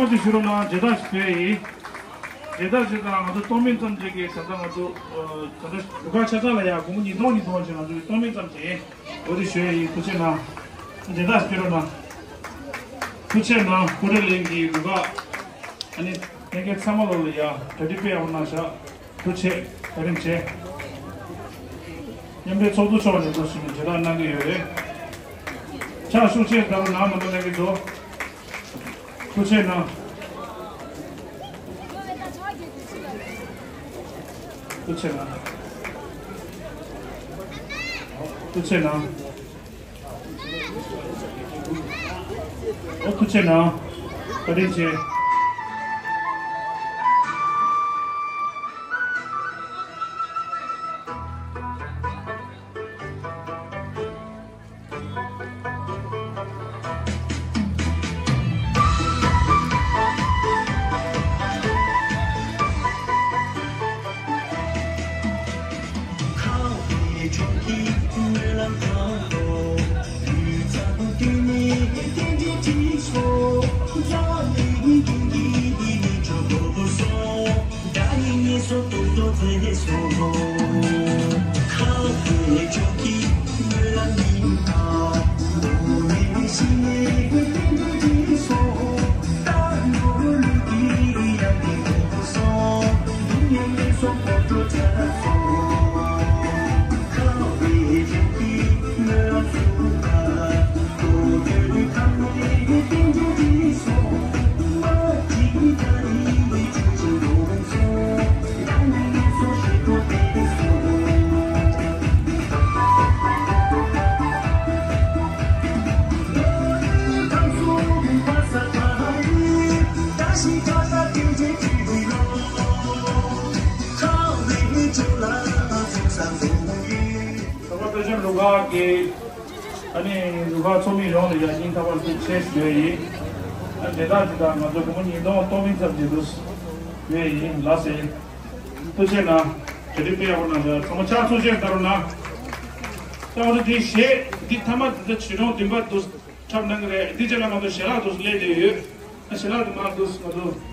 ཅིག་ཞུ་རོགས་གནང་། མཇལ་དར་ཞིག་ཕུལ་ཡིན། མཇལ་དར་ཞིག་དང་ང་ཚོ་གཏོང་མིན་ཙམ་ཅིག་གིས་ད་ལྟ་ང་ཚོ་ད་ལྟ་རུ་ཁག་ཆ་ཚང་ལ་ཡ་སྒོར་མོ་ཉིས་སྟོང་ཉིས་སྟོང་ཅིག་ང་ཚོ་གཏོང་མིན་ཙམ་ཅིག་ཡིན། འོ་དེ་ཞུ་ཡ་ཡིན། ཐུགས་རྗེ་གནང་། མཇལ་དར་ཞིག་ཕུལ་རོགས་གནང་། ཐུགས་རྗེ་གནང་། སྐུ་བགྲེས་གླིང་གི་རུ་ཁག་ཨ་ནི་ལྷན་རྒྱས་ཚང་མ་ལོ་ལ་ཡ་གྲ་སྒྲིག་དཔེ་ཡག་པོ་གནང་ཤག་ཐུགས་རྗེ་ཆེ། བཀའ་དྲིན་ཆེ། མཉམ་འབྲེལ་ཚོགས་འདུ་ཕྱོགས་ནས་འདུག་ཞུས་ནས་མཇལ་དར་གནང་གི་ཡོད་རེད། ཕྱག་ཤུགས་ཆེ་དང་ནང་མ་འདུག་ལེན་གྱི་འདུག་ཐུགས་རྗེ་གནང་། ཐུགས་རྗེ་གནང་། ཐུགས་རྗེ་གནང་། ཨོ་ཐུགས་རྗེ་གནང་། བཀའ་དྲིན་ཆེ། ཁ་བ་དཔེ་ཆ་རུ་ཁག་གི་ཨ་ནི་རུ་ཁག་ཚོགས་མི་ཡོངས་ལ་ཡང་སྙིང་ཐག་པ་ནས་ཐུགས་རྗེ་ཆེ་ཞུ་ཡ་ཡིན། ཨ་དེ་དག་ཅིག་དང་ང་ཚོ་སྒོར་མོ་ཉིས་སྟོང་གཏོང་མིན་ཙམ་ཅིག་འདུག་ཞུ་ཡ་ཡིན། ལགས་སེ། ཐུགས་རྗེ་གནང་། གྲ་སྒྲིག་དཔེ་ཡག་པོ་གནང་ཤག་ཚང་མ་ཕྱག་ཚུགས་ཆེར་བསྟར་རོགས་གནང་། ད་ང་ཚོ་དེ་གཞས་འདི་མཐའ་མ་འདི་ཚོ་བྱིས་སྒྲུང་བདུན་པ་འདུག་འཁྲབ་གནང་གི་རེད། འདི་རྗེས་ལ་ང་ཚོ་ཞལ་ལག་འདུག་སླེབས་བསྡད་ཡོད། ཨ་ཞལ་ལག་འདི་མ་འདུག་ང་ཚོ།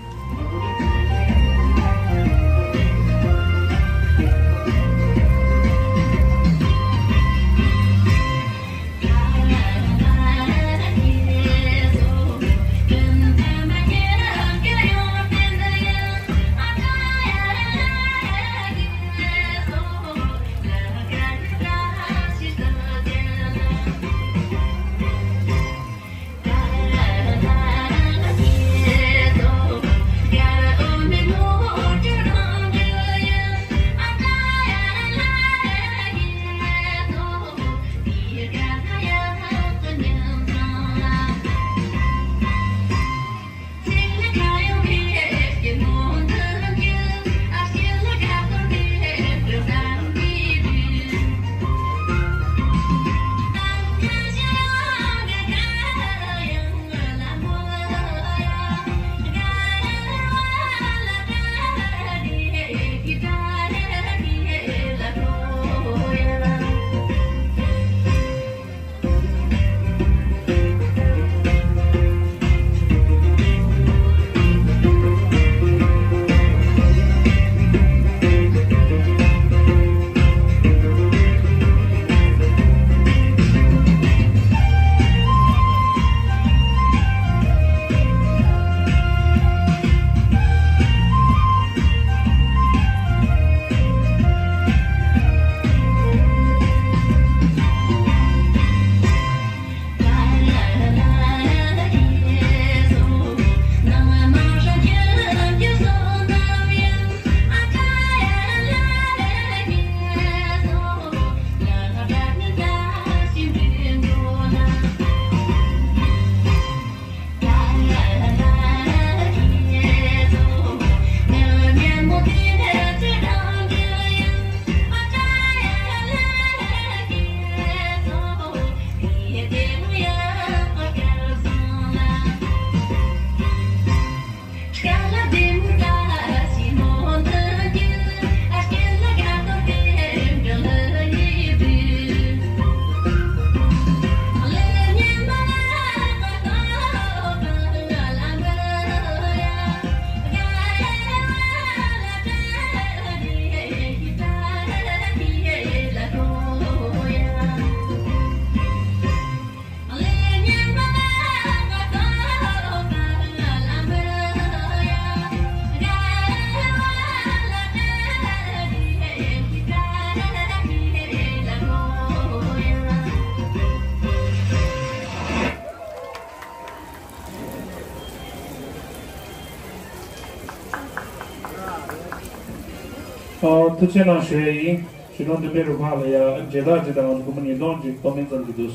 ཨ། ཐུགས་རྗེ་གནང་ཞུ་ཡས་ཡིན། གཞོན་ནུ་བདུན་པའི་རུ་ཁག་ལ་ཡ་མཇལ་དར་ཅིག་དང་སྒོར་མོ་ཉིས་སྟོང་ཅིག་སྟོང་མིན་ཙམ་ཅིག་འདུག་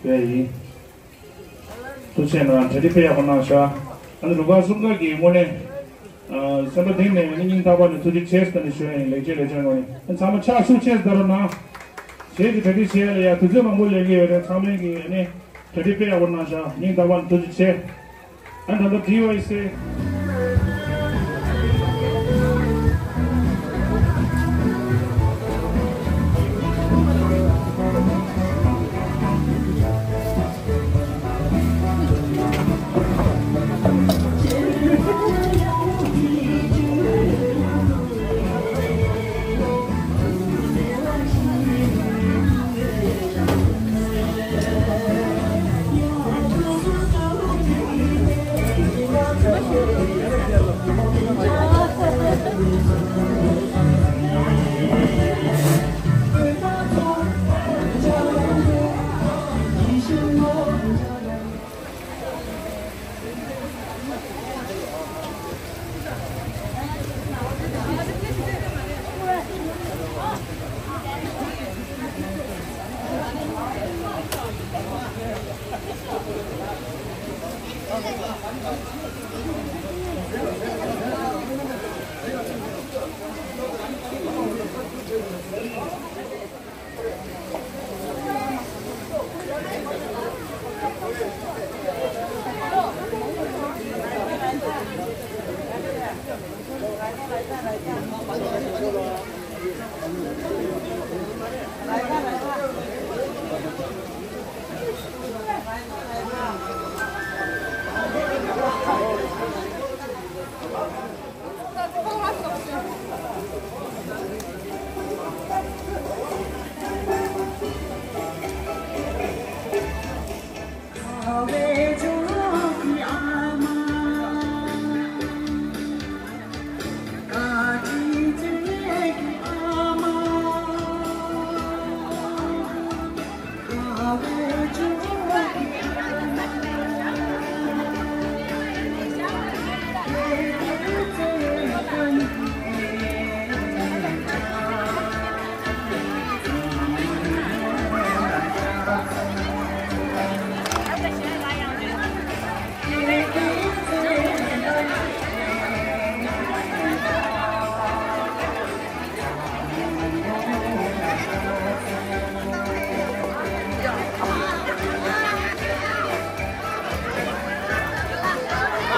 ཞུ་ཡས་ཡིན། ཐུགས་རྗེ་གནང་། གྲ་སྒྲིག་དཔེ་ཡག་པོ་གནང་ཤག་ཨ་ནི་རུ་ཁག་གསུམ་ཀ་གིས་དངོས་གནས་ཨ་སེམས་པ་གཏིང་ནས་ཨ་ནི་སྙིང་ཐག་པ་ནས་ཐུགས་རྗེ་ཆེ་ཟེར་ནས་ཞུ་ཡས་ཡིན། ལེགས་སྐྱེས་ལེགས་ཆ་ངོས་ནས། ཨ་ཚང་མ་ཕྱག་ཤུགས་ཆེ་ཙམ་གནང་། གཞས་ཀྱི་གྲ་སྒྲིག་བྱེད་ཡས་ལ་ཡ་དུས་ཚོད་མང་པོ་ལེན་གྱི་ཡོད་རེད། ཚང་མས་ཀྱིས་ཨ་ནི་གྲ་སྒྲིག་དཔེ་ཡག་པོ་གནང་ཤག་སྙིང་ཐག་པ་ནས་ཐུགས་རྗེ་ཆེ། And another D Y C.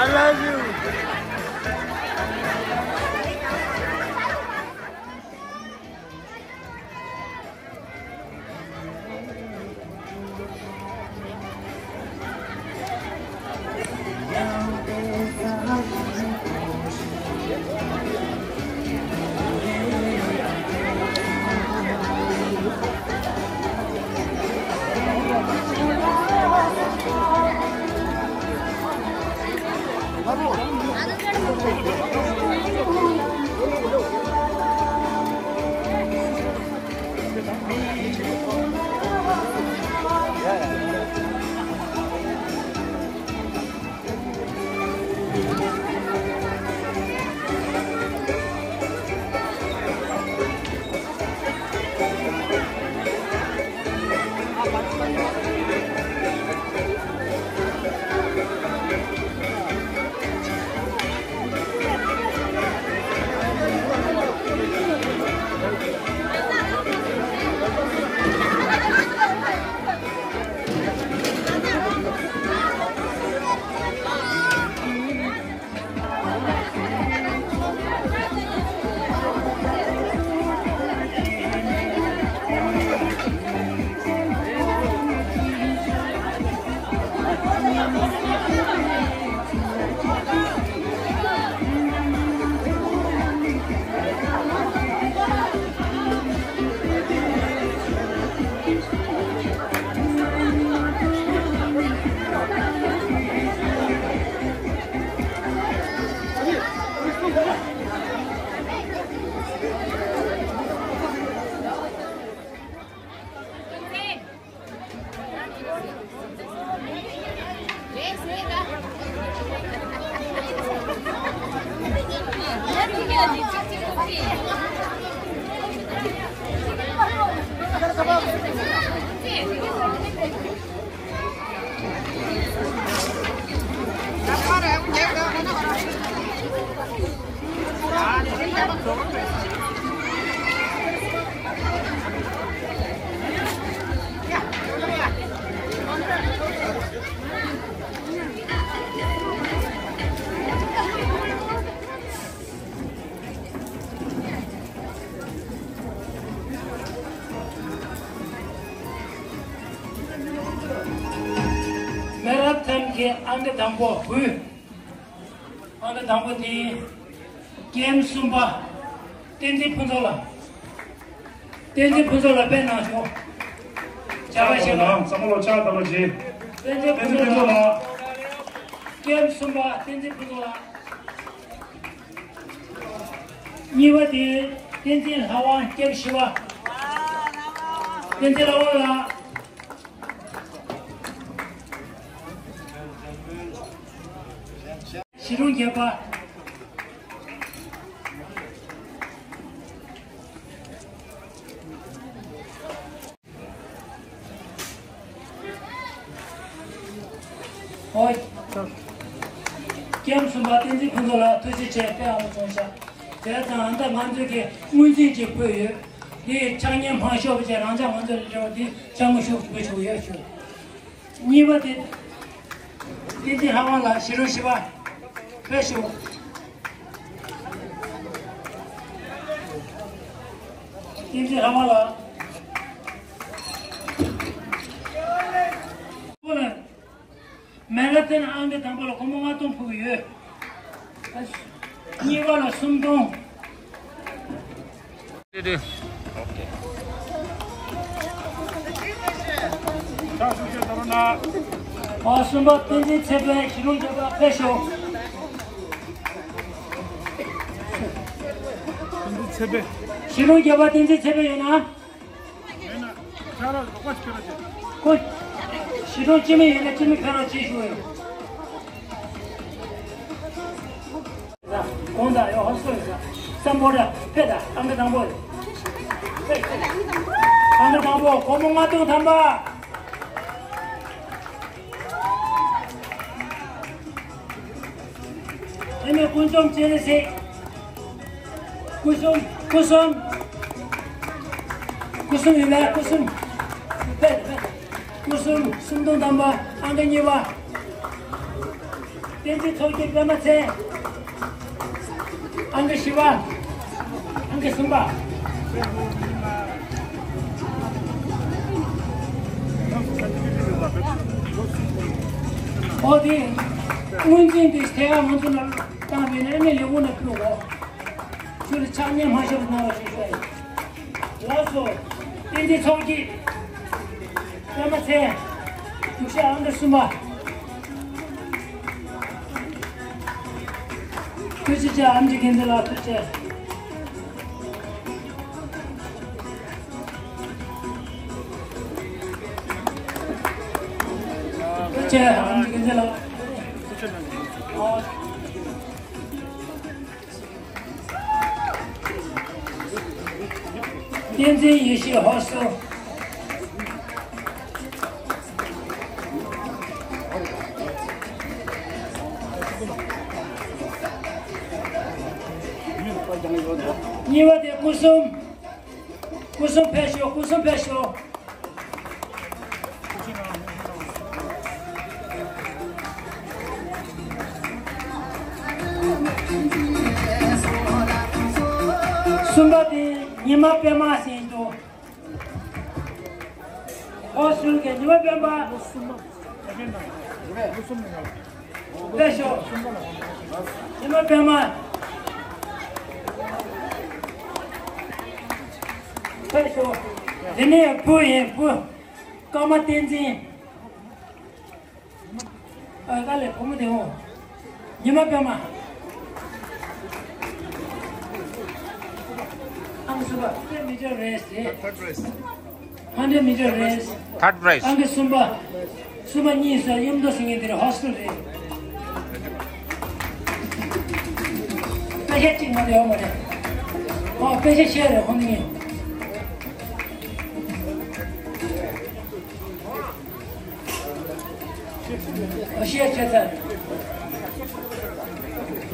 I love you. མེ་ར་ཐོན་གྱི་ཨང་ཀི་དང་པོ་དགུ། ཨང་ཀི་དང་པོ་དེ། ཀེམ་གསུམ་པ། བསྟན་འཛིན་ཕུན་ཚོགས་ལགས། བསྟན་འཛིན་ཕུན་ཚོགས་ལགས་ཕེབས་གནང་ཤོག་བྱ་བ་ཞིག་ལ། བསམ་བློ་བཅར་ཐམ་པ་བྱེད། བསྟན་འཛིན་ཕུན་ཚོགས་ལགས། ཀེམ་གསུམ་པ་བསྟན་འཛིན་ཕུན་ཚོགས་ལགས། གཉིས་པ་དེ་བསྟན་འཛིན་ལྷ་དབང་། ཀེམ་བཞི་པ། བསྟན་འཛིན་ལྷ་དབང་ལགས། གཞིས་གྲོང་བརྒྱད་པ། ཨོ། ཀེམ་གསུམ་པ་བསྟན་འཛིན་ཕུན་ཚོགས་ལགས་ཐུགས་རྗེ་ཆེ། དཔེ་ཡག་པོ་བྱུང་ཤག་དེ་ཙང་ཨ་ད་ང་ཚོས་ཀྱི་དངུལ་འཛིན་ཅིག་ཕུལ་ཡོད། འདི་ཕྱག་བརྙན་མང་ཤོས་པ་བྱས། རང་ཅག་ང་ཚོ་ལ་འབྲེལ་བ་འདི་ཕྱག་དངུལ་ཤོག་ཕུལ་ཆོག་ཡོད་ཞུ། གཉིས་པ་དེ། བསྟན་འཛིན་ལྷ་དབང་ལགས། གཞིས་གྲོང་བཞི་པ། ཕེབས་ཤོག་བསྟན་འཛིན་ལྷ་དབང་ལགས། ཁོ་ལ་མེ་ར་ཐོན་ཨང་ཀི་དང་པོ་ལ་སྒོར་མོ་ལྔ་སྟོང་ཕུལ་གྱི་ཡོད། གཉིས་པ་ལ་སུམ་སྟོང་། ཨ། གསུམ་པ་བསྟན་འཛིན་ཚེ་དཔལ། གཞིས་གྲོང་བརྒྱད་པ། ཕེབས་ཤོག་བསྟན་འཛིན་ཚེ་དཔལ། གཞིས་གྲོང་བརྒྱད་པ་བསྟན་འཛིན་ཚེ་དཔལ་ཡོད་ན། མེད་ན་ཁྱེད་རང་རོགས་པ་ཞིག་ཕེབས་རོགས་བྱེད། ཁོ། གཞིས་གྲོང་སྤྱི་མི་ཡོད་ན་སྤྱི་མི་ཕེབས་རོགས་བྱེད་ཞུ་ཡོད། དགོངས་དག་ཡོད། ཧོ་སོ་ཡོད་ས། སམ་བྷོ་ཊ་ཕེབས་དང་། ཨང་ཀི་དང་པོ། ཨང་ཀི་དང་པོ་སྒོར་མོ་ལྔ་སྟོང་ཐམ་པ། ཨེ་མེ་ཀུན་འཛོམས་སྤྱན་རས་གཟིགས། སྐུ་གསུམ། སྐུ་གསུམ། སྐུ་གསུམ་ཡིན་ལ། སྐུ་གསུམ། ཕེབས་ཕེབས། སྐུ་གསུམ་སུམ་སྟོང་ཐམ་པ། ཨང་ཀི་གཉིས་པ། བསྟན་འཛིན་ཚོགས་ཀྱི་པད་མ་ཚེ། ཨང་ཀི་བཞི་པ། ཨང་ཀི་གསུམ་པ། ཨོ་དེ། དངུལ་འཛིན་དེ་དེ་ཡང་ང་ཚོ་ནང་བཏང་བས་ན་ཨེ་མེ་ལས་ཁུངས་ནང་ཕུལ་དགོས། ཁྱོད་ལ་ཕྱག་བརྙན་མ་ཤོར་བ་གནང་བ་ཞུ་ཞུ་ཡ་ཡིན། ལགས་སོ། བསྟན་འཛིན་ཚོགས་ཀྱི་པད་མ་ཚེ། རྒྱུག་ཤར་ཨང་ཀི་གསུམ་པ། ཐུགས་རྗེ་ཆེ། ཨེམ་ཆི་རྒྱལ་མཚན་ལགས་ཐུགས་རྗེ་ཆེ། ཐུགས་རྗེ་ཆེ། ཨེམ་ཆི་རྒྱལ་མཚན་ལགས། བསྟན་འཛིན་ཡེ་ཤེས། ཧོ་སོ། གཉིས་པ་དེ་སྐུ་གསུམ། སྐུ་གསུམ་ཕེབས་ཤོག་སྐུ་གསུམ་ཕེབས་ཤོག་གསུམ་པ་དེ་ཉི་མ་པད་མ་ཟེར་འདུག་ཨོ་ཟུར་གྱི་ཉི་མ་པད་མ། ཕེབས་ཤོག་ཉི་མ་པད་མ། ཕེབས་ཤོག་དེ་ནས་བུ་ཡིན། བུ། ཀརྨ་བསྟན་འཛིན། ཨ། དཀའ་ལས། བུ་མོ་དེ་འོང་། ཉི་མ་པད་མ། ཨང་གསུམ་པ། ཧན་ཌེ་ཌི་མི་ཊར་རེས་རེད། ཐརཌ་པྲའིཛ། ཧན་ཌེ་ཌི་མི་ཊར་རེས། ཐརཌ་པྲའིཛ། ཨང་ཀི་གསུམ་པ། གསུམ་པ་གཉིས་སུ་གཡུ་མདོག་ཟེར་མཁན་དེ་རེད། ཧོ་སི་ཊལ་རེད། པེ་ཤ་གཅིག་མ་གཏོགས་ཡོད་མ་རེད། ཨོ། པེ་ཤ་བཤད་རེད་ཁོང་གཉིས། ཨོ། བཤད་བཤད་ཚར།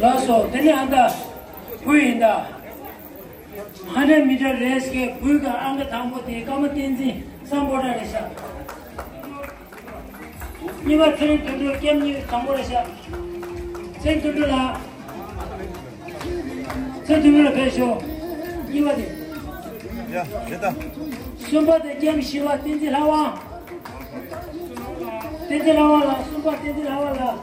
ལགས་སོ། དེ་ནས་ཨ་ད་བུ་ཡིན་ད། ཧན་ཌེ་ཌི་མི་ཊར་རེས་ཀྱི་བུ་གི་ཨང་ཀི་དང་པོ་དེ་ཀརྨ་བསྟན་འཛིན་སམ་བྷོ་ཊ་རེད་ཤག་གཉིས་པ་ཚེ་རིང་དོན་གྲུབ། ཀེམ་གཉིས་དང་པོ་རེད་ཤག་ཚེ་རིང་དོན་གྲུབ་ལགས། ཚེ་རིང་དོན་གྲུབ་ལགས་ཕེབས་ཤོག་གཉིས་པ་དེ། ཡ། རེད་ད། གསུམ་པ་དེ་ཀེམ་བཞི་པ་བསྟན་འཛིན་ལྷ་དབང་། བསྟན་འཛིན་ལྷ་དབང་ལགས། གསུམ་པ་བསྟན་འཛིན་ལྷ་དབང་ལགས།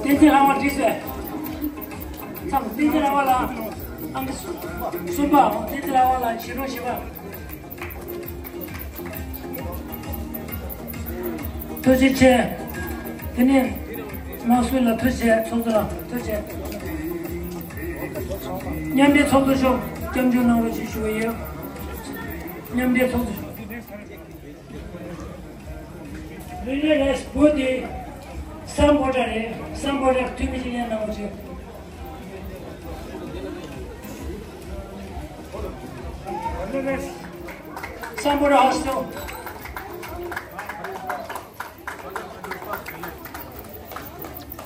བསྟན་འཛིན་ལྷ་དབང་བྲིས་ཟེར། མཚམས་བསྟན་འཛིན་ལྷ་དབང་ལགས། ཨང་ཀི་གསུམ་པ་བསྟན་འཛིན་ལྷ་དབང་ལགས། བྱིན་རོགས་ཞུ་བ། ཐུགས་རྗེ་ཆེ། དེ་ནས་དམངས་སྲོལ་ལ་ཐུགས་རྗེ་ཆེ། ཚོགས་གཙོ་ལགས་ཐུགས་རྗེ་ཆེ། མཉམ་འབྲེལ་ཚོགས་གཙོ་མཆོག་སྐྱབས་འཇུག་གནང་རོགས་ཞེས་ཞུ་བ་ཡིན། མཉམ་འབྲེལ་ཚོགས་གཙོ་མཆོག་རི་ལེ་རེས་བོད་དེ་སམ་བྷོ་ཊ་རེད། སམ་བྷོ་ཊ་འཐུས་མི་ཞིག་ལེན་གནང་རོགས་ཞེས། སམ་བྷོ་ཊ་ཧོ་སི་ཊེལ།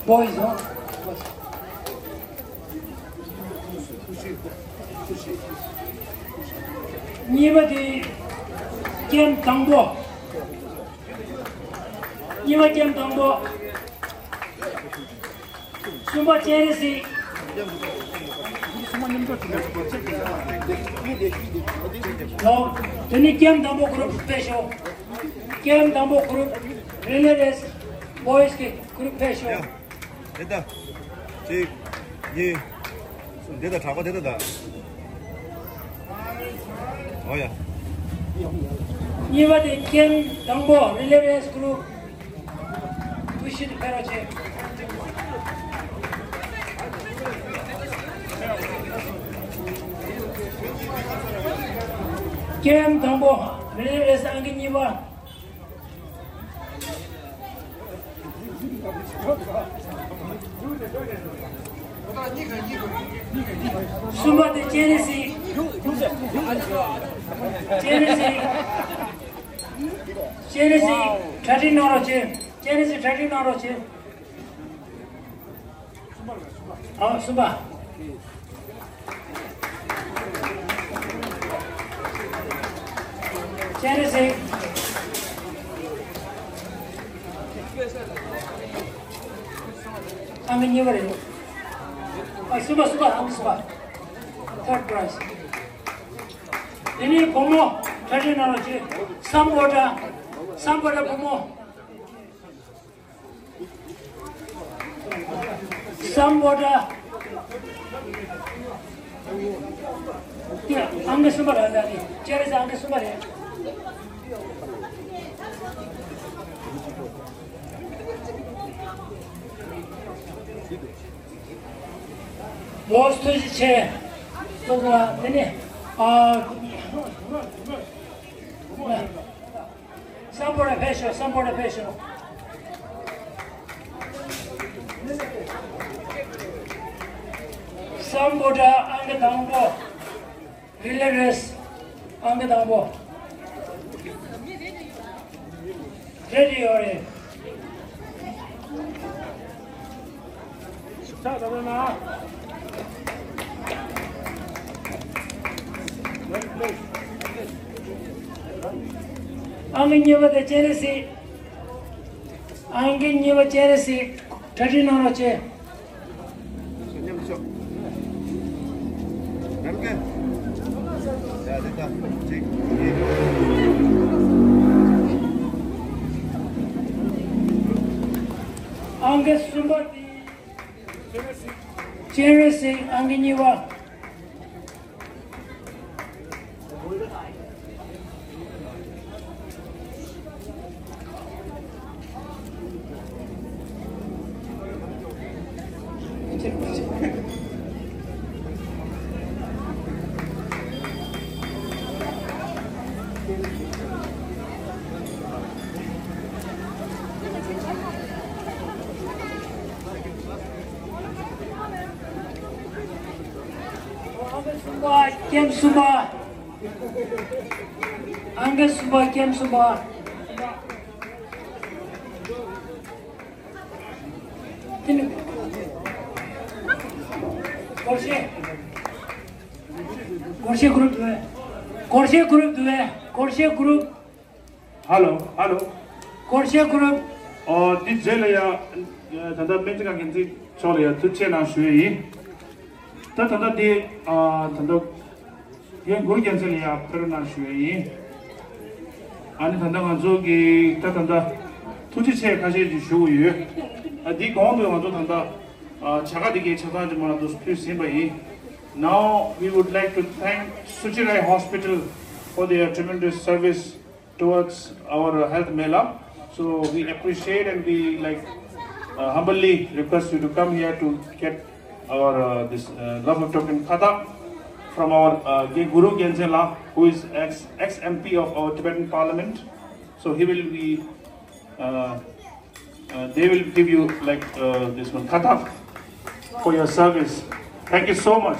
བོ་ཡིས། གཉིས་པ་དེ་ཀེམ་དང་པོ། གཉིས་པ་ཀེམ་དང་པོ། གསུམ་པ་སྤྱན་རས་གཟིགས། ལོ། དེ་ནི་ཀེམ་དང་པོ་གུ་རུབ་ཕེབས་ཤོག་ཀེམ་དང་པོ་གུ་རུབ། རི་ལེ་རེས་བོ་ཡིས་ཀྱི་གུ་རུབ་ཕེབས་ཤོག་དེ་ལྟ། གཅིག་གཉིས། གསུམ། དེ་ལྟ། གྲགས་པ་དེ་ལྟ་ད། ཨོ་ཡ། གཉིས་པ་དེ་ཀེམ་དང་པོ་རི་ལེ་རེས་གུ་རུབ། ཀུ་ཤུ་དེ་ཕེབས་རོགས་བྱེད། ཀེམ་དང་པོ་རི་ལེ་རེས་ཨང་ཀི་གཉིས་པ། གསུམ་པ་དེ་སྤྱན་རས་གཟིགས། སྤྱན་རས་གཟིགས། སྤྱན་རས་གཟིགས་གྲ་སྒྲིག་གནང་རོགས་བྱེད། སྤྱན་རས་གཟིགས་གྲ་སྒྲིག་གནང་རོགས་བྱེད། ཨ། གསུམ་པ། སྤྱན་རས་གཟིགས། ཨང་ཀི་གཉིས་པ་རེད། ཨ། གསུམ་པ། གསུམ་པ། ཨང་ཀི་གསུམ་པ། ཐར་ཌི་པ་རའི་ཛི། དེ་ནས་བུ་མོ་གྲ་སྒྲིག་གནང་རོགས་བྱེད། སམ་བྷོ་ཊ། སམ་བྷོ་ཊ་བུ་མོ། སམ་བྷོ་ཊ། ཨང་ཀི་གསུམ་པ་རེད། ད་ནི་སྤྱན་རས་གཟིགས་ཨང་ཀི་གསུམ་པ་རེད། ལོ། ཐུགས་རྗེ་ཆེ། ཐུགས་རྗེ་ཆེ། དེ་ནས། ཨ། སམ་བྷོ་ཊ་ཕེབས་ཤོག་སམ་བྷོ་ཊ་ཕེབས་ཤོག་སམ་བྷོ་ཊ་ཨང་ཀི་དང་པོ། རི་ལེ་རེས་ཨང་ཀི་དང་པོ། རེ་ཌི་ཡོད་རེད། ཨང་ཀི་གཉིས་པ་དེ་སྤྱན་རས་གཟིགས། ཨང་ཀི་གཉིས་པ་སྤྱན་རས་གཟིགས། གྲ་སྒྲིག་གནང་རོགས་བྱེད། ཨང་ཀི་གསུམ་པ་དེ། སྤྱན་རས་གཟིགས། ཨང་ཀི་གཉིས་པ། ཨང་ཀི་གསུམ་པ། ཀེམ་གསུམ་པ། ཨང་ཀི་གསུམ་པ། ཀེམ་གསུམ་པ། དེ་ནི་སྒོར་གཞས། སྒོར་གཞས་གུ་རུབ་འདུག་གས། སྒོར་གཞས་གུ་རུབ་འདུག་གས། སྒོར་གཞས་གུ་རུབ། ཧ་ལོ། ཧ་ལོ། སྒོར་གཞས་གུ་རུབ། ཨོ་འདི་རྗེས་ལ་ཡ་ད་ལྟ་སྨན་རྩིས་ཁང་འགན་འཛིན་མཆོག་ལ་ཡ་ཐུགས་རྗེ་ཆེ་གནང་ཞུ་ཡས་ཡིན། ད་ད་ལྟ་འདི་ད་ལྟ་རྒན་གུ་རུ་རྒྱལ་མཚན་ལ་ཡ་ཕེབས་རོགས་གནང་ཞུ་ཡས་ཡིན། ཨ་ནི་ད་ལྟ་ང་ཚོ་གི་ད་ད་ལྟ་ཐུགས་རྗེ་ཆེ་ཁ་ཤས་ཅིག་ཞུ་གི་ཡོད། ཨ་འདི་གོང་དུ་ང་ཚོ་ད་ལྟ་བྱ་དགའ་འདི་གའི་ཆ་ཚང་ཅིག་མར་དུ་ཕུལ་ཟིན་པ་ཡིན། Now we would like to thank Suchirai Hospital for their tremendous service towards our health mela. So we appreciate and we like uh, humbly request you to come here to get our uh, this uh, love of token khatak from our uh, Ge- Guru Genzela, who is ex ex M P of our Tibetan Parliament. So he will be uh, uh, they will give you like uh, this one khatak for your service. Thank you so much.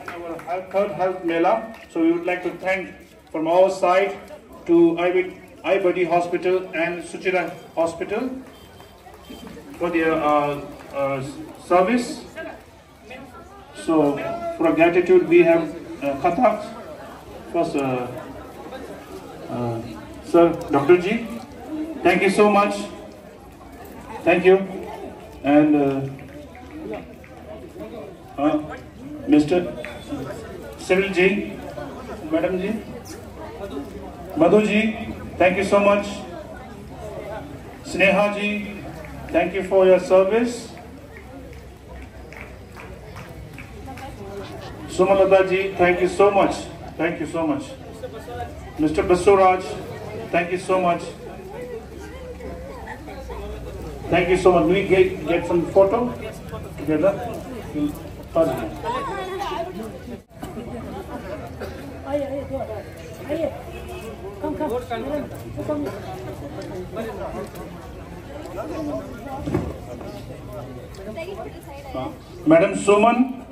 Our health, third health mela. So we would like to thank from our side to iBuddy Hospital and Suchira Hospital for their uh, uh, service. So, for gratitude, we have uh, Kathak. First, uh, uh, Sir Doctor G, thank you so much. Thank you. And uh, uh, Mister Cyril G, Madam G, Madhu G, thank you so much. Sneha G, thank you for your service. Sumalata G, thank you so much. Thank you so much. Mister Basuraj, thank you so much. Thank you so much. We get, get some photo together. We'll pause it. Uh, Madam Suman,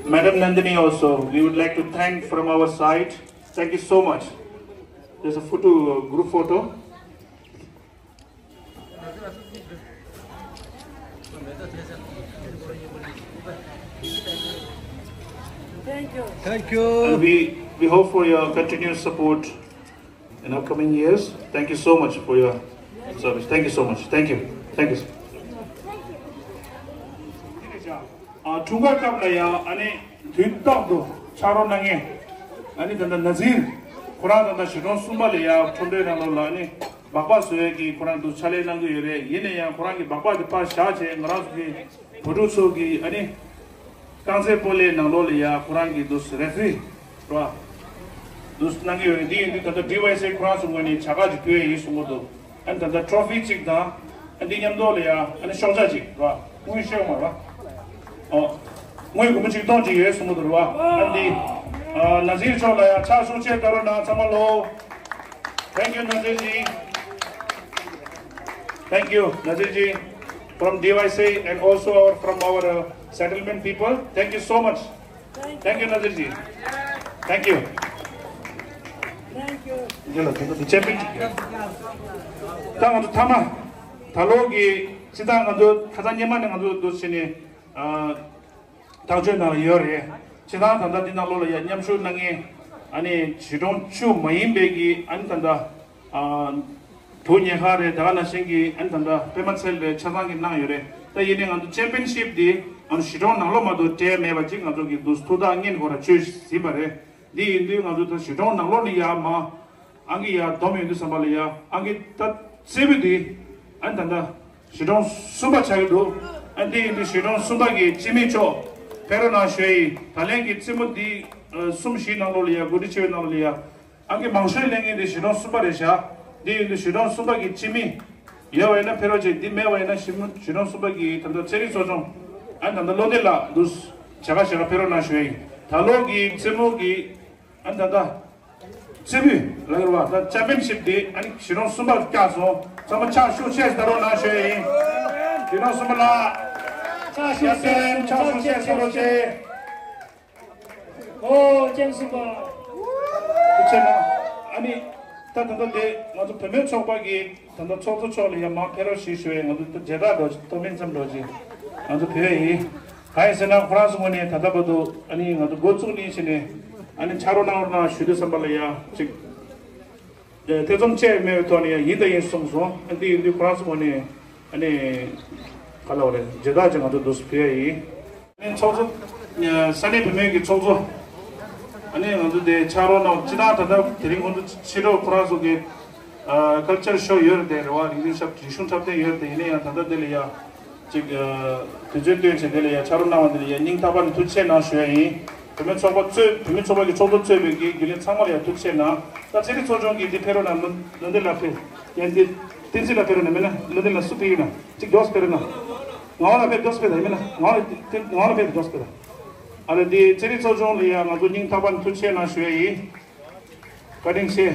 Madam Nandini also, we would like to thank from our side. Thank you so much. There's a photo, uh, group photo. Thank you. And we, we hope for your continuous support in upcoming years. Thank you so much for your service. Thank you so much. Thank you. Thank you, sir. ཨ་འཁྲུངས་སྐར་སྐབས་ལ་ཡང་ཨ་ནི་དུས་རྟག་ཏུ་ཕྱག་རོགས་གནང་མཁན། ཨ་ནི་ད་ལྟ་ན་ཟིར་ཁོ་རང་ད་ལྟ་གཞིས་གྲོང་གསུམ་པ་ལ་ཡང་ཁྲོམ་སྡེའི་ནང་ལོགས་ལ་ཨ་ནི་སྦག་སྦག་བཟོ་ཡས་ཀྱི་ཁོ་རང་དུ་ཕྱག་ལས་གནང་གི་ཡོད་རེད། ཡིན་ན་ཡང་ཁོ་རང་གི་སྦག་སྦག་དེ་ཕར་བཞག་བྱས་ང་རང་ཚོ་གི་བོད་ཕྲུག་ཚོ་གི་ཨ་ནི་རྐང་རྩེད་སྤོ་ལོའི་ནང་ལོགས་ལ་ཡང་ཁོ་རང་གི་དུ་རེ་ཧྥི་རི་རེད་བ། དུ་གནང་གི་ཡོད་རེད། འདི་ཡིན་དུས་ད་ལྟ་ཌི་ཝའི་སི་ཨེ་ཁོ་རང་ཚོ་ངོས་ནས་བྱ་དགའ་ཅིག་ཕུལ་ཡས་ཡིན་གསུང་གི་འདུག་ཨ་ནི་ད་ལྟ་ཊོ་ཕི་གཅིག་དང་ཨ་འདི་མཉམ་དུ་ལ་ཡ་ཨ་ནི་ཤོག་ཆག་ཅིག་རེད་བ། དངུལ་ཤོག་མ་རེད་བ། ཨོ། དངུལ་སྒོར་མོ་ཆིག་སྟོང་ཅིག་ཡོད་གསུང་གི་འདུག་རེད་བ། ཨ་འདི་ཨ་ན་ཟིར་མཆོག་ལ་ཡ་ཕྱག་ཤུགས་ཆེ་ལྟ་རོགས་གནང་ཚང་མ་ལོ། Thank you, Nazir ji. Thank you, Nazir ji, from D Y C and also our, from our uh, settlement people. Thank you so much. Thank you, Nazir ji. Thank you. Thank you. ལ་དེ་ཚོ་དེ་ཆེན་པོ་ཅིག་ཡོད། ད་ང་ཚོ་མཐའ་མ་ད་ལོ་གི་སྤྱི་བཏང་ང་ཚོ་ཁ་སང་སྔོན་མ་ནས་ང་ཚོ་འདུག་བྱས་ནས་ཨ། ཐག་གཅོད་གནང་ཡོད་རེད། སྤྱིར་བཏང་ད་ལྟ་འདི་ནང་ལོགས་ལ་ཡ་མཉམ་ཞུགས་གནང་མཁན་ཨ་ནི་གཞིས་གྲོང་བཅུ་མ་ཡིན་པའི་གི་ཨ་ནི་ད་ལྟ་ཨ་དུ་ཉེ་ཁ་རེད། ད་ག་ནང་བཞིན་གི་ཨ་ནི་ད་ལྟ་པད་མ་ཚལ་རེད། ཆ་ཚང་གི་གནང་ཡོད་རེད། ད་ཡིན་ནའི་ང་ཚོ་ཅེམ་པིན་ཤིབ་འདི་ང་ཚོ་གཞིས་གྲོང་ནང་ལོགས་མ་གཏོགས་སྤྲད་མེད་པ་ཅིག་ང་ཚོ་གི་འདུག་ཐུགས་ཐག་སྔོན་ཁོ་ར་ཆོད་ཟིན་པ་རེད། འདི་ཡིན་དུས་ང་ཚོ་ད་གཞིས་གྲོང་ནང་ལོགས་ནས་ཡ་མ། ཨང་ཀི་ཡར་བསྡོམས་ཡོང་དུས་ཙམ་པ་ལ་ཡ་ཨང་ཀི་ད་རྩེ་ཕུད་འདི་ཨ་ནི་ད་ལྟ་གཞིས་གྲོང་གསུམ་པ་ཆགས་ཀྱི་འདུག་ཨ་འདི་ཡིན་དུས་གཞིས་གྲོང་གསུམ་པ་གི་སྤྱི་མི་མཆོག་ཕེབས་རོགས་གནང་ཞུ་ཡི། ད་ལན་གྱི་རྩེད་མོ་འདི་ཨ་གསུམ་བཞིའི་ནང་ལོགས་ལ་ཡ་གོ་སྒྲིག་བྱས་པའི་ནང་ལོགས་ལ་ཡ་ཨང་ཀི་མང་ཤོས་ལེན་མཁན་འདི་གཞིས་གྲོང་གསུམ་པ་རེད་ཤག་འདི་ཡིན་དུས་གཞིས་གྲོང་གསུམ་པ་གི་སྤྱི་མི་ཡོད་པ་ཡིན་ན་ཕེབས་རོགས་བྱེད། འདི་མེད་པ་ཡིན་ན་གཞིས་མི་གཞིས་གྲོང་གསུམ་པ་གི་ད་ལྟ་ཚན་རིག་ཚོགས་ཆུང་ཨ་ནི་ད་ལྟ་བློ་བདེ་ལགས་འདུག་བྱ་དགའ་བྱ་དགའ་ཕེབས་རོགས་གནང་ཞུ་ཡི། ད་ལོ་གི་རྩེད་མོ་གི་ཨ་ནི་ད་ལྟ་རྩེ་ཕུད་ལ་ཡོད་པ་ད་ཅེམ་པིན་ཤིབ་དེ་ཨ་ནི་གཞིས་གྲོང་གསུམ་པ་བཀྱགས་སོང་། ཚང་མ་ཕྱག་ཤུགས་ཆེ་ལྟ་རོགས་གནང་ཞུ་ཡ་ཡིན། གཞིས་གྲོང་གསུམ་པ་ལ་ཕྱག་ཤུགས་ཆེ་ཕྱག་ཤུགས་ཆེ་ལྟ་རོགས་ཆེ། ཨོ་ཅེམ་གསུམ་པ། ཐུགས་རྗེ་ཆེ་གནང་། ཨ་ནི་ད་ད་ལྟ་དེ་ང་ཚོ་བུད་མེད་ཚོགས་པ་གི་ད་ལྟ་ཚོགས་གཙོ་མཆོག་ལ་ཡང་མར་ཕེབས་རོགས་ཞེས་ཞུ་བའི་ང་ཚོ་ད་མཇལ་དར་འགྲོ་ཏོ་མིན་ཙམ་འགྲོ་ཅིག་ང་ཚོ་ཕེབས་ཡ་ཡིན། གང་ཡིན་ཟེར་ན་ཁོ་རང་ཚོ་ངོས་ནས་ད་ལྟ་བར་དུ་ཨ་ནི་ང་ཚོ་འགོ་བཙུགས་ནས་བྱས་ནས་ཨ་ནི་ཕྱག་རོགས་གནང་རོགས་གནང་ཞུ་དུས་ཙམ་པ་ལ་ཡ་ཅིག་ཐེ་ཚོམ་བཅས་མེད་པའི་ཐོག་ནས་ཡིན་དང་ཡིན་གསུངས་སོང་། ཨ་འདི་ཡིན་དུས་ཁོ་རང་ཚོ་ངོས་ནས་ཨ་ནི་ག་ལབ་རེད། མཇལ་དར་ཅིག་ང་ཚོ་འདུག་སེ་ཕུལ་ཡ་ཡིན། ཨ་ནི་ཚོགས་གཙོ་ས་གནས་བུད་མེད་ཀྱི་ཚོགས་གཙོ་ཨ་ནི་ང་ཚོ་དེ་ཕྱག་རོགས་གནང་། སྤྱིར་བཏང་ད་ལྟ་དེ་རིང་ཁོང་ཚོ་ཕྱི་དྲོ་ཁོ་རང་ཚོ་གི་ཨ་ཀལ་ཅར་ཤོ་ཡོད་རེད་དེ་རེད་བ། རིག་གནས་ཞབས་རིག་གཞུང་འཁྲབ་སྟོན་ཡོད་རེད་དེ། ཡིན་ན་ཡང་ད་ལྟ་དེ་ལ་ཡ། ཅིག་ཨ་དུས་ཚོད་བཏོན་བྱས་དེ་ལ་ཡ་ཕྱག་རོགས་གནང་བ་དེ་ལ་ཡ་སྙིང་ཐག་པ་ནས་ཐུགས་རྗེ་ཆེ་གནང་ཞུ་ཡ་ཡིན། བུད་མེད་ཚོགས་པ་གཙོས་བུད་མེད་ཚོགས་པ་གི་ཚོགས་གཙོ་གཙོས་པའི་གི་རྒྱུན་ལས་ཚང་མ་ལ་ཡ་ཐུགས་རྗེ་ཆེ་གནང་། ད་ཚན་རིག་ཚོགས་ཆུང་གི་འདི་ཕེབས་རོགས་གནང་། བློ་བློ་འདྲི་ལགས་ཕེབས། ཡང་འདི་བསྟན་འཛིན་ལགས་ཕེབས་རོགས་གནང་། མིན་ན་བློ་འདྲི་ལགས་སུ་ཕེབས་ཡིན་ན་ཅིག་མགྱོགས་སུ་ཕེབས་རོགས་གནང་། ངག་དབང་ལགས་ཕེབས། མགྱོགས་སུ་ཕེབས་དང་། ཡིན་མིན་ན་ངག་དབང་ལགས་ངག་དབང་ལགས་ཕེབས། མགྱོགས་སུ་ཕེབས་དང་། ཨ་ནི་འདི་ཚན་རིག་ཚོགས་ཆུང་ལ་ཡ་ང་ཚོ་སྙིང་ཐག་པ་ནས་ཐུགས་རྗེ་ཆེ་གནང་ཞུ་ཡ་ཡིན། བཀའ་དྲིན་ཆེ།